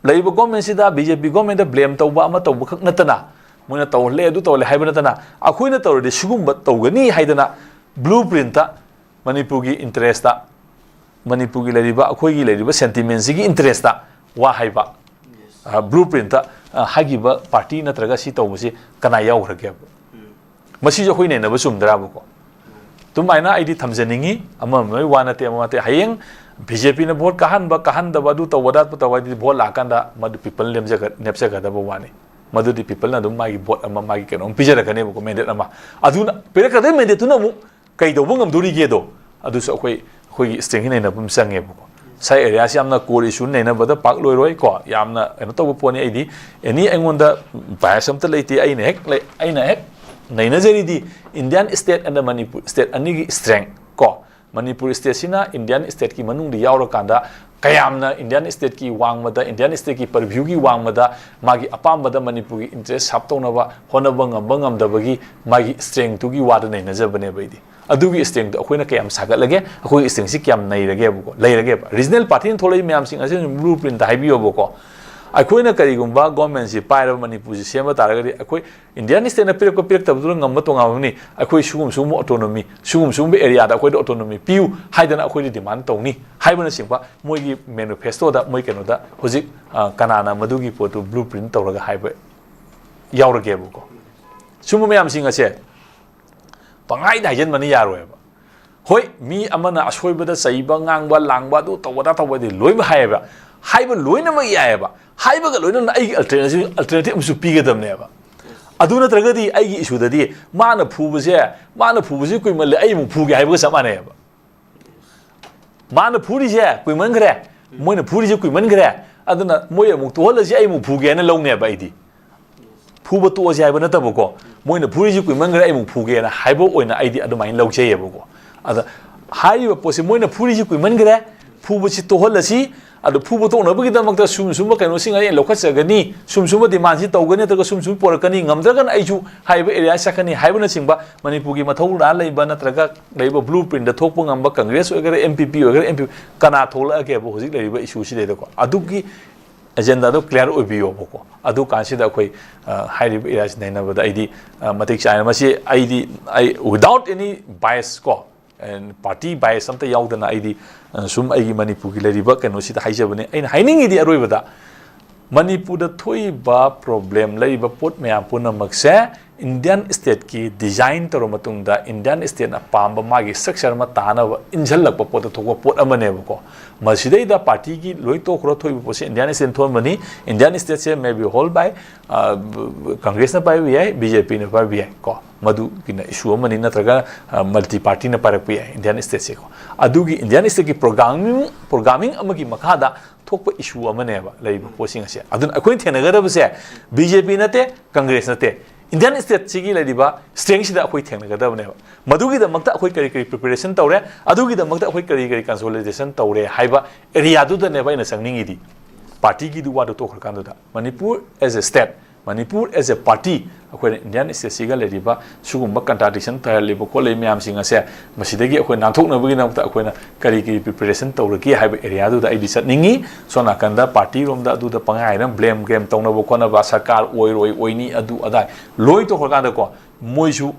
ꯂꯩꯔꯤꯕ ꯒꯣꯔꯃꯦꯟꯁꯤꯗ, ꯕꯤ ꯖꯦ ꯄꯤ ꯒꯣꯔꯃꯦꯟꯗ ꯕ꯭ꯂꯦꯝ ꯇꯧꯕ ꯑꯃ ꯇꯧꯕ ꯈꯛ ꯅꯠꯇꯅ, ꯃꯣꯏꯅ ꯇꯧꯍꯜꯂꯦ, ꯑꯗꯨ ꯇꯧꯍꯜꯂꯦ ꯍꯥꯏꯕ ꯅꯠꯇꯅ, ꯑꯩꯈꯣꯏꯅ ꯇꯧꯔꯗꯤ ꯁꯤꯒꯨꯝꯕ ꯇꯧꯒꯅꯤ ꯍꯥꯏꯗꯅ ꯕ꯭ꯂꯨ ꯄ꯭ꯔꯤꯟꯠꯇ, ꯃꯅꯤꯄꯨꯔꯒꯤ ꯏꯟꯇꯔꯦꯁꯇ, ꯃꯅꯤꯄꯨꯔꯒꯤ ꯂꯩꯔꯤꯕ, ꯑꯩꯈꯣꯏꯒꯤ ꯂꯩꯔꯤꯕ ꯁꯦꯟꯇꯤꯃꯦꯟꯁꯤꯒꯤ ꯏꯟꯇꯔꯦꯁꯇ ꯋꯥ ꯍꯥꯏꯕ, ꯑ, ꯕ꯭ꯂꯨ ꯄ꯭ꯔꯤꯟꯠꯇ, ꯑ, ꯍꯥꯏꯈꯤꯕ ꯄꯥꯔꯇꯤ ꯅꯠꯇ꯭ꯔꯒ ꯁꯤ ꯇꯧꯕꯁꯤ ꯀꯅꯥ ꯌꯥꯎꯈ꯭ꯔꯒꯦꯕ? ꯃꯁꯤꯁꯨ ꯑꯩꯈꯣꯏ ꯅꯩꯅꯕ ꯆꯨꯝꯗ꯭ꯔꯥꯕꯀꯣ? ꯑꯗꯨꯃꯥꯏꯅ ꯑꯩꯗꯤ ꯊꯝꯖꯅꯤꯡꯉꯤ꯫ ꯑꯃ ꯑꯃꯒꯤ ꯋꯥ ꯅꯠꯇꯦ, ꯑꯃ ꯅꯠꯇꯦ꯫ ꯍꯌꯦꯡ ꯕꯤ ꯖꯦ ꯄꯤꯅ ꯚꯣꯠ ꯀꯥꯍꯟꯕ, ꯀꯥꯍꯟꯗꯕ, ꯑꯗꯨ ꯇꯧꯕ, ꯑꯗꯥ ꯇꯧꯕ ꯍꯥꯏꯗꯤ ꯚꯣꯠ ꯂꯥꯛꯀꯥꯟꯗ ꯃꯗꯨ ꯄꯤꯄꯜ ꯅꯦꯞꯆꯒ-, ꯅꯦꯞꯆꯒꯗꯕ ꯋꯥꯅꯤ꯫ ꯃꯗꯨꯗꯤ ꯄꯤꯄꯜꯅ ꯑꯗꯨꯝ ꯃꯥꯒꯤ ꯚꯣꯠ ꯑꯃ, ꯃꯥꯒꯤ ꯀꯩꯅꯣꯝ ꯄꯤꯖꯔꯛꯀꯅꯦꯕꯀꯣ, ꯃꯦꯟꯗꯦꯠ ꯑꯃ꯫ ꯑꯗꯨꯅ ꯄꯤꯔꯛꯀꯗꯣꯏ ꯃꯦꯟꯗꯦꯠꯇꯨꯅ ꯑꯃꯨꯛ ꯀꯩꯗꯧꯕ ꯉꯝꯗꯣꯔꯤꯒꯦꯗꯣ, ꯑꯗꯨꯁꯨ ꯑꯩꯈꯣꯏ, ꯑꯩꯈꯣꯏꯒꯤ ꯁ꯭ꯇꯦꯠꯀꯤ ꯅꯩꯅꯕ ꯑꯃ ꯆꯪꯉꯦꯕꯀꯣ꯫ ꯁꯥꯏ ꯑꯦꯔꯤꯌꯥꯁꯤ ꯌꯥꯝꯅ core issue ꯅꯩꯅꯕꯗ ꯄꯥꯛ ꯂꯣꯏꯔꯣꯏ ꯀꯣ, ꯌꯥꯝꯅ ꯀꯩꯅꯣ ꯇꯧꯕ ꯄꯣꯠꯅꯤ꯫ ꯑꯩꯗꯤ ꯑꯦꯅꯤ ꯑꯩꯉꯣꯟꯗ ꯕꯥꯏꯁ ꯑꯝꯇ ꯂꯩꯇꯦ꯫ ꯑꯩꯅ ꯍꯦꯛ ꯂꯩ-, ꯑꯩꯅ ꯍꯦꯛ ꯅꯩꯅꯖꯔꯤꯗꯤ Indian state and Manipur state ꯑꯅꯤꯒꯤ ꯁ꯭ꯇ꯭ꯔꯦꯡ ꯀꯣ, ꯃꯅꯤꯄꯨꯔ ꯁ꯭ꯇꯦꯠꯁꯤꯅ ꯏꯟꯗꯤꯌꯥꯟ ꯁ꯭ꯇꯦꯠꯀꯤ ꯃꯅꯨꯡꯗ ꯌꯥꯎꯔꯀꯥꯟꯗ ꯀꯌꯥꯝꯅ ꯏꯟꯗꯤꯌꯥꯟ ꯁ꯭ꯇꯦꯠꯀꯤ ꯋꯥꯡꯃꯗ, ꯏꯟꯗꯤꯌꯟ ꯁ꯭ꯇꯦꯠꯀꯤ ꯄꯔꯚ꯭ꯌꯨꯒꯤ ꯋꯥꯡꯃꯗ ꯃꯥꯒꯤ ꯑꯄꯥꯝꯕꯗ ꯃꯅꯤꯄꯨꯔꯒꯤ ꯏꯟꯇꯔꯦꯁ ꯁꯥꯞ ꯇꯧꯅꯕ ꯍꯣꯠꯅꯕ ꯉꯝꯕ ꯉꯝꯗꯕꯒꯤ ꯃꯥꯒꯤ ꯁ꯭ꯇ꯭ꯔꯦꯡꯇꯨꯒꯤ ꯋꯥꯗ ꯅꯩꯅꯖꯕꯅꯦꯕ ꯑꯩꯗꯤ꯫ ꯑꯗꯨꯒꯤ ꯁ꯭ꯇ꯭ꯔꯦꯡꯇꯣ ꯑꯩꯈꯣꯏꯅ ꯀꯌꯥꯝ ꯁꯥꯒꯠꯂꯒꯦ, ꯑꯩꯈꯣꯏꯒꯤ ꯁ꯭ꯇ꯭ꯔꯦꯡꯁꯤ ꯀꯌꯥꯝ ꯅꯩꯔꯒꯦꯕꯀꯣ, ꯂꯩꯔꯒꯦꯕ꯫ ꯔꯤꯖꯅꯦꯜ ꯄꯥꯔꯇꯤꯅ ꯊꯣꯛꯂꯛꯏ ꯃꯌꯥꯝꯁꯤꯡ ꯑꯁꯤ ꯕ꯭ꯂꯨ ꯄ꯭ꯔꯤꯟꯇ ꯍꯥꯏꯕꯤꯌꯣꯕꯀꯣ꯫ ꯑꯩꯈꯣꯏꯅ ꯀꯔꯤꯒꯨꯝꯕ ꯒꯣꯔꯃꯦꯟꯁꯤ ꯄꯥꯏꯔꯕ, ꯃꯅꯤꯄꯨꯔꯁꯤ ꯁꯦꯝꯕ ꯇꯥꯔꯒꯗꯤ ꯑꯩꯈꯣꯏ ꯏꯟꯗꯤꯌꯥꯟ ꯁ꯭ꯇꯦꯠꯅ ꯄꯤꯔꯛꯄ ꯄꯤꯔꯛꯇꯕꯗꯨꯅ ꯉꯝꯕ ꯇꯣꯉꯥꯟꯕꯅꯤ꯫ ꯑꯩꯈꯣꯏ ꯁꯤꯒꯨꯝꯕ ꯁꯤꯒꯨꯝꯕ ꯑꯣꯇꯣꯅꯣꯃꯤ, ꯁꯤꯒꯨꯝꯕ ꯁꯤꯒꯨꯝꯕ ꯑꯦꯔꯤꯌꯥꯗ ꯑꯩꯈꯣꯏꯗ ꯑꯣꯇꯣꯅꯣꯃꯤ ꯄꯤꯌꯨ ꯍꯥꯏꯗꯅ ꯑꯩꯈꯣꯏꯗꯤ ꯗꯤꯃꯥꯟ ꯇꯧꯅꯤ ꯍꯥꯏꯕꯅꯆꯤꯡꯕ ꯃꯣꯏꯒꯤ ꯃꯦꯅꯤꯐꯦꯁꯇꯣꯗ, ꯃꯣꯏ ꯀꯩꯅꯣꯗ ꯍꯧꯖꯤꯛ, ꯑ, ꯀꯅꯥꯅ ꯃꯗꯨꯒꯤ ꯄꯣꯠꯇꯨ ꯕ꯭ꯂꯨ ꯄ꯭ꯔꯤꯟ ꯇꯧꯔꯒ ꯍꯥꯏꯕ ꯌꯥꯎꯔꯒꯦꯕꯀꯣ꯫ ꯁꯨꯝꯕ ꯃꯌꯥꯝꯁꯤꯡ ꯑꯁꯦ ꯄꯪꯍꯥꯏꯗ ꯍꯥꯏꯖꯤꯟꯕꯅ ꯌꯥꯔꯣꯏꯕ꯫ ꯍꯣꯏ, ꯃꯤ ꯑꯃꯅ ꯑꯁꯣꯏꯕꯗ ꯆꯩꯕ, ꯉꯥꯡꯕ, ꯂꯥꯡꯕ, ꯑꯗꯨ ꯇꯧꯕ, ꯑꯗꯥ ꯇꯧꯕꯗꯤ ꯂꯣꯏꯅꯃꯛ ꯍꯥꯏꯌꯦꯕ꯫ ꯍꯥꯏꯕ ꯂꯣꯏꯅꯃꯛ ꯌꯥꯏꯌꯦꯕ꯫ ꯍꯥꯏꯕꯒ ꯂꯣꯏꯅꯅ ꯑꯩꯒꯤ ꯑꯜꯇꯔꯅꯦꯇꯤꯚ, ꯑꯜꯇꯔꯅꯦꯇꯤꯚ ꯑꯃꯁꯨ ꯄꯤꯒꯗꯕꯅꯦꯕ꯫ ꯑꯗꯨ ꯅꯠꯇ꯭ꯔꯒꯗꯤ ꯑꯩꯒꯤ ꯏꯁꯨꯗꯗꯤ ꯃꯥꯅ ꯐꯨꯕꯁꯦ, ꯃꯥꯅ ꯐꯨꯕꯁꯤ ꯀꯨꯏꯃꯜꯂꯦ, ꯑꯩ ꯑꯃꯨꯛ ꯐꯨꯒꯦ ꯍꯥꯏꯕꯒ ꯆꯞ ꯃꯥꯟꯅꯩꯌꯦꯕ꯫ ꯃꯥꯅ ꯐꯨꯔꯤꯁꯦ ꯀꯨꯏꯃꯟꯈ꯭ꯔꯦ, ꯃꯣꯏꯅ ꯐꯨꯔꯤꯁꯦ ꯀꯨꯏꯃꯟꯈ꯭ꯔꯦ, ꯑꯗꯨꯅ ꯃꯣꯏ ꯑꯃꯨꯛ ꯇꯣꯛꯍꯜꯂꯁꯤ, ꯑꯩ ꯑꯃꯨꯛ ꯐꯨꯒꯦ ꯍꯥꯏꯅ ꯂꯧꯅꯦꯕ ꯑꯩꯗꯤ꯫ ꯐꯨꯕ ꯇꯣꯛꯑꯁꯤ ꯍꯥꯏꯕ ꯅꯠꯇꯕꯀꯣ, ꯃꯣꯏꯅ ꯐꯨꯔꯤꯁꯤ ꯀꯨꯏꯃꯟꯈ꯭ꯔꯦ, ꯑꯩ ꯑꯃꯨꯛ ꯐꯨꯒꯦꯅ ꯍꯥꯏꯕ ꯑꯣꯏꯅ ꯑꯩꯗꯤ ꯑꯗꯨꯃꯥꯏꯅ ꯂꯧꯖꯩꯌꯦꯕꯀꯣ꯫ ꯑꯗ ꯍꯥꯏꯔꯤꯕ ꯄꯣꯠꯁꯤ, ꯃꯣꯏꯅ ꯐꯨꯔꯤꯁꯤ ꯀꯨꯏꯃꯟꯈ꯭ꯔꯦ, ꯐꯨꯕꯁꯤ ꯇꯣꯛꯍꯜꯂꯁꯤ, ꯑꯗꯨ ꯐꯨꯕ ꯇꯣꯛꯅꯕꯒꯤꯗꯃꯛꯇ ꯁꯨꯝ ꯁꯨꯝꯕ ꯀꯩꯅꯣꯁꯤꯡ ꯑꯩ ꯂꯧꯈꯠꯆꯒꯅꯤ, ꯁꯨꯝ ꯁꯨꯝꯕ ꯗꯤꯃꯥꯟꯁꯤ ꯇꯧꯒꯅꯤ, ꯅꯠꯇ꯭ꯔꯒ ꯁꯨꯝ ꯁꯨꯝ ꯄꯣꯔꯛꯀꯅꯤ, ꯉꯝꯗ꯭ꯔꯒꯅ ꯑꯩꯁꯨ ꯍꯥꯏꯔꯤꯕ ꯑꯦꯔꯤꯌꯥ ꯆꯠꯀꯅꯤ ꯍꯥꯏꯕꯅꯆꯤꯡꯕ ꯃꯅꯤꯄꯨꯔꯒꯤ ꯃꯊꯧ ꯂꯩꯕ ꯅꯠꯇ꯭ꯔꯒ ꯂꯩꯕ ꯕ꯭ꯂꯨ ꯄ꯭ꯔꯤꯟꯗ ꯊꯣꯛꯄ ꯉꯝꯕ ꯀꯪꯒ꯭ꯔꯦꯁ ꯑꯣꯏꯒꯦꯔꯥ, ꯑꯦꯝ ꯄꯤ ꯄꯤ ꯑꯣꯏꯒꯦꯔꯥ, ꯑꯦꯝ ꯄꯤ ꯀꯅꯥ ꯊꯣꯛꯂꯛꯑꯒꯦꯕ ꯍꯧꯖꯤꯛ ꯂꯩꯔꯤꯕ ꯏꯁꯨꯁꯤꯗꯩꯗꯀꯣ? ꯑꯗꯨꯒꯤ ꯑꯦꯖꯦꯟꯗꯥꯗꯣ ꯀ꯭ꯂꯤꯌꯥꯔ ꯑꯣꯏꯕꯤꯌꯣꯕꯀꯣ꯫ ꯑꯗꯨ ꯀꯥꯟꯁꯤꯗ ꯑꯩꯈꯣꯏ, ꯑ, ꯍꯥꯏꯔꯤꯕ ꯑꯦꯔꯤꯌꯥꯁꯤ ꯅꯩꯅꯕꯗ ꯑꯩꯗꯤ, ꯑ, ꯃꯇꯤꯛ ꯆꯥꯏꯅ ꯃꯁꯤ ꯑꯩꯗꯤ, ꯑꯩ without any bias ꯀꯣ, ꯄꯥꯔꯇꯤ ꯕꯥꯏꯁ ꯑꯝꯇ ꯌꯥꯎꯗꯅ ꯑꯩꯗꯤ, ꯑ, ꯁꯨꯝ ꯑꯩꯒꯤ ꯃꯅꯤꯄꯨꯔꯒꯤ ꯂꯩꯔꯤꯕ ꯀꯩꯅꯣꯁꯤꯗ ꯍꯥꯏꯖꯕꯅꯦ꯫ ꯑꯩꯅ ꯍꯥꯏꯅꯤꯡꯉꯤꯗꯤ ꯑꯔꯣꯏꯕꯗ ꯃꯅꯤꯄꯨꯔꯗ ꯊꯣꯛꯏꯕ ꯄ꯭ꯔꯣꯕ꯭ꯂꯦꯝ, ꯂꯩꯔꯤꯕ ꯄꯣꯠ ꯃꯌꯥꯝ ꯄꯨꯝꯅꯃꯛꯁꯦ ꯏꯟꯗꯤꯌꯥꯟ ꯁ꯭ꯇꯦꯠꯀꯤ ꯗꯤꯖꯥꯏꯟ ꯇꯧꯔ ꯃꯇꯨꯡꯗ ꯏꯟꯗꯤꯌꯥꯟ ꯁ꯭ꯇꯦꯠꯅ ꯄꯥꯝꯕ ꯃꯥꯒꯤ ꯁ꯭ꯇ꯭ꯔꯛꯆꯔ ꯑꯃ ꯇꯥꯅꯕ ꯏꯟꯁꯤꯜꯂꯛꯄ ꯄꯣꯠꯇ ꯊꯣꯛꯄ ꯄꯣꯠ ꯑꯃꯅꯦꯕꯀꯣ꯫ ꯃꯁꯤꯗꯩꯗ ꯄꯥꯔꯇꯤꯒꯤ ꯂꯣꯏ ꯇꯣꯛꯈ꯭ꯔꯣ, ꯊꯣꯛꯏꯕ ꯄꯣꯠꯁꯦ ꯏꯟꯗꯤꯌꯥꯟ ꯁ꯭ꯇꯦꯠꯅ ꯊꯣꯛꯍꯟꯕꯅꯤ꯫ ꯏꯟꯗꯤꯌꯥꯟ ꯁ꯭ꯇꯦꯠꯁꯦ may be hold by, ꯑ, ꯀꯪꯒ꯭ꯔꯦꯁꯅ ꯄꯥꯏꯕ ꯌꯥꯏ, ꯕꯤ ꯖꯦ ꯄꯤꯅ ꯄꯥꯏꯕ ꯌꯥꯏ ꯀꯣ꯫ ꯃꯗꯨꯒꯤꯅ ꯏꯁꯨ ꯑꯃꯅꯤ, ꯅꯠꯇ꯭ꯔꯒ, ꯑ, ꯃꯜꯇꯤ ꯄꯥꯔꯇꯤꯅ ꯄꯥꯏꯔꯛꯄ ꯌꯥꯏ ꯏꯟꯗꯤꯌꯥꯟ ꯁ꯭ꯇꯦꯠꯁꯦꯀꯣ꯫ ꯑꯗꯨꯒꯤ ꯏꯟꯗꯤꯌꯥꯟ ꯁ꯭ꯇꯦꯠꯀꯤ ꯄ꯭ꯔꯣꯒ꯭ꯔꯥꯃꯤꯡ, ꯄ꯭ꯔꯣꯒ꯭ꯔꯥꯃꯤꯡ ꯑꯃꯒꯤ ꯃꯈꯥꯗ ꯊꯣꯛꯄ ꯏꯁꯨ ꯑꯃꯅꯦꯕ ꯂꯩꯔꯤꯕ ꯄꯣꯠꯁꯤꯡ ꯑꯁꯦ꯫ ꯑꯗꯨꯅ ꯑꯩꯈꯣꯏꯅ ꯊꯦꯡꯅꯒꯗꯕꯁꯦ ꯕꯤ ꯖꯦ ꯄꯤ ꯅꯠꯇꯦ, ꯀꯪꯒ꯭ꯔꯦꯁ ꯅꯠꯇꯦ, ꯏꯟꯗꯤꯌꯥꯟ ꯁ꯭ꯇꯦꯠꯁꯤꯒꯤ ꯂꯩꯔꯤꯕ ꯁ꯭ꯇ꯭ꯔꯦꯡꯁꯤꯗ ꯑꯩꯈꯣꯏ ꯊꯦꯡꯅꯒꯗꯕꯅꯦꯕ꯫ ꯃꯗꯨꯒꯤꯗꯃꯛꯇ ꯑꯩꯈꯣꯏ ꯀꯔꯤ ꯀꯔꯤ ꯄ꯭ꯔꯤꯄꯦꯔꯦꯁꯟ ꯇꯧꯔꯦ, ꯑꯗꯨꯒꯤꯗꯃꯛꯇ ꯑꯩꯈꯣꯏ ꯀꯔꯤ ꯀꯔꯤ ꯀꯟꯁꯣꯂꯤꯗꯦꯁꯟ ꯇꯧꯔꯦ ꯍꯥꯏꯕ ꯑꯦꯔꯤꯌꯥꯗꯨꯗꯅꯦꯕ ꯑꯩꯅ ꯆꯪꯅꯤꯡꯉꯤꯗꯤ꯫ ꯄꯥꯔꯇꯤꯒꯤꯗꯨ ꯋꯥꯗꯨ ꯇꯣꯛꯈ꯭ꯔꯀꯥꯟꯗꯨꯗ Manipur as a state, Manipur as a party, ꯑꯩꯈꯣꯏꯅ ꯏꯟꯗꯤꯌꯥꯟ ꯁ꯭ꯇꯦꯠꯁꯤꯒ ꯂꯩꯔꯤꯕ ꯁꯤꯒꯨꯝꯕ ꯀꯟꯇ꯭ꯔꯥꯗꯤꯛꯁꯟ ꯇꯥꯍꯜꯂꯤꯕ ꯈꯣꯠꯂꯤꯕ ꯃꯌꯥꯝꯁꯤꯡ ꯑꯁꯦ, ꯃꯁꯤꯗꯒꯤ ꯑꯩꯈꯣꯏ ꯅꯥꯟꯊꯣꯛꯅꯕꯒꯤꯗꯃꯛꯇ ꯑꯩꯈꯣꯏꯅ ꯀꯔꯤ ꯀꯔꯤ ꯄ꯭ꯔꯤꯄꯦꯔꯦꯁꯟ ꯇꯧꯔꯒꯦ ꯍꯥꯏꯕ ꯑꯦꯔꯤꯌꯥꯗꯨꯗ ꯑꯩꯗꯤ ꯆꯠꯅꯤꯡꯉꯤ꯫ ꯁꯣꯝ ꯅꯥꯀꯟꯗ ꯄꯥꯔꯇꯤꯔꯣꯝꯗ ꯑꯗꯨꯗ ꯄꯪꯍꯥꯏ ꯍꯥꯏꯅ ꯕ꯭ꯂꯦꯝ ꯒꯦꯝ ꯇꯧꯅꯕ ꯈꯣꯠꯅꯕ, ꯁꯔꯀꯥꯔ ꯑꯣꯏꯔꯣꯏ, ꯑꯣꯏꯅꯤ, ꯑꯗꯨ ꯑꯗꯥ ꯂꯣꯏ ꯇꯧꯈ꯭ꯔꯀꯥꯟꯗꯀꯣ, ꯃꯣꯏꯁꯨ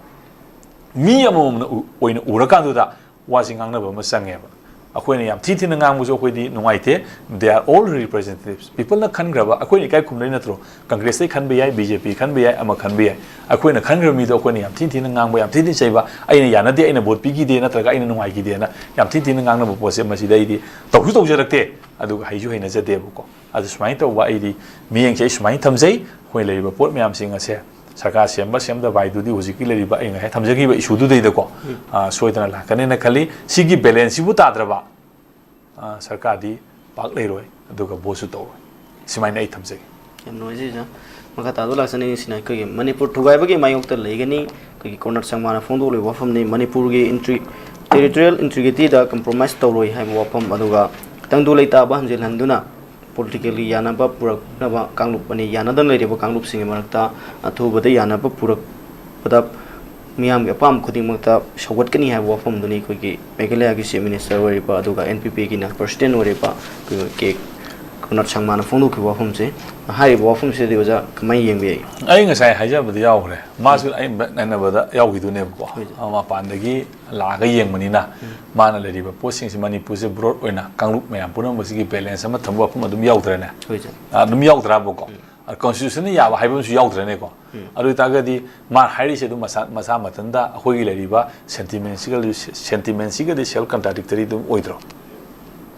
ꯃꯤ ꯑꯃꯃꯝꯅ ꯎ-, ꯑꯣꯏꯅ ꯎꯔꯀꯥꯟꯗꯨꯗ ꯋꯥꯁꯤ ꯉꯥꯡꯅꯕ ꯑꯃ ꯆꯪꯉꯦꯕ꯫ ꯑꯩꯈꯣꯏꯅ ꯌꯥꯝ ꯊꯤ ꯊꯤꯅ ꯉꯥꯡꯕꯁꯨ ꯑꯩꯈꯣꯏꯗꯤ ꯅꯨꯡꯉꯥꯏꯇꯦ꯫ They are all representatives, ꯄꯤꯄꯜꯅ ꯈꯟꯈ꯭ꯔꯕ, ꯑꯩꯈꯣꯏꯅ ꯏꯀꯥꯏ ꯈꯨꯝꯅꯩ ꯅꯠꯇ꯭ꯔꯣ? ꯀꯪꯒ꯭ꯔꯦꯁꯇꯩ ꯈꯟꯕ ꯌꯥꯏ, ꯕꯤ ꯖꯦ ꯄꯤ ꯈꯟꯕ ꯌꯥꯏ, ꯑꯃ ꯈꯟꯕ ꯌꯥꯏ꯫ ꯑꯩꯈꯣꯏꯅ ꯈꯟꯈ꯭ꯔꯕ ꯃꯤꯗꯣ ꯑꯩꯈꯣꯏꯅ ꯌꯥꯝ ꯊꯤꯅ ꯊꯤꯅ ꯉꯥꯡꯕ, ꯌꯥꯝ ꯊꯤꯅ ꯆꯩꯕ, ꯑꯩꯅ ꯌꯥꯅꯗꯦ, ꯑꯩꯅ ꯚꯣꯠ ꯄꯤꯈꯤꯗꯦ, ꯅꯠꯇ꯭ꯔꯒ ꯑꯩꯅ ꯅꯨꯡꯉꯥꯏꯈꯤꯗꯦꯅ ꯌꯥꯝ ꯊꯤꯅ ꯊꯤꯅ ꯉꯥꯡꯅꯕ ꯄꯣꯠꯁꯦ, ꯃꯁꯤꯗ ꯑꯩꯗꯤ ꯇꯧꯁꯨ ꯇꯧꯖꯔꯛꯇꯦ, ꯑꯗꯨꯒ ꯍꯩꯁꯨ ꯍꯩꯅꯖꯗꯦꯕꯀꯣ꯫ ꯑꯗꯨ ꯁꯨꯃꯥꯏꯅ ꯇꯧꯕ ꯑꯩꯗꯤ ꯃꯤꯠꯌꯦꯡꯁꯦ ꯑꯩ ꯁꯨꯃꯥꯏꯅ ꯊꯝꯖꯩ꯫ ꯑꯩꯈꯣꯏ ꯂꯩꯔꯤꯕ ꯄꯣꯠ ꯃꯌꯥꯝꯁꯤꯡ ꯑꯁꯦ ꯁꯔꯀꯥꯔ ꯁꯦꯝꯕ ꯁꯦꯝꯗꯕ ꯍꯥꯏꯗꯨꯗꯤ ꯍꯧꯖꯤꯛꯀꯤ ꯂꯩꯔꯤꯕ ꯑꯩ ꯉꯁꯥꯏ ꯊꯝꯖꯈꯤꯕ ꯏꯁꯨꯗꯨꯗꯩꯗꯀꯣ, ꯎꯝ꯫ ꯑ, ꯁꯣꯏꯗꯅ ꯂꯥꯛꯀꯅꯦꯅ ꯈꯜꯂꯤ꯫ ꯁꯤꯒꯤ ꯕꯦꯂꯦꯟꯁꯁꯤꯕꯨ ꯇꯥꯗ꯭ꯔꯕ, ꯑ, ꯁꯔꯀꯥꯔꯗꯤ ꯄꯥꯛ ꯂꯩꯔꯣꯏ, ꯑꯗꯨꯒ ꯚꯣꯠꯁꯨ ꯇꯧꯔꯣꯏ꯫ ꯁꯨꯃꯥꯏꯅ ꯑꯩ ꯊꯝꯖꯒꯦ꯫ ꯌꯥꯝ ꯅꯨꯡꯉꯥꯏꯖꯩ, ꯑꯣꯖꯥ꯫ ꯃꯈꯥ ꯇꯥꯗ ꯂꯥꯛꯆꯅꯤꯡꯉꯤꯁꯤꯅ ꯑꯩꯈꯣꯏꯒꯤ ꯃꯅꯤꯄꯨꯔ ꯊꯨꯒꯥꯏꯕꯒꯤ ꯃꯥꯌꯣꯛꯇ ꯂꯩꯒꯅꯤ꯫ ꯑꯩꯈꯣꯏꯒꯤ ꯀꯣꯅꯔ ꯁꯪꯃꯥꯅ ꯐꯣꯡꯗꯣꯛꯂꯤꯕ ꯋꯥꯐꯝꯅꯤ꯫ ꯃꯅꯤꯄꯨꯔꯒꯤ ꯏꯟꯇ꯭ꯔꯤ-, territorial integrityꯗ compromise ꯇꯧꯔꯣꯏ ꯍꯥꯏꯕ ꯋꯥꯐꯝ, ꯑꯗꯨꯒ ꯇꯪꯗꯨ ꯂꯩꯇꯥꯕ ꯍꯟꯖꯤꯜꯍꯟꯗꯨꯅ politically ꯌꯥꯅꯕ ꯄꯨꯔꯛꯅꯕ ꯀꯥꯡꯂꯨꯞ ꯑꯅꯤ, ꯌꯥꯅꯗꯅ ꯂꯩꯔꯤꯕ ꯀꯥꯡꯂꯨꯞꯁꯤꯡꯒꯤ ꯃꯔꯛꯇ ꯑꯊꯨꯕꯗ ꯌꯥꯅꯕ ꯄꯨꯔꯛꯄꯗ ꯃꯤꯌꯥꯝꯒꯤ ꯑꯄꯥꯝꯕ ꯈꯨꯗꯤꯡꯃꯛꯇ ꯁꯧꯒꯠꯀꯅꯤ ꯍꯥꯏꯕ ꯋꯥꯐꯝꯗꯨꯅꯤ ꯑꯩꯈꯣꯏꯒꯤ ꯃꯦꯘꯥꯂꯌꯥꯒꯤ Chief Minister ꯑꯣꯏꯔꯤꯕ ꯑꯗꯨꯒ N P Pꯒꯤꯅ President ꯑꯣꯏꯔꯤꯕ ꯑꯩꯈꯣꯏꯒꯤ ꯀꯦ ꯀꯣꯅꯔ ꯁꯪꯃꯥꯅ ꯐꯣꯡꯗꯣꯛꯈꯤꯕ ꯋꯥꯐꯝꯁꯦ꯫ ꯍꯥꯏꯔꯤꯕ ꯋꯥꯐꯝꯁꯤꯗꯗꯤ ꯑꯣꯖꯥ ꯀꯃꯥꯏꯅ ꯌꯦꯡꯕ ꯌꯥꯏ? ꯑꯩ ꯉꯁꯥꯏ ꯍꯥꯏꯖꯕꯗ ꯌꯥꯎꯈ꯭ꯔꯦ, ꯃꯥꯁꯨ ꯑꯩ ꯅꯛꯅꯕꯗ ꯌꯥꯎꯈꯤꯗꯣꯏꯅꯦꯕꯀꯣ꯫ ꯍꯣꯏ꯫ ꯑ, ꯃꯄꯥꯟꯗꯒꯤ ꯂꯥꯛꯑꯒ ꯌꯦꯡꯕꯅꯤꯅ, ꯎꯝ꯫ ꯃꯥꯅ ꯂꯩꯔꯤꯕ ꯄꯣꯠꯁꯤꯡꯁꯤ ꯃꯅꯤꯄꯨꯔꯁꯦ broad ꯑꯣꯏꯅ ꯀꯥꯡꯂꯨꯞ ꯃꯌꯥꯝ ꯄꯨꯝꯅꯃꯛꯁꯤꯒꯤ balance ꯑꯃ ꯊꯝꯕ ꯋꯥꯐꯝ ꯑꯗꯨꯝ ꯌꯥꯎꯗ꯭ꯔꯅꯦ? ꯍꯣꯏ, ꯁꯥꯔ꯫ ꯑ, ꯑꯗꯨꯝ ꯌꯥꯎꯗ꯭ꯔꯕꯀꯣ? ꯎꯝ꯫ ꯑ, constitutionꯅ ꯌꯥꯕ ꯍꯥꯏꯕ ꯑꯃꯁꯨ ꯌꯥꯎꯗ꯭ꯔꯅꯦꯀꯣ? ꯎꯝ꯫ ꯑꯗꯨ ꯑꯣꯏꯇꯥꯔꯒꯗꯤ ꯃꯥ ꯍꯥꯏꯔꯤꯁꯦ ꯑꯗꯨꯝ ꯃꯁꯥ, ꯃꯁꯥ ꯃꯊꯟꯇ ꯑꯩꯈꯣꯏꯒꯤ ꯂꯩꯔꯤꯕ sentimentꯁꯤꯒ, sentimentꯁꯤꯒꯗꯤ self contradictory ꯑꯗꯨꯝ ꯑꯣꯏꯗ꯭ꯔꯣ?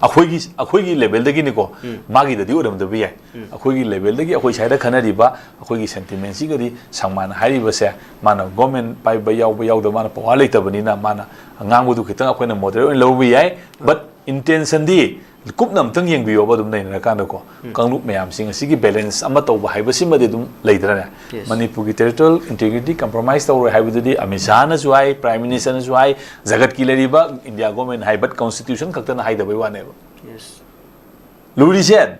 ꯑꯩꯈꯣꯏꯒꯤ, ꯑꯩꯈꯣꯏꯒꯤ levelꯗꯒꯤꯅꯤꯀꯣ, ꯎꯝ꯫ ꯃꯥꯒꯤꯗꯗꯤ ꯑꯣꯏꯔꯝꯗꯕ ꯌꯥꯏ꯫ ꯎꯝ꯫ ꯑꯩꯈꯣꯏꯒꯤ levelꯗꯒꯤ ꯑꯩꯈꯣꯏ ꯁ꯭ꯋꯥꯏꯗ ꯈꯟꯅꯔꯤꯕ ꯑꯩꯈꯣꯏꯒꯤ sentimentꯁꯤꯒꯗꯤ ꯁꯪꯃꯥꯅ ꯍꯥꯏꯔꯤꯕꯁꯦ, ꯃꯥꯅ government ꯄꯥꯏꯕ ꯌꯥꯎꯕ ꯌꯥꯎꯗꯕ ꯃꯥꯅ power ꯂꯩꯇꯕꯅꯤꯅ ꯃꯥꯅ ꯑꯉꯥꯡꯕꯗꯨ ꯈꯤꯇꯪ ꯑꯩꯈꯣꯏꯅ moderate ꯑꯣꯏꯅ ꯂꯧꯕ ꯌꯥꯏ, but intentionꯗꯤ ꯀꯨꯞꯅ ꯑꯝꯇꯪ ꯌꯦꯡꯕꯤꯌꯣꯕ꯫ ꯑꯗꯨꯝ ꯅꯩꯅꯔꯀꯥꯟꯗꯀꯣ, ꯀꯥꯡꯂꯨꯞ ꯃꯌꯥꯝꯁꯤꯡ ꯑꯁꯤꯒꯤ balance ꯑꯃ ꯇꯧꯕ ꯍꯥꯏꯕꯁꯤꯃꯗꯤ ꯑꯗꯨꯝ ꯂꯩꯗ꯭ꯔꯅꯦ꯫ Yes. ꯃꯅꯤꯄꯨꯔꯒꯤ territorial integrity compromise ꯇꯧꯔꯣꯏ ꯍꯥꯏꯕꯗꯨꯗꯤ ꯑꯃꯤꯠ ꯁꯥꯍꯅꯁꯨ ꯍꯥꯏ, Prime Ministerꯅꯁꯨ ꯍꯥꯏ, ꯖꯒꯠꯀꯤ ꯂꯩꯔꯤꯕ India government high, but constitution ꯈꯛꯇꯅ ꯍꯥꯏꯗꯕꯩ ꯋꯥꯅꯦꯕ꯫ Yes. ꯂꯨꯔꯤꯁꯦ,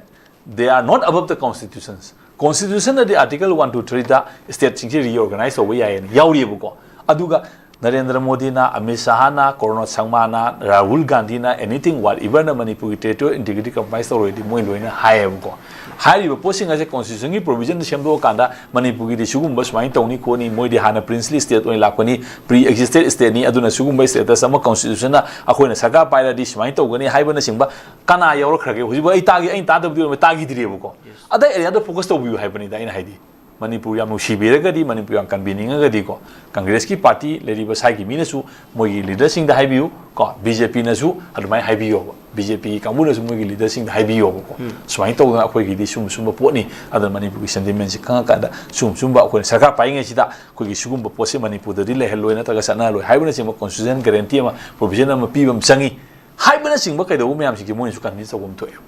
they are not above the constitutions. Constitutionꯅꯗꯤ article one two threeꯗ stateꯁꯤꯡꯁꯤ reorganize ꯇꯧꯕ ꯌꯥꯏꯌꯦꯅ ꯌꯥꯎꯔꯤꯑꯕꯀꯣ꯫ ꯑꯗꯨꯒ ꯅꯔꯦꯟꯗ꯭ꯔ ꯃꯣꯗꯤꯅ, ꯑꯃꯤꯠ ꯁꯥꯍꯅ, ꯀꯣꯔꯣꯅꯥ ꯁꯪꯃꯥꯅ, ꯔꯥꯍꯨꯜ ꯒꯥꯟꯙꯤꯅ, anything whateverꯅ ꯃꯅꯤꯄꯨꯔꯒꯤ territorial integrity compromise ꯇꯧꯔꯣꯏꯗꯤ ꯃꯣꯏ ꯂꯣꯏꯅ ꯍꯥꯏꯌꯦꯕꯀꯣ꯫ ꯍꯥꯏꯔꯤꯕ ꯄꯣꯠꯁꯤꯡ ꯑꯁꯦ constitutionꯒꯤ provisionꯗ ꯁꯦꯝꯗꯣꯛꯑꯀꯥꯟꯗ ꯃꯅꯤꯄꯨꯔꯒꯤꯗꯤ ꯁꯤꯒꯨꯝꯕ ꯁꯨꯃꯥꯏꯅ ꯇꯧꯅꯤ ꯈꯣꯠꯅꯤ, ꯃꯣꯏꯗꯤ ꯍꯥꯟꯅ princely state ꯑꯣꯏꯅ ꯂꯥꯛꯄꯅꯤ, pre existed stateꯅꯤ, ꯑꯗꯨꯅ ꯁꯤꯒꯨꯝꯕ status ꯑꯃ constitutionꯅ ꯑꯩꯈꯣꯏꯅ ꯁꯔꯀꯥꯔ ꯄꯥꯏꯔꯗꯤ ꯁꯨꯃꯥꯏꯅ ꯇꯧꯒꯅꯤ ꯍꯥꯏꯕꯅꯆꯤꯡꯕ ꯀꯅꯥ ꯌꯥꯎꯔꯛꯈ꯭ꯔꯒꯦ? ꯍꯧꯖꯤꯛꯐꯥꯎ ꯑꯩ ꯇꯥꯒꯦ, ꯑꯩꯅ ꯇꯥꯗꯕꯗꯤ ꯑꯣꯏꯔꯝꯃꯦ, ꯇꯥꯈꯤꯗ꯭ꯔꯤꯑꯕꯀꯣ꯫ ꯑꯗꯥꯏ areaꯗ focus ꯇꯧꯕꯤꯌꯨ ꯍꯥꯏꯕꯅꯤꯗ ꯑꯩꯅ ꯍꯥꯏꯗꯤ꯫ ꯃꯅꯤꯄꯨꯔ ꯌꯥꯝ ꯅꯨꯡꯁꯤꯕꯤꯔꯒꯗꯤ, ꯃꯅꯤꯄꯨꯔ ꯌꯥꯝ ꯀꯟꯕꯤꯅꯤꯡꯉꯒꯗꯤꯀꯣ, Congressꯀꯤ party ꯂꯩꯔꯤꯕ ꯁ꯭ꯋꯥꯏꯒꯤ ꯃꯤꯅꯁꯨ ꯃꯣꯏꯒꯤ leaderꯁꯤꯡꯗ ꯍꯥꯏꯕꯤꯌꯨ ꯀꯣ, BJPꯅꯁꯨ ꯑꯗꯨꯃꯥꯏꯅ ꯍꯥꯏꯕꯤꯌꯣꯕ, BJP ꯀꯥꯡꯕꯨꯅꯁꯨ ꯃꯣꯏꯒꯤ leaderꯁꯤꯡꯗ ꯍꯥꯏꯕꯤꯌꯣꯕꯀꯣ꯫ ꯁꯨꯃꯥꯏꯅ ꯇꯧꯗꯅ ꯑꯩꯈꯣꯏꯒꯤꯗꯤ ꯁꯨꯝ ꯁꯨꯝꯕ ꯄꯣꯠꯅꯤ, ꯑꯗꯨꯅ ꯃꯅꯤꯄꯨꯔꯒꯤ sentimentꯁꯤ ꯈꯪꯉꯀꯥꯟꯗ ꯁꯨꯝ ꯁꯨꯝꯕ ꯑꯩꯈꯣꯏꯅ ꯁꯔꯀꯥꯔ ꯄꯥꯏꯔꯤꯉꯩꯁꯤꯗ ꯑꯩꯈꯣꯏꯒꯤ ꯁꯤꯒꯨꯝꯕ ꯄꯣꯠꯁꯦ ꯃꯅꯤꯄꯨꯔꯗꯗꯤ ꯂꯩꯍꯜꯂꯣꯏ ꯅꯠꯇ꯭ꯔꯒ ꯆꯠꯅꯍꯜꯂꯣꯏ ꯍꯥꯏꯕꯅꯆꯤꯡꯕ constitution guarantee ꯑꯃ, provision ꯑꯃ ꯄꯤꯕ ꯑꯃ ꯆꯪꯉꯤ ꯍꯥꯏꯕꯅꯆꯤꯡꯕ ꯀꯩꯗꯧꯕ ꯃꯌꯥꯝꯁꯤꯡꯁꯦ ꯃꯣꯏꯅꯁꯨ convince ꯇꯧꯕ ꯑꯃ ꯊꯣꯛꯑꯦꯕ꯫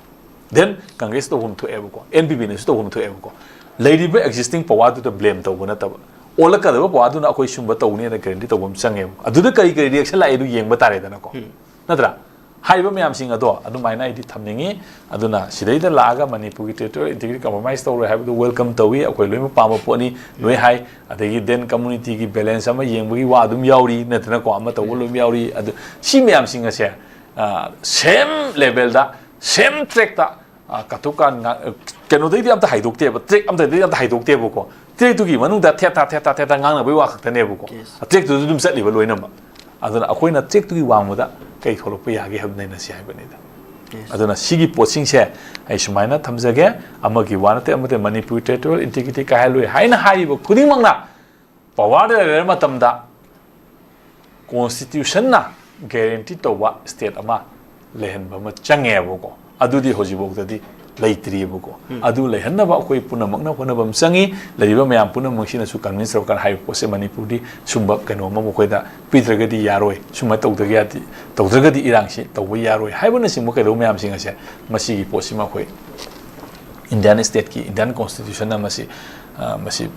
Then Congress ꯇꯧꯐꯝ ꯊꯣꯛꯑꯦꯕꯀꯣ, NPPꯅꯁꯨ ꯇꯧꯐꯝ ꯊꯣꯛꯑꯦꯕꯀꯣ꯫ ꯂꯩꯔꯤꯕ existing powerꯗꯨꯗ blame ꯇꯧꯕ ꯅꯠꯇꯕ, ꯑꯣꯜꯂꯛꯀꯗꯕ powerꯗꯨꯅ ꯑꯩꯈꯣꯏ ꯁꯨꯝꯕ ꯇꯧꯅꯤ ꯍꯥꯏꯅ guarantee ꯇꯧꯕ ꯑꯃ ꯆꯪꯉꯦꯕ꯫ ꯑꯗꯨꯗ ꯀꯔꯤ ꯀꯔꯤ reaction ꯂꯥꯛꯑꯦ ꯑꯗꯨ ꯌꯦꯡꯕ ꯇꯥꯔꯦꯗꯅꯀꯣ꯫ ꯅꯠꯇ꯭ꯔꯥ? ꯍꯥꯏꯔꯤꯕ ꯃꯌꯥꯝꯁꯤꯡ ꯑꯗꯣ ꯑꯗꯨꯃꯥꯏꯅ ꯑꯩꯗꯤ ꯊꯝꯅꯤꯡꯉꯤ꯫ ꯑꯗꯨꯅ ꯁꯤꯗꯩꯗ ꯂꯥꯛꯑꯒ ꯃꯅꯤꯄꯨꯔꯒꯤ territorial integrity compromise ꯇꯧꯔꯣꯏ ꯍꯥꯏꯕꯗꯨ welcome ꯇꯧꯏ, ꯑꯩꯈꯣꯏ ꯂꯣꯏꯅꯃꯛ ꯄꯥꯝꯕ ꯄꯣꯠꯅꯤ, ꯂꯣꯏ ꯍꯥꯏ꯫ ꯑꯗꯒꯤ then communityꯒꯤ balance ꯑꯃ ꯌꯦꯡꯕꯒꯤ ꯋꯥ ꯑꯗꯨꯝ ꯌꯥꯎꯔꯤ ꯅꯠꯇꯅꯀꯣ, ꯑꯃ ꯇꯧꯕ ꯂꯣꯏ ꯌꯥꯎꯔꯤ꯫ ꯑꯗꯨ ꯁꯤ ꯃꯌꯥꯝꯁꯤꯡ ꯑꯁꯦ, ꯑ, same levelꯗ, same trackꯇ, ꯑ, ꯀꯠꯊꯣꯛꯀꯥꯟ ꯉꯥ-, ꯑ, ꯀꯩꯅꯣꯗꯩꯗꯤ ꯑꯝꯇ ꯍꯥꯏꯗꯣꯛꯇꯦꯕ, track ꯑꯝꯇꯗꯩꯗꯤ ꯑꯝꯇ ꯍꯥꯏꯗꯣꯛꯇꯦꯕꯀꯣ꯫ Trackꯇꯨꯒꯤ ꯃꯅꯨꯡꯗ ꯊꯦꯠ ꯊꯥ, ꯊꯦꯠ ꯊꯥ, ꯊꯦꯠ ꯊꯥ ꯉꯥꯡꯅꯕꯒꯤ ꯋꯥ ꯈꯛꯇꯅꯦꯕꯀꯣ꯫ Yes. Trackꯇꯨꯗ ꯑꯗꯨꯝ ꯆꯠꯂꯤꯕ ꯂꯣꯏꯅꯃꯛ꯫ ꯑꯗꯨꯅ ꯑꯩꯈꯣꯏꯅ trackꯇꯨꯒꯤ ꯋꯥꯡꯃꯗ ꯀꯩ ꯊꯣꯛꯂꯛꯄ ꯌꯥꯒꯦ ꯍꯥꯏꯕ ꯅꯩꯅꯁꯤ ꯍꯥꯏꯕꯅꯤꯗ꯫ Yes. ꯑꯗꯨꯅ ꯁꯤꯒꯤ ꯄꯣꯠꯁꯤꯡꯁꯦ ꯑꯩ ꯁꯨꯃꯥꯏꯅ ꯊꯝꯖꯒꯦ꯫ ꯑꯃꯒꯤ ꯋꯥ ꯅꯠꯇꯦ, ꯑꯃ ꯅꯠꯇꯦ, ꯃꯅꯤꯄꯨꯔ territorial integrity ꯀꯥꯏꯍꯜꯂꯣꯏ ꯍꯥꯏꯅ ꯍꯥꯏꯔꯤꯕ ꯈꯨꯗꯤꯡꯃꯛꯅ powerꯗ ꯂꯩꯔꯕ ꯃꯇꯝꯗ constitutionꯅ guarantee ꯇꯧꯕ state ꯑꯃ ꯂꯩꯍꯟꯕ ꯑꯃ ꯆꯪꯉꯦꯕꯀꯣ꯫ ꯑꯗꯨꯗꯤ ꯍꯧꯖꯤꯛꯐꯥꯎꯗꯗꯤ ꯂꯩꯇ꯭ꯔꯤꯑꯕꯀꯣ꯫ ꯎꯝ꯫ ꯑꯗꯨ ꯂꯩꯍꯟꯅꯕ ꯑꯩꯈꯣꯏ ꯄꯨꯝꯅꯃꯛꯅ ꯍꯣꯠꯅꯕ ꯑꯃ ꯆꯪꯉꯤ꯫ ꯂꯩꯔꯤꯕ ꯃꯌꯥꯝ ꯄꯨꯝꯅꯃꯛꯁꯤꯅꯁꯨ convince ꯇꯧꯔꯀꯥꯟꯗ ꯍꯥꯏꯕ ꯄꯣꯠꯁꯦ ꯃꯅꯤꯄꯨꯔꯗꯤ ꯁꯨꯝꯕ ꯀꯩꯅꯣ ꯑꯃ ꯃꯈꯣꯏꯗ ꯄꯤꯗ꯭ꯔꯒꯗꯤ ꯌꯥꯔꯣꯏ, ꯁꯨꯃꯥꯏꯅ ꯇꯧꯗ꯭ꯔꯒꯗꯤ ꯌꯥꯗꯦ, ꯇꯧꯗ꯭ꯔꯒꯗꯤ ꯏꯔꯥꯡꯁꯤ ꯇꯧꯕ ꯌꯥꯔꯣꯏ ꯍꯥꯏꯕꯅꯆꯤꯡꯕ ꯀꯩꯗꯧꯕ ꯃꯌꯥꯝꯁꯤꯡ ꯑꯁꯦ, ꯃꯁꯤꯒꯤ ꯄꯣꯠꯁꯤꯃ ꯑꯩꯈꯣꯏ Indian state ꯀꯤ, Indian constitution ꯅ ꯃꯁꯤ, ꯑ, ꯃꯁꯤ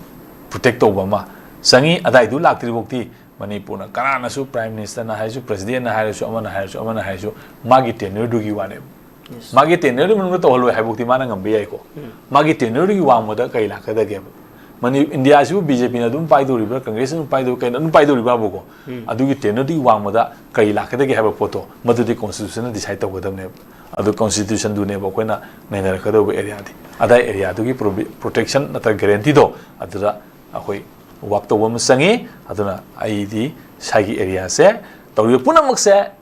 protect ꯇꯧꯕ ꯑꯃ ꯆꯪꯉꯤ꯫ ꯑꯗꯥꯏꯗꯨ ꯂꯥꯛꯇ꯭ꯔꯤꯐꯥꯎꯗꯤ ꯃꯅꯤꯄꯨꯔꯅ ꯀꯅꯥꯅꯁꯨ, Prime Minister ꯅ ꯍꯥꯏꯔꯁꯨ, President ꯅ ꯍꯥꯏꯔꯁꯨ, ꯑꯃꯅ ꯍꯥꯏꯔꯁꯨ, ꯑꯃꯅ ꯍꯥꯏꯔꯁꯨ, ꯃꯥꯒꯤ tenure ꯗꯨꯒꯤ ꯋꯥꯅꯦꯕ꯫ Yes. ꯃꯥꯒꯤ tenure ꯗꯨꯒꯤ ꯃꯅꯨꯡꯗ ꯇꯧꯍꯜꯂꯣꯏ ꯍꯥꯏꯕꯐꯥꯎꯗꯤ ꯃꯥꯅ ꯉꯝꯕ ꯌꯥꯏꯀꯣ꯫ ꯎꯝ꯫ ꯃꯥꯒꯤ tenure ꯗꯨꯒꯤ ꯋꯥꯡꯃꯗ ꯀꯔꯤ ꯂꯥꯛꯀꯗꯒꯦꯕ? ꯃꯅꯤ-, ꯏꯟꯗꯤꯌꯥꯁꯤꯕꯨ BJP ꯅ ꯑꯗꯨꯝ ꯄꯥꯏꯗꯣꯔꯤꯕ꯭ꯔꯥ, Congress ꯅ ꯑꯗꯨꯝ ꯄꯥꯏꯗꯣꯔꯤꯕ꯭ꯔꯥ, ꯀꯩꯅꯣ ꯑꯗꯨꯝ ꯄꯥꯏꯗꯣꯔꯤꯕ꯭ꯔꯥꯕꯨꯀꯣ? ꯎꯝ꯫ ꯑꯗꯨꯒꯤ tenure ꯗꯨꯒꯤ ꯋꯥꯡꯃꯗ ꯀꯔꯤ ꯂꯥꯛꯀꯗꯒꯦ ꯍꯥꯏꯕ ꯄꯣꯠꯇꯣ, ꯃꯗꯨꯗꯤ constitution ꯅ decide ꯇꯧꯒꯗꯕꯅꯦꯕ꯫ ꯑꯗꯨ constitution ꯗꯨꯅꯦꯕ ꯑꯩꯈꯣꯏꯅ ꯅꯩꯅꯔꯛꯀꯗꯧꯕ area ꯗꯤ꯫ ꯑꯗꯥꯏ area ꯗꯨꯒꯤ provi-, protection ꯅꯠꯇ꯭ꯔꯒ guarantee ꯗꯣ ꯑꯗꯨꯗ ꯑꯩꯈꯣꯏ work ꯇꯧꯕ ꯑꯃ ꯆꯪꯉꯤ꯫ ꯑꯗꯨꯅ ꯑꯩꯗꯤ ꯁꯥꯏꯒꯤ area ꯁꯦ ꯇꯧꯔꯤꯕ ꯄꯨꯝꯅꯃꯛꯁꯦ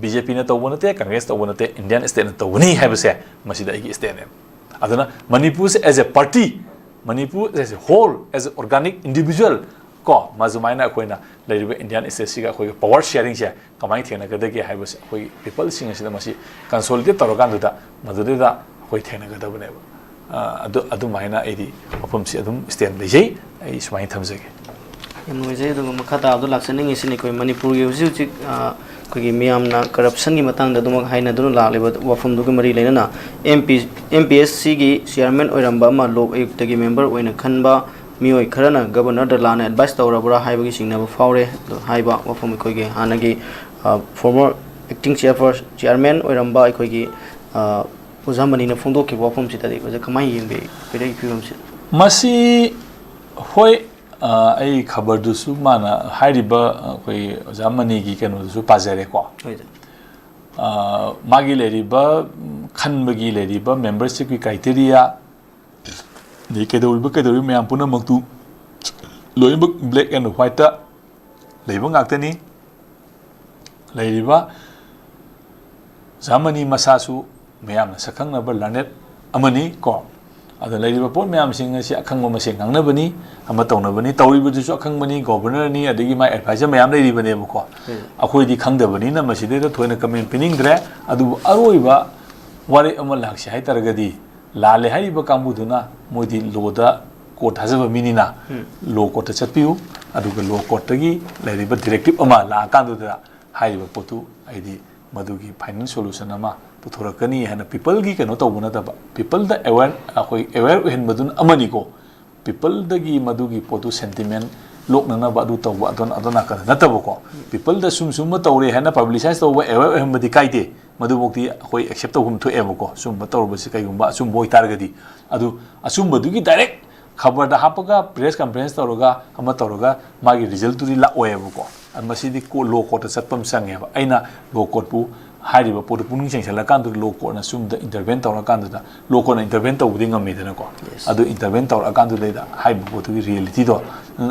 BJP ꯅ ꯇꯧꯕ ꯅꯠꯇꯦ, Congress ꯇꯧꯕ ꯅꯠꯇꯦ, Indian state ꯅ ꯇꯧꯕꯅꯤ ꯍꯥꯏꯕꯁꯦ ꯃꯁꯤꯗ ꯑꯩꯒꯤ stand ꯅꯦꯕ꯫ ꯑꯗꯨꯅ ꯃꯅꯤꯄꯨꯔꯁꯦ as a party, Manipur as a whole, as a organic individual ꯀꯣ, ꯃꯁꯨꯃꯥꯏꯅ ꯑꯩꯈꯣꯏꯅ ꯂꯩꯔꯤꯕ Indian state ꯁꯤꯒ ꯑꯩꯈꯣꯏꯒꯤ power sharing ꯁꯦ ꯀꯃꯥꯏꯅ ꯊꯦꯡꯅꯒꯗꯒꯦ ꯍꯥꯏꯕꯁꯦ ꯑꯩꯈꯣꯏ people ꯁꯤꯡ ꯑꯁꯤꯗ ꯃꯁꯤ consolidate ꯇꯧꯔꯀꯥꯟꯗꯨꯗ ꯃꯗꯨꯗꯩꯗ ꯑꯩꯈꯣꯏ ꯊꯦꯡꯅꯒꯗꯕꯅꯦꯕ꯫ ꯑ, ꯑꯗꯨ, ꯑꯗꯨꯃꯥꯏꯅ ꯑꯩꯗꯤ ꯋꯥꯐꯝꯁꯤ ꯑꯗꯨꯝ stand ꯂꯩꯖꯩ꯫ ꯑꯩ ꯁꯨꯃꯥꯏꯅ ꯊꯝꯖꯒꯦ꯫ ꯌꯥꯝ ꯅꯨꯡꯉꯥꯏꯖꯩ꯫ ꯑꯗꯨꯒ ꯃꯈꯥ ꯇꯥꯕꯗ ꯂꯥꯛꯆꯅꯤꯡꯉꯤꯁꯤꯅ ꯑꯩꯈꯣꯏ ꯃꯅꯤꯄꯨꯔꯒꯤ ꯍꯧꯖꯤꯛ ꯍꯧꯖꯤꯛ, ꯑ, ꯑꯩꯈꯣꯏꯒꯤ ꯃꯤꯌꯥꯝꯅ corruption ꯒꯤ ꯃꯇꯥꯡꯗ ꯑꯗꯨꯃꯛ ꯍꯥꯏꯅꯗꯨꯅ ꯂꯥꯛꯂꯤꯕ ꯋꯥꯐꯝꯗꯨꯒ ꯃꯔꯤ ꯂꯩꯅꯅ M P, M P S C ꯒꯤ chairman ꯑꯣꯏꯔꯝꯕ ꯑꯃ ꯂꯣꯛ ꯑꯌꯨꯛꯇꯒꯤ member ꯑꯣꯏꯅ ꯈꯟꯕ ꯃꯤꯑꯣꯏ ꯈꯔꯅ Governor ꯗ ꯂꯥꯟꯅ advice ꯇꯧꯔꯕ꯭ꯔꯥ ꯍꯥꯏꯕꯒꯤ ꯆꯤꯡꯅꯕ ꯐꯥꯎꯔꯦ꯫ ꯑꯗꯣ ꯍꯥꯏꯕ ꯋꯥꯐꯝ ꯑꯩꯈꯣꯏꯒꯤ ꯍꯥꯟꯅꯒꯤ, ꯑ, former acting chairperson, chairman ꯑꯣꯏꯔꯝꯕ ꯑꯩꯈꯣꯏꯒꯤ, ꯑ, ꯑꯣꯖꯥ ꯃꯅꯤꯅ ꯐꯣꯡꯗꯣꯛꯈꯤꯕ ꯋꯥꯐꯝꯁꯤꯗꯗꯤ ꯑꯣꯖꯥ ꯀꯃꯥꯏꯅ ꯌꯦꯡꯕꯤ ꯍꯧꯖꯤꯛꯀꯤ ꯐꯤꯕꯝꯁꯤ? ꯃꯁꯤ ꯍꯣꯏ, ꯑ, ꯑꯩ ꯈꯕꯔꯗꯨꯁꯨ ꯃꯥꯅ ꯍꯥꯏꯔꯤꯕ, ꯑ, ꯑꯩꯈꯣꯏ ꯑꯣꯖꯥ ꯃꯅꯤꯒꯤ ꯀꯩꯅꯣꯗꯨꯁꯨ ꯄꯥꯖꯔꯦꯀꯣ꯫ ꯍꯣꯏ, ꯁꯥꯔ꯫ ꯑ, ꯃꯥꯒꯤ ꯂꯩꯔꯤꯕ, ꯎꯝ, ꯈꯟꯕꯒꯤ ꯂꯩꯔꯤꯕ membership ꯀꯤ criteria, ꯑꯗꯩ ꯀꯩꯗꯧꯔꯤꯕ, ꯀꯩꯗꯧꯔꯤꯕ ꯃꯌꯥꯝ ꯄꯨꯝꯅꯃꯛꯇꯨ ꯂꯣꯏꯅꯃꯛ black and white ꯇ ꯂꯩꯕ ꯉꯥꯛꯇꯅꯤ꯫ ꯂꯩꯔꯤꯕ ꯑꯣꯖꯥ ꯃꯅꯤ ꯃꯁꯥꯁꯨ ꯃꯌꯥꯝꯅ ꯁꯛꯈꯪꯅꯕ learned ꯑꯃꯅꯤ ꯀꯣ꯫ ꯑꯗ ꯂꯩꯔꯤꯕ ꯄꯣꯠ ꯃꯌꯥꯝꯁꯤꯡ ꯑꯁꯤ ꯑꯈꯪꯕ ꯃꯁꯦꯟ ꯉꯥꯡꯅꯕꯅꯤ, ꯑꯃ ꯇꯧꯅꯕꯅꯤ, ꯇꯧꯔꯤꯕꯗꯨꯁꯨ ꯑꯈꯪꯕꯅꯤ, Governor ꯅꯤ, ꯑꯗꯒꯤ ꯃꯥꯏ advisor ꯃꯌꯥꯝ ꯂꯩꯔꯤꯕꯅꯦꯕꯀꯣ꯫ ꯎꯝ꯫ ꯑꯩꯈꯣꯏꯗꯤ ꯈꯪꯗꯕꯅꯤꯅ ꯃꯁꯤꯗꯩꯗ ꯊꯣꯏꯅ comment ꯄꯤꯅꯤꯡꯗ꯭ꯔꯦ꯫ ꯑꯗꯨꯕꯨ ꯑꯔꯣꯏꯕ ꯋꯥꯔꯦꯞ ꯑꯃ ꯂꯥꯛꯁꯤ ꯍꯥꯏꯇꯥꯔꯒꯗꯤ, ꯂꯥꯜꯂꯦ ꯍꯥꯏꯔꯤꯕ ꯀꯥꯡꯕꯨꯗꯨꯅ, ꯃꯣꯏꯗꯤ ꯂꯣꯗ ꯀꯣꯔꯠ ꯊꯥꯖꯕ ꯃꯤꯅꯤꯅ, ꯎꯝ꯫ ꯂꯣ ꯀꯣꯔꯠꯇ ꯆꯠꯄꯤꯌꯨ, ꯑꯗꯨꯒ ꯂꯣ ꯀꯣꯔꯠꯇꯒꯤ ꯂꯩꯔꯤꯕ ꯗꯤꯔꯦꯛꯇꯤꯞ ꯑꯃ ꯂꯥꯛꯑꯀꯥꯟꯗꯨꯗ ꯍꯥꯏꯔꯤꯕ ꯄꯣꯠꯇꯨ, ꯍꯥꯏꯗꯤ ꯃꯗꯨꯒꯤ ꯐꯥꯏꯅꯦꯜ ꯁꯣꯂꯨꯁꯟ ꯑꯃ ꯄꯨꯊꯣꯔꯛꯀꯅꯤ ꯍꯥꯏꯅ ꯄꯤꯄꯜꯒꯤ ꯀꯩꯅꯣ ꯇꯧꯕ ꯅꯠꯇꯕ, ꯄꯤꯄꯜꯗ ꯑꯦꯋꯦꯔ, ꯑꯩꯈꯣꯏ ꯑꯦꯋꯦꯔ ꯑꯣꯏꯍꯟꯕꯗꯨꯅ ꯑꯃꯅꯤꯀꯣ꯫ ꯄꯤꯄꯜꯗꯒꯤ ꯃꯗꯨꯒꯤ ꯄꯣꯠꯇꯨ ꯁꯦꯟꯇꯤꯃꯦꯟ ꯂꯣꯛꯅꯅꯕ ꯑꯗꯨ ꯇꯧꯕ, ꯑꯗꯣ ꯑꯗꯣ ꯅꯥꯀꯟꯗ ꯅꯠꯇꯕꯀꯣ꯫ ꯄꯤꯄꯜꯗ ꯁꯨꯝ ꯁꯨꯝꯕ ꯇꯧꯔꯦ ꯍꯥꯏꯅ ꯄꯕ꯭ꯂꯤꯁꯥꯏꯁ ꯇꯧꯕ, ꯑꯦꯋꯦꯔ ꯑꯣꯏꯍꯟꯕꯗꯤ ꯀꯥꯏꯗꯦ, ꯃꯗꯨꯐꯥꯎꯗꯤ ꯑꯩꯈꯣꯏ ꯑꯦꯛꯁꯦꯞ ꯇꯧꯐꯝ ꯊꯣꯛꯑꯦꯕꯀꯣ, ꯁꯨꯝꯕ ꯇꯧꯔꯨꯕꯁꯤ ꯀꯩꯒꯨꯝꯕ ꯑꯆꯨꯝꯕ ꯑꯣꯏꯇꯥꯔꯒꯗꯤ꯫ ꯑꯗꯨ ꯑꯆꯨꯝꯕꯗꯨꯒꯤ ꯗꯥꯏꯔꯦꯛ ꯈꯕꯔꯗ ꯍꯥꯞꯄꯒ, ꯄ꯭ꯔꯦꯁ ꯀꯟꯐꯔꯦꯟꯁ ꯇꯧꯔꯒ, ꯑꯃ ꯇꯧꯔꯒ ꯃꯥꯒꯤ ꯔꯤꯖꯜꯇꯨꯗꯤ ꯂꯥꯛꯑꯣꯏꯕꯀꯣ꯫ ꯑꯗꯨ ꯃꯁꯤꯗꯤ ꯀꯣ-, ꯂꯣ ꯀꯣꯔꯠꯇ ꯆꯠꯄ ꯑꯃ ꯆꯪꯉꯦꯕ꯫ ꯑꯩꯅ ꯂꯣ ꯀꯣꯔꯠꯄꯨ ꯍꯥꯏꯔꯤꯕ ꯄꯣꯠꯇꯨ ꯄꯨꯛꯅꯤꯡ ꯆꯪꯁꯤꯜꯂꯀꯥꯟꯗ ꯂꯣ ꯀꯣꯔꯠꯅ ꯆꯨꯝꯗ ꯏꯟꯇꯔꯚꯦꯟ ꯇꯧꯔꯀꯥꯟꯗꯨꯗ, ꯂꯣ ꯀꯣꯔꯠꯅ ꯏꯟꯇꯔꯚꯦꯟ ꯇꯧꯕꯗꯤ ꯉꯝꯃꯤꯗꯅꯀꯣ꯫ Yes. ꯑꯗꯨ ꯏꯟꯇꯔꯚꯦꯟ ꯇꯧꯔꯛꯑꯀꯥꯟꯗꯨꯗꯩꯗ ꯍꯥꯏꯔꯤꯕ ꯄꯣꯠꯇꯨꯒꯤ ꯔꯤꯌꯦꯂꯤꯇꯤꯗꯣ,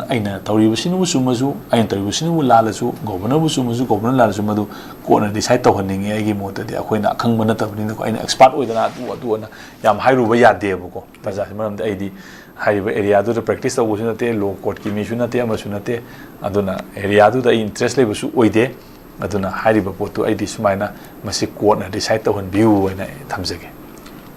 ꯑꯩꯅ ꯇꯧꯔꯤꯕꯁꯤꯅꯕꯨ ꯆꯨꯝꯃꯁꯨ, ꯑꯩꯅ ꯇꯧꯔꯤꯕꯁꯤꯅꯕꯨ ꯂꯥꯜꯂꯁꯨ, ꯒꯣꯕꯔꯅꯔꯕꯨ ꯆꯨꯝꯃꯁꯨ, ꯒꯣꯕꯔꯅꯔ ꯂꯥꯜꯂꯁꯨ, ꯃꯗꯨ ꯀꯣꯔꯠꯅ ꯗꯤꯁꯥꯏꯠ ꯇꯧꯍꯟꯅꯤꯡꯉꯤ꯫ ꯑꯩꯒꯤ ꯃꯣꯠꯇꯗꯤ ꯑꯩꯈꯣꯏꯅ ꯑꯈꯪꯕ ꯅꯠꯇꯕꯅꯤꯅꯀꯣ, ꯑꯩꯅ ꯑꯦꯛꯁꯄꯥꯔꯠ ꯑꯣꯏꯗꯅ ꯑꯗꯨ ꯑꯗꯨ ꯑꯅ ꯌꯥꯝ ꯍꯥꯏꯔꯨꯕ ꯌꯥꯗꯦꯕꯀꯣ ꯄ꯭ꯔꯖꯥꯁꯦ꯫ ꯃꯔꯝꯗꯤ ꯑꯩꯗꯤ ꯍꯥꯏꯔꯤꯕ ꯑꯦꯔꯤꯌꯥꯗꯨꯗ ꯄ꯭ꯔꯦꯛꯇꯤꯁ ꯇꯧꯕꯁꯨ ꯅꯠꯇꯦ, ꯂꯣ ꯀꯣꯔꯠꯀꯤ ꯃꯤꯁꯨ ꯅꯠꯇꯦ, ꯑꯃꯁꯨ ꯅꯠꯇꯦ꯫ ꯑꯗꯨꯅ ꯑꯦꯔꯤꯌꯥꯗꯨꯗ ꯑꯩ ꯏꯟꯇꯔꯦꯁ ꯂꯩꯕꯁꯨ ꯑꯣꯏꯗꯦ꯫ ꯑꯗꯨꯅ ꯍꯥꯏꯔꯤꯕ ꯄꯣꯠꯇꯨ ꯑꯩꯗꯤ ꯁꯨꯃꯥꯏꯅ ꯃꯁꯤ ꯀꯣꯔꯠꯅ ꯗꯤꯁꯥꯏꯠ ꯇꯧꯍꯟꯕꯤꯌꯨ ꯍꯥꯏꯅ ꯑꯩ ꯊꯝꯖꯒꯦ꯫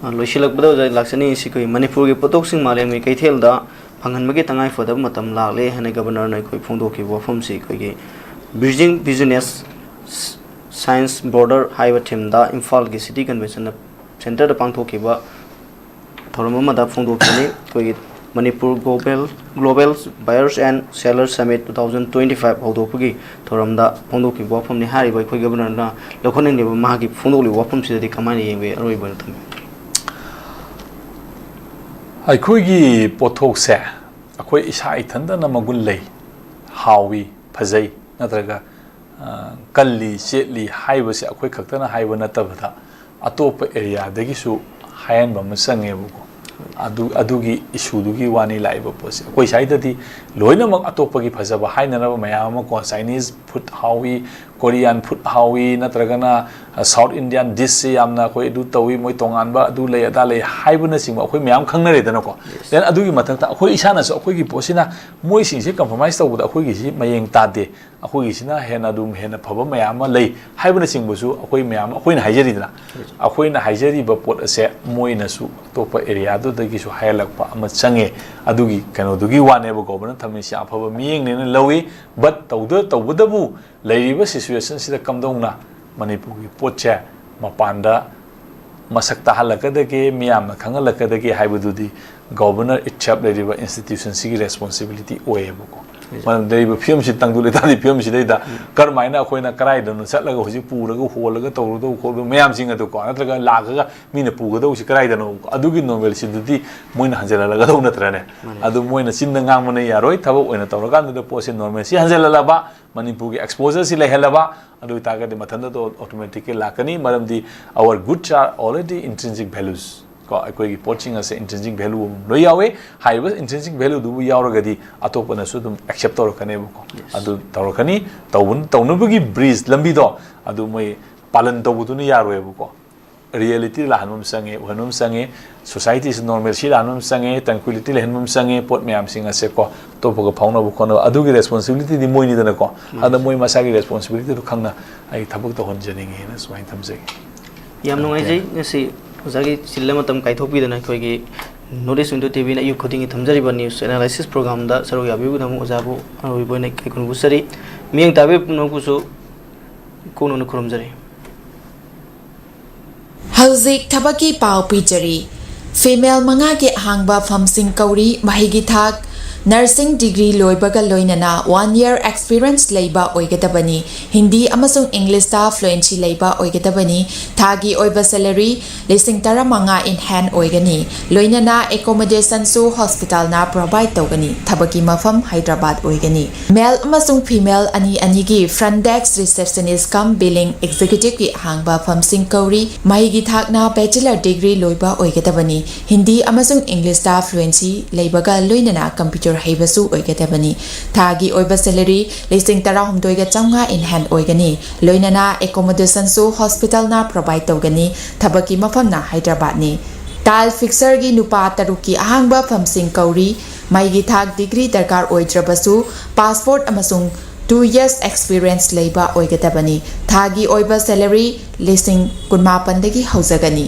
ꯑ, ꯂꯣꯏꯁꯤꯜꯂꯛꯄꯗ ꯑꯣꯖꯥ ꯂꯥꯛꯆꯅꯤꯡꯉꯤꯁꯤ ꯑꯩꯈꯣꯏ ꯃꯅꯤꯄꯨꯔꯒꯤ ꯄꯣꯠꯊꯣꯛꯁꯤꯡ ꯃꯥꯂꯦꯝꯒꯤ ꯀꯩꯊꯦꯜꯗ ꯐꯪꯍꯟꯕꯒꯤ ꯇꯉꯥꯏ ꯐꯗꯕ ꯃꯇꯝ ꯂꯥꯛꯂꯦ ꯍꯥꯏꯅ ꯒꯕꯔꯅꯔꯅ ꯑꯩꯈꯣꯏ ꯐꯣꯡꯗꯣꯛꯈꯤꯕ ꯋꯥꯐꯝꯁꯤ ꯑꯩꯈꯣꯏꯒꯤ Bridging Business Science Border ꯍꯥꯏꯕ ꯊꯤꯝꯗ ꯏꯝꯐꯥꯜꯒꯤ ꯁꯤꯇꯤ ꯀꯟꯚꯦꯟꯁꯟ ꯁꯦꯟꯇꯔꯗ ꯄꯥꯡꯊꯣꯛꯈꯤꯕ ꯊꯧꯔꯝ ꯑꯃꯗ ꯐꯣꯡꯗꯣꯛꯈꯤꯕꯅꯤ꯫ ꯑꯩꯈꯣꯏꯒꯤ Manipur Global, Global Buyers and Sellers Summit two thousand twenty five ꯍꯧꯗꯣꯛꯄꯒꯤ ꯊꯧꯔꯝꯗ ꯐꯣꯡꯗꯣꯛꯈꯤꯕ ꯋꯥꯐꯝꯅꯤ꯫ ꯍꯥꯏꯔꯤꯕ ꯑꯩꯈꯣꯏ ꯒꯕꯔꯅꯔꯅ ꯂꯧꯈꯠꯅꯤꯡꯂꯤꯕ ꯃꯍꯥꯛꯀꯤ ꯐꯣꯡꯗꯣꯛꯂꯤꯕ ꯋꯥꯐꯝꯁꯤꯗꯗꯤ ꯀꯃꯥꯏꯅ ꯌꯦꯡꯕꯤ? ꯑꯔꯣꯏꯕ ꯑꯣꯏꯅ ꯊꯝꯕꯤꯌꯨ꯫ ꯑꯩꯈꯣꯏꯒꯤ ꯄꯣꯠꯊꯣꯛꯁꯦ ꯑꯩꯈꯣꯏ ꯏꯁꯥ ꯏꯊꯟꯇꯅ ꯃꯒꯨꯟ ꯂꯩ, ꯍꯥꯎꯏ, ꯐꯖꯩ, ꯅꯠꯇ꯭ꯔꯒ, ꯑ, ꯀꯜꯂꯤ, ꯆꯦꯠꯂꯤ ꯍꯥꯏꯕꯁꯦ ꯑꯩꯈꯣꯏ ꯈꯛꯇꯅ ꯍꯥꯏꯕ ꯅꯠꯇꯕꯗ, ꯑꯇꯣꯞꯄ ꯑꯦꯔꯤꯌꯥꯗꯒꯤꯁꯨ ꯍꯥꯏꯍꯟꯕ ꯑꯃ ꯆꯪꯉꯦꯕꯀꯣ꯫ ꯑꯗꯨ, ꯑꯗꯨꯒꯤ ꯏꯁꯨꯗꯨꯒꯤ ꯋꯥꯅꯤ ꯂꯥꯛꯏꯕ ꯄꯣꯠꯁꯦ꯫ ꯑꯩꯈꯣꯏ ꯁ꯭ꯋꯥꯏꯗꯗꯤ ꯂꯣꯏꯅꯃꯛ ꯑꯇꯣꯞꯄꯒꯤ ꯐꯖꯕ ꯍꯥꯏꯅꯅꯕ ꯃꯌꯥꯝ ꯑꯃ ꯀꯣ, Chinese food ꯍꯥꯎꯏ, Korean food ꯍꯥꯎꯏ, ꯅꯠꯇ꯭ꯔꯒꯅ South Indian dishꯁꯦ ꯌꯥꯝꯅ ꯑꯩꯈꯣꯏ ꯑꯗꯨ ꯇꯧꯏ, ꯃꯣꯏ ꯇꯣꯉꯥꯟꯕ ꯑꯗꯨ ꯂꯩ ꯑꯗꯥ ꯂꯩ ꯍꯥꯏꯕꯅꯆꯤꯡꯕ ꯑꯩꯈꯣꯏ ꯃꯌꯥꯝ ꯈꯪꯅꯔꯦꯗꯅꯀꯣ꯫ Then ꯑꯗꯨꯒꯤ ꯃꯊꯛꯇ ꯑꯩꯈꯣꯏ ꯏꯁꯥꯅꯁꯨ ꯑꯩꯈꯣꯏꯒꯤ ꯄꯣꯠꯁꯤꯅ ꯃꯣꯏꯁꯤꯡꯁꯦ compromise ꯇꯧꯕꯗ ꯑꯩꯈꯣꯏꯒꯤꯁꯤ ꯃꯌꯦꯡ ꯇꯥꯗꯦ, ꯑꯩꯈꯣꯏꯒꯤꯁꯤꯅ ꯍꯦꯟꯅ ꯑꯗꯨꯝ ꯍꯦꯟꯅ ꯐꯕ ꯃꯌꯥꯝ ꯑꯃ ꯂꯩ ꯍꯥꯏꯕꯅꯆꯤꯡꯕꯁꯨ ꯑꯩꯈꯣꯏ ꯃꯌꯥꯝ ꯑꯩꯈꯣꯏꯅ ꯍꯥꯏꯖꯔꯤꯗꯅ꯫ ꯑꯩꯈꯣꯏꯅ ꯍꯥꯏꯖꯔꯤꯕ ꯄꯣꯠ ꯑꯁꯦ ꯃꯣꯏꯅꯁꯨ ꯑꯇꯣꯞꯄ areaꯗꯨꯗꯒꯤꯁꯨ ꯍꯥꯏꯍꯜꯂꯛꯄ ꯑꯃ ꯆꯪꯉꯦ꯫ ꯑꯗꯨꯒꯤ ꯀꯩꯅꯣꯗꯨꯒꯤ ꯋꯥꯅꯦꯕ꯫ Governorꯅ ꯊꯝꯃꯤꯁꯤ ꯌꯥꯝ ꯑꯐꯕ ꯃꯤꯠꯌꯦꯡꯅꯦꯅ ꯂꯧꯏ꯫ But ꯇꯧꯗ ꯇꯧꯕꯗꯕꯨ ꯂꯩꯔꯤꯕ situationꯁꯤꯗ ꯀꯝꯗꯧꯅ ꯃꯅꯤꯄꯨꯔꯒꯤ ꯄꯣꯠꯁꯦ ꯃꯄꯥꯟꯗ ꯃꯁꯛ ꯇꯥꯍꯜꯂꯛꯀꯗꯒꯦ, ꯃꯤꯌꯥꯝꯅ ꯈꯪꯍꯜꯂꯛꯀꯗꯒꯦ ꯍꯥꯏꯕꯗꯨꯗꯤ Governor itself ꯂꯩꯔꯤꯕ institutionꯁꯤꯒꯤ responsibility ꯑꯣꯏꯌꯦꯕꯀꯣ꯫ ꯃꯔꯝꯗꯤ ꯂꯩꯔꯤꯕ ꯐꯤꯕꯝꯁꯤ ꯇꯪꯗꯨ ꯂꯩꯇꯥꯗꯤ ꯐꯤꯕꯝꯁꯤꯗꯩꯗ ꯀꯔꯝꯍꯥꯏꯅ ꯑꯩꯈꯣꯏꯅ ꯀꯔꯥꯏꯗꯅꯣ ꯆꯠꯂꯒ ꯍꯧꯖꯤꯛ ꯄꯨꯔꯒ ꯍꯣꯜꯂꯒ ꯇꯧꯔꯨꯗꯧ ꯈꯣꯠꯂꯨꯗꯧ ꯃꯌꯥꯝꯁꯤꯡ ꯑꯗꯨꯀꯣ, ꯅꯠꯇ꯭ꯔꯒ ꯂꯥꯛꯑꯒ ꯃꯤꯅ ꯄꯨꯒꯗꯧꯁꯤ ꯀꯔꯥꯏꯗꯅꯣ, ꯑꯗꯨꯒꯤ normalcyꯗꯨꯗꯤ ꯃꯣꯏꯅ ꯍꯟꯖꯤꯜꯍꯜꯂꯒꯗꯧ ꯅꯠꯇ꯭ꯔꯅꯦ? ꯑꯗꯨ ꯃꯣꯏꯅ ꯆꯤꯟꯗ ꯉꯥꯡꯕꯅ ꯌꯥꯔꯣꯏ꯫ ꯊꯕꯛ ꯑꯣꯏꯅ ꯇꯧꯔꯀꯥꯟꯗꯨꯗ ꯄꯣꯠꯁꯦ normalcy ꯍꯟꯖꯤꯜꯍꯜꯂꯕ, ꯃꯅꯤꯄꯨꯔꯒꯤ exposureꯁꯤ ꯂꯩꯍꯜꯂꯕ, ꯑꯗꯨ ꯑꯣꯏꯇꯥꯔꯒꯗꯤ ꯃꯊꯟꯇ automatically ꯂꯥꯛꯀꯅꯤ꯫ ꯃꯔꯝꯗꯤ our goods are already intrinsic values ꯀꯣ, ꯑꯩꯈꯣꯏꯒꯤ ꯄꯣꯠꯁꯤꯡ ꯑꯁꯦ intrinsic value ꯑꯃ ꯂꯣꯏ ꯌꯥꯎꯋꯦ꯫ ꯍꯥꯏꯔꯤꯕ intrinsic valueꯗꯨꯕꯨ ꯌꯥꯎꯔꯒꯗꯤ ꯑꯇꯣꯞꯄꯅꯁꯨ ꯑꯗꯨꯝ accept ꯇꯧꯔꯛꯀꯅꯦꯕꯀꯣ꯫ ꯑꯗꯨ ꯇꯧꯔꯛꯀꯅꯤ꯫ ꯇꯧꯕ-, ꯇꯧꯅꯕꯒꯤ bridge ꯂꯝꯕꯤꯗꯣ ꯑꯗꯨ ꯃꯣꯏ ꯄꯥꯂꯟ ꯇꯧꯕꯗꯨꯅ ꯌꯥꯔꯣꯏꯕꯀꯣ꯫ Reality ꯂꯥꯛꯍꯟꯕ ꯑꯃ ꯆꯪꯉꯦ, ꯎꯍꯟꯕ ꯑꯃ ꯆꯪꯉꯦ, societyꯁꯤ normalcy ꯂꯥꯛꯍꯟꯕ ꯑꯃ ꯆꯪꯉꯦ, tranquility ꯂꯩꯍꯟꯕ ꯑꯃ ꯆꯪꯉꯦ, ꯄꯣꯠ ꯃꯌꯥꯝꯁꯤꯡ ꯑꯁꯦꯀꯣ ꯑꯇꯣꯞꯄꯒ ꯐꯥꯎꯅꯕ ꯈꯣꯠꯅꯕ ꯑꯗꯨꯒꯤ responsibilityꯗꯤ ꯃꯣꯏꯅꯤꯗꯅꯀꯣ꯫ ꯑꯗ ꯃꯣꯏ ꯃꯁꯥꯒꯤ responsibilityꯗꯨ ꯈꯪꯅ ꯑꯩ ꯊꯕꯛ ꯇꯧꯍꯟꯖꯅꯤꯡꯉꯦꯅ ꯁꯨꯃꯥꯏꯅ ꯊꯝꯖꯒꯦ꯫ ꯌꯥꯝ ꯅꯨꯡꯉꯥꯏꯖꯩ ꯉꯁꯤ ꯑꯣꯖꯥꯒꯤ ꯆꯤꯜꯂ ꯃꯇꯝ ꯀꯥꯏꯊꯣꯛꯄꯤꯗꯅ ꯑꯩꯈꯣꯏꯒꯤ North East Window TVꯅ ꯑꯌꯨꯛ ꯈꯨꯗꯤꯡꯒꯤ ꯊꯝꯖꯔꯤꯕ news analysis programꯗ ꯁꯔꯨꯛ ꯌꯥꯕꯤꯕꯒꯤꯗꯃꯛ ꯑꯣꯖꯥꯕꯨ ꯑꯔꯣꯏꯕ ꯑꯣꯏꯅ ꯏꯀꯥꯏ ꯈꯨꯝꯅꯕ ꯎꯠꯆꯔꯤ꯫ ꯃꯤꯠꯌꯦꯡ ꯇꯥꯕꯤꯕ ꯄꯨꯝꯅꯃꯛꯄꯨꯁꯨ ꯀꯣꯛꯅꯅ ꯈꯨꯔꯨꯝꯖꯔꯤ꯫ ꯍꯧꯖꯤꯛ ꯊꯕꯛꯀꯤ ꯄꯥꯎ ꯄꯤꯖꯔꯤ꯫ Female ꯃꯉꯥꯒꯤ ꯑꯍꯥꯡꯕ ꯐꯝꯁꯤꯡ ꯀꯧꯔꯤ꯫ ꯃꯍꯩꯒꯤ ꯊꯥꯛ nursing degree ꯂꯣꯏꯕꯒ ꯂꯣꯏꯅꯅ one year experience ꯂꯩꯕ ꯑꯣꯏꯒꯗꯕꯅꯤ꯫ ꯍꯤꯟꯗꯤ ꯑꯃꯁꯨꯡ Englishꯇ fluency ꯂꯩꯕ ꯑꯣꯏꯒꯗꯕꯅꯤ꯫ ꯊꯥꯒꯤ ꯑꯣꯏꯕ salary ꯂꯤꯁꯤꯡ ꯇꯔꯥꯃꯉꯥ in hand ꯑꯣꯏꯒꯅꯤ꯫ ꯂꯣꯏꯅꯅ accommodationꯁꯨ hospitalꯅ provide ꯇꯧꯒꯅꯤ꯫ ꯊꯕꯛꯀꯤ ꯃꯐꯝ ꯍꯥꯏꯗ꯭ꯔꯕꯥꯗ ꯑꯣꯏꯒꯅꯤ꯫ Male ꯑꯃꯁꯨꯡ female ꯑꯅꯤ ꯑꯅꯤꯒꯤ front desk receptionist cum billing executiveꯀꯤ ꯑꯍꯥꯡꯕ ꯐꯝꯁꯤꯡ ꯀꯧꯔꯤ꯫ ꯃꯍꯩꯒꯤ ꯊꯥꯛꯅ bachelor degree ꯂꯣꯏꯕ ꯑꯣꯏꯒꯗꯕꯅꯤ꯫ ꯍꯤꯟꯗꯤ ꯑꯃꯁꯨꯡ Englishꯇ fluency ꯂꯩꯕꯒ ꯂꯣꯏꯅꯅ computer ꯍꯩꯕꯁꯨ ꯑꯣꯏꯒꯗꯕꯅꯤ꯫ ꯊꯥꯒꯤ ꯑꯣꯏꯕ salary ꯂꯤꯁꯤꯡ ꯇꯔꯥꯍꯨꯝꯗꯣꯏꯒ ꯆꯥꯝꯃꯉꯥ in hand ꯑꯣꯏꯒꯅꯤ꯫ ꯂꯣꯏꯅꯅ accommodation ꯁꯨ hospital ꯅ provide ꯇꯧꯒꯅꯤ꯫ ꯊꯕꯛꯀꯤ ꯃꯐꯝꯅ ꯍꯥꯏꯗ꯭ꯔꯕꯥꯗꯅꯤ꯫ Tile fixer ꯒꯤ ꯅꯨꯄꯥ ꯇꯔꯨꯛꯀꯤ ꯑꯍꯥꯡꯕ ꯐꯝꯁꯤꯡ ꯀꯧꯔꯤ꯫ ꯃꯩꯒꯤ ꯊꯥꯛ degree ꯗꯔꯀꯥꯔ ꯑꯣꯏꯗ꯭ꯔꯕꯁꯨ, passport ꯑꯃꯁꯨꯡ two years experience ꯂꯩꯕ ꯑꯣꯏꯒꯗꯕꯅꯤ꯫ ꯊꯥꯒꯤ ꯑꯣꯏꯕ salary ꯂꯤꯁꯤꯡ ꯀꯨꯟꯃꯥꯄꯟꯗꯒꯤ ꯍꯧꯖꯒꯅꯤ꯫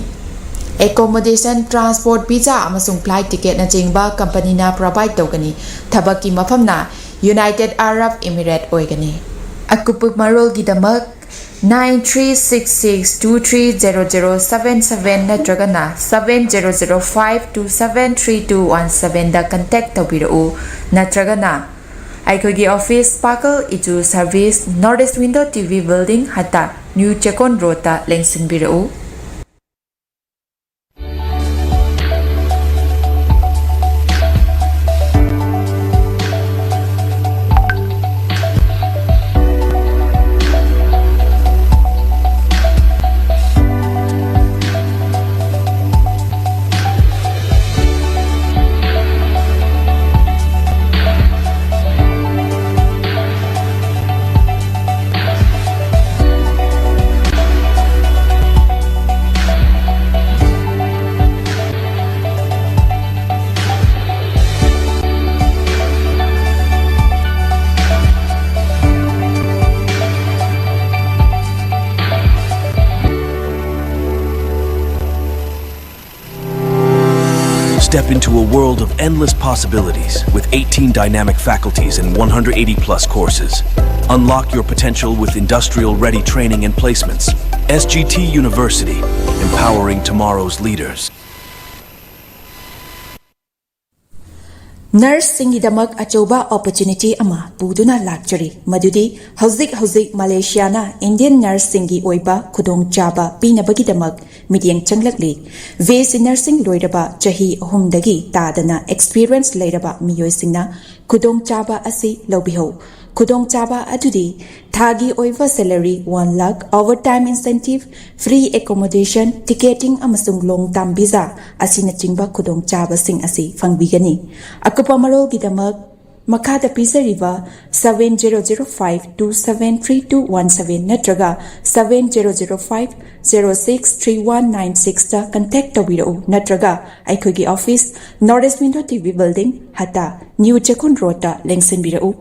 Accommodation, transport, visa ꯑꯃꯁꯨꯡ flight ticket ꯅꯆꯤꯡꯕ company ꯅ provide ꯇꯧꯒꯅꯤ꯫ ꯊꯕꯛꯀꯤ ꯃꯐꯝꯅ United Arab Emirates ꯑꯣꯏꯒꯅꯤ꯫ ꯑꯀꯨꯞꯄ ꯃꯔꯣꯜꯒꯤꯗꯃꯛ nine three six six two three zero zero seven seven ꯅꯠꯇ꯭ꯔꯒꯅ seven zero zero five two seven three two one seven ꯗ contact ꯇꯧꯕꯤꯔꯛꯎ꯫ ꯅꯠꯇ꯭ꯔꯒꯅ ꯑꯩꯈꯣꯏꯒꯤ office, ꯄꯥꯀꯜ ꯏꯆꯨ service, North East Window T V building, Hatta, New Chekkon ꯔꯣꯗꯇ ꯂꯦꯡꯁꯤꯟꯕꯤꯔꯛꯎ꯫ Step into a world of endless possibilities with eighteen dynamic faculties and one hundred eighty plus courses. Unlock your potential with industrial ready training and placements. S G T University, empowering tomorrow's leaders. Nurse ꯁꯤꯡꯒꯤꯗꯃꯛ ꯑꯆꯧꯕ opportunity ꯑꯃ ꯄꯨꯗꯨꯅ ꯂꯥꯛꯆꯔꯤ, ꯃꯗꯨꯗꯤ ꯍꯧꯖꯤꯛ ꯍꯧꯖꯤꯛ ꯃꯂꯦꯁꯤꯌꯥꯅ Indian nurse ꯁꯤꯡꯒꯤ ꯑꯣꯏꯕ ꯈꯨꯗꯣꯡꯆꯥꯕ ꯄꯤꯅꯕꯒꯤꯗꯃꯛ ꯃꯤꯠꯌꯦꯡ ꯆꯪꯂꯛꯂꯤ꯫ B S C nursing ꯂꯣꯏꯔꯕ ꯆꯍꯤ ꯑꯍꯨꯝꯗꯒꯤ ꯇꯥꯗꯅ experience ꯂꯩꯔꯕ ꯃꯤꯑꯣꯏꯁꯤꯡꯅ ꯈꯨꯗꯣꯡꯆꯥꯕ ꯑꯁꯤ ꯂꯧꯕꯤꯍꯧ꯫ ꯈꯨꯗꯣꯡꯆꯥꯕ ꯑꯗꯨꯗꯤ ꯊꯥꯒꯤ ꯑꯣꯏꯕ salary one lakh, overtime incentive, free accommodation, ticketing ꯑꯃꯁꯨꯡ long term visa ꯑꯁꯤꯅꯆꯤꯡꯕ ꯈꯨꯗꯣꯡꯆꯥꯕꯁꯤꯡ ꯑꯁꯤ ꯐꯪꯕꯤꯒꯅꯤ꯫ ꯑꯀꯨꯞꯄ ꯃꯔꯣꯜꯒꯤꯗꯃꯛ ꯃꯈꯥꯗ ꯄꯤꯖꯔꯤꯕ seven zero zero five two seven three two one seven ꯅꯠꯇ꯭ꯔꯒ seven zero zero five zero six three one nine six contact ꯇꯧꯕꯤꯔꯛꯎ, ꯅꯠꯇ꯭ꯔꯒ ꯑꯩꯈꯣꯏꯒꯤ office North East Window T V Building, ꯍꯇꯥ, New ꯆꯦꯛꯀꯣꯟ ꯔꯣꯗꯇ ꯂꯦꯡꯁꯤꯟꯕꯤꯔꯛꯎ꯫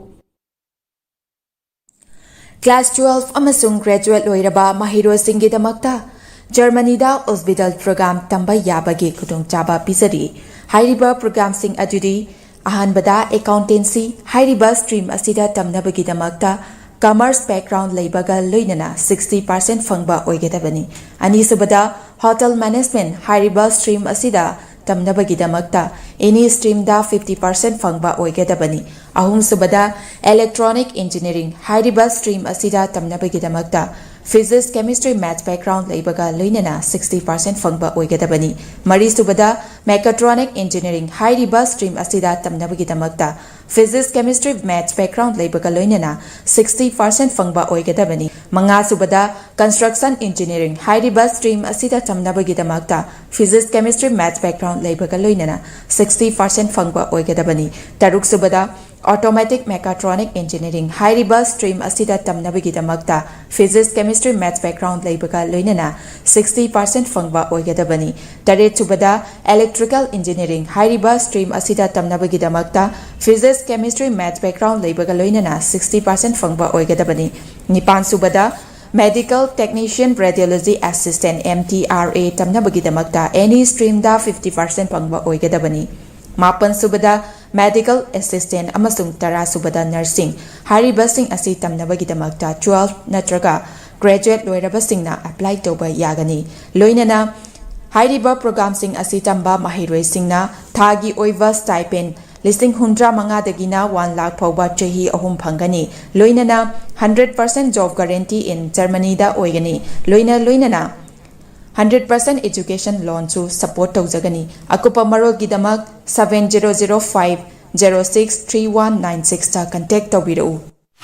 Class twelve ꯑꯃꯁꯨꯡ graduate ꯂꯣꯏꯔꯕ ꯃꯍꯩꯔꯣꯏꯁꯤꯡꯒꯤꯗꯃꯛꯇ ꯖꯔꯃꯅꯤꯗ Ausbildung program ꯇꯝꯕ ꯌꯥꯕꯒꯤ ꯈꯨꯗꯣꯡꯆꯥꯕ ꯄꯤꯖꯔꯤ꯫ ꯍꯥꯏꯔꯤꯕ programꯁꯤꯡ ꯑꯗꯨꯗꯤ: ꯑꯍꯥꯟꯕꯗ, accountancy꯫ ꯍꯥꯏꯔꯤꯕ stream ꯑꯁꯤꯗ ꯇꯝꯅꯕꯒꯤꯗꯃꯛꯇ commerce background ꯂꯩꯕꯒ ꯂꯣꯏꯅꯅ sixty percent ꯐꯪꯕ ꯑꯣꯏꯒꯗꯕꯅꯤ꯫ ꯑꯅꯤꯁꯨꯕꯗ, hotel management꯫ ꯍꯥꯏꯔꯤꯕ stream ꯑꯁꯤꯗ ꯇꯝꯅꯕꯒꯤꯗꯃꯛꯇ any streamꯗ fifty percent ꯐꯪꯕ ꯑꯣꯏꯒꯗꯕꯅꯤ꯫ ꯑꯍꯨꯝꯁꯨꯕꯗ, electronic engineering꯫ ꯍꯥꯏꯔꯤꯕ stream ꯑꯁꯤꯗ ꯇꯝꯅꯕꯒꯤꯗꯃꯛꯇ physics, chemistry, maths background ꯂꯩꯕꯒ ꯂꯣꯏꯅꯅ sixty percent ꯐꯪꯕ ꯑꯣꯏꯒꯗꯕꯅꯤ꯫ ꯃꯔꯤꯁꯨꯕꯗ, mechatronic engineering꯫ ꯍꯥꯏꯔꯤꯕ stream ꯑꯁꯤꯗ ꯇꯝꯅꯕꯒꯤꯗꯃꯛꯇ physics, chemistry, maths background ꯂꯩꯕꯒ ꯂꯣꯏꯅꯅ sixty percent ꯐꯪꯕ ꯑꯣꯏꯒꯗꯕꯅꯤ꯫ ꯃꯉꯥꯁꯨꯕꯗ, construction engineering꯫ ꯍꯥꯏꯔꯤꯕ stream ꯑꯁꯤꯗ ꯇꯝꯅꯕꯒꯤꯗꯃꯛꯇ physics, chemistry, maths background ꯂꯩꯕꯒ ꯂꯣꯏꯅꯅ sixty percent ꯐꯪꯕ ꯑꯣꯏꯒꯗꯕꯅꯤ꯫ ꯇꯔꯨꯛꯁꯨꯕꯗ, automatic mechatronic engineering꯫ ꯍꯥꯏꯔꯤꯕ stream ꯑꯁꯤꯗ ꯇꯝꯅꯕꯒꯤꯗꯃꯛꯇ physics, chemistry, maths background ꯂꯩꯕꯒ ꯂꯣꯏꯅꯅ sixty percent ꯐꯪꯕ ꯑꯣꯏꯒꯗꯕꯅꯤ꯫ ꯇꯔꯦꯠꯁꯨꯕꯗ, electrical engineering꯫ ꯍꯥꯏꯔꯤꯕ stream ꯑꯁꯤꯗ ꯇꯝꯅꯕꯒꯤꯗꯃꯛꯇ physics, chemistry, maths background ꯂꯩꯕꯒ ꯂꯣꯏꯅꯅ sixty percent ꯐꯪꯕ ꯑꯣꯏꯒꯗꯕꯅꯤ꯫ ꯅꯤꯄꯥꯟꯁꯨꯕꯗ, medical technician, radiology assistant, M T R A ꯇꯝꯅꯕꯒꯤꯗꯃꯛꯇ any streamꯗ fifty percent ꯐꯪꯕ ꯑꯣꯏꯒꯗꯕꯅꯤ꯫ ꯃꯥꯄꯟꯁꯨꯕꯗ, medical assistant ꯑꯃꯁꯨꯡ ꯇꯔꯥꯁꯨꯕꯗ, nursing꯫ ꯍꯥꯏꯔꯤꯕꯁꯤꯡ ꯑꯁꯤ ꯇꯝꯅꯕꯒꯤꯗꯃꯛꯇ twelve ꯅꯠꯇ꯭ꯔꯒ graduate ꯂꯣꯏꯔꯕꯁꯤꯡꯅ apply ꯇꯧꯕ ꯌꯥꯒꯅꯤ꯫ ꯂꯣꯏꯅꯅ ꯍꯥꯏꯔꯤꯕ programꯁꯤꯡ ꯑꯁꯤ ꯇꯝꯕ ꯃꯍꯩꯔꯣꯏꯁꯤꯡꯅ ꯊꯥꯒꯤ ꯑꯣꯏꯕ stipend ꯂꯤꯁꯤꯡ ꯍꯨꯝꯗ꯭ꯔꯥ ꯃꯉꯥꯗꯒꯤꯅ one lakh ꯐꯥꯎꯕ ꯆꯍꯤ ꯑꯍꯨꯝ ꯐꯪꯒꯅꯤ꯫ ꯂꯣꯏꯅꯅ hundred percent job guarantee in Germanyꯗ ꯑꯣꯏꯒꯅꯤ꯫ ꯂꯣꯏꯅ ꯂꯣꯏꯅꯅ hundred percent education loanꯁꯨ support ꯇꯧꯖꯒꯅꯤ꯫ ꯑꯀꯨꯞꯄ ꯃꯔꯣꯜꯒꯤꯗꯃꯛ seven zero zero five zero six three one nine sixꯇ contact ꯇꯧꯕꯤꯔꯛꯎ꯫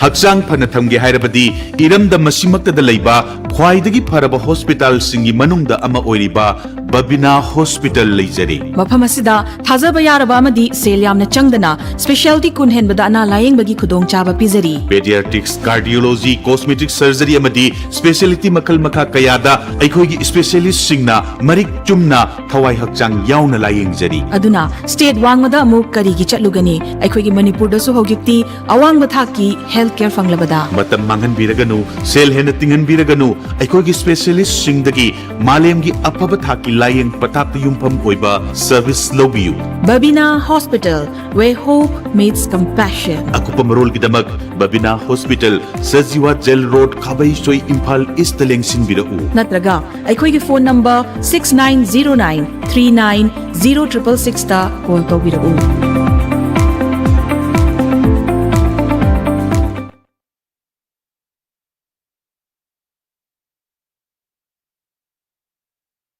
ꯍꯛꯆꯥꯡ ꯐꯅ ꯊꯝꯒꯦ ꯍꯥꯏꯔꯕꯗꯤ ꯏꯔꯝꯗꯝ ꯑꯁꯤꯃꯛꯇꯗ ꯂꯩꯕ ꯈ꯭ꯋꯥꯏꯗꯒꯤ ꯐꯔꯕ ꯍꯣꯁꯄꯤꯇꯥꯜꯁꯤꯡꯒꯤ ꯃꯅꯨꯡꯗ ꯑꯃ ꯑꯣꯏꯔꯤꯕ ꯕꯕꯤꯅꯥ ꯍꯣꯁꯄꯤꯇꯥꯜ ꯂꯩꯖꯔꯤ꯫ ꯃꯐꯝ ꯑꯁꯤꯗ ꯊꯥꯖꯕ ꯌꯥꯔꯕ ꯑꯃꯗꯤ ꯁꯦꯜ ꯌꯥꯝꯅ ꯆꯪꯗꯅ ꯁ꯭ꯄꯦꯁꯤꯌꯥꯂꯤꯇꯤ ꯀꯨꯟ ꯍꯦꯟꯕꯗ ꯑꯅꯥ ꯂꯥꯌꯦꯡꯕꯒꯤ ꯈꯨꯗꯣꯡꯆꯥꯕ ꯄꯤꯖꯔꯤ꯫ Pediatrics, cardiology, cosmetic surgery ꯑꯃꯗꯤ ꯁ꯭ꯄꯦꯁꯤꯌꯦꯂꯤꯇꯤ ꯃꯈꯜ ꯃꯈꯥ ꯀꯌꯥꯗ ꯑꯩꯈꯣꯏꯒꯤ ꯁ꯭ꯄꯦꯁꯤꯌꯦꯂꯤꯁꯁꯤꯡꯅ ꯃꯔꯤꯛ ꯆꯨꯝꯅ ꯊꯋꯥꯏ ꯍꯛꯆꯥꯡ ꯌꯥꯎꯅ ꯂꯥꯌꯦꯡꯖꯔꯤ꯫ ꯑꯗꯨꯅ ꯁ꯭ꯇꯦꯠ ꯋꯥꯡꯃꯗ ꯑꯃꯨꯛ ꯀꯔꯤꯒꯤ ꯆꯠꯂꯨꯒꯅꯤ? ꯑꯩꯈꯣꯏꯒꯤ ꯃꯅꯤꯄꯨꯔꯗꯁꯨ ꯍꯧꯖꯤꯛꯇꯤ ꯑꯋꯥꯡꯕ ꯊꯥꯛꯀꯤ ꯍꯦꯜꯊ ꯀꯦꯌꯔ ꯐꯪꯂꯕꯗ꯫ ꯃꯇꯝ ꯃꯥꯡꯍꯟꯕꯤꯔꯒꯅꯨ, ꯁꯦꯜ ꯍꯦꯟꯅ ꯇꯤꯡꯍꯟꯕꯤꯔꯒꯅꯨ, ꯑꯩꯈꯣꯏꯒꯤ ꯁ꯭ꯄꯦꯁꯤꯌꯦꯂꯤꯁꯁꯤꯡꯗꯒꯤ ꯃꯥꯂꯦꯝꯒꯤ ꯑꯐꯕ ꯊꯥꯛꯀꯤ ꯂꯥꯌꯦꯡ ꯄꯊꯥꯞꯇ ꯌꯨꯝꯐꯝ ꯑꯣꯏꯕ ꯁꯔꯚꯤꯁ ꯂꯧꯕꯤꯌꯨ꯫ Babina Hospital, where hope meets compassion. ꯑꯀꯨꯞꯄ ꯃꯔꯣꯜꯒꯤꯗꯃꯛ Babina hospital, Sajiwa jail road, Khabeisoi, Imphal east ꯂꯦꯡꯁꯤꯟꯕꯤꯔꯛꯎ꯫ ꯅꯠꯇ꯭ꯔꯒ ꯑꯩꯈꯣꯏꯒꯤ phone number six nine zero nine three nine zero triple sixꯇ ꯀꯣꯜ ꯇꯧꯕꯤꯔꯛꯎ꯫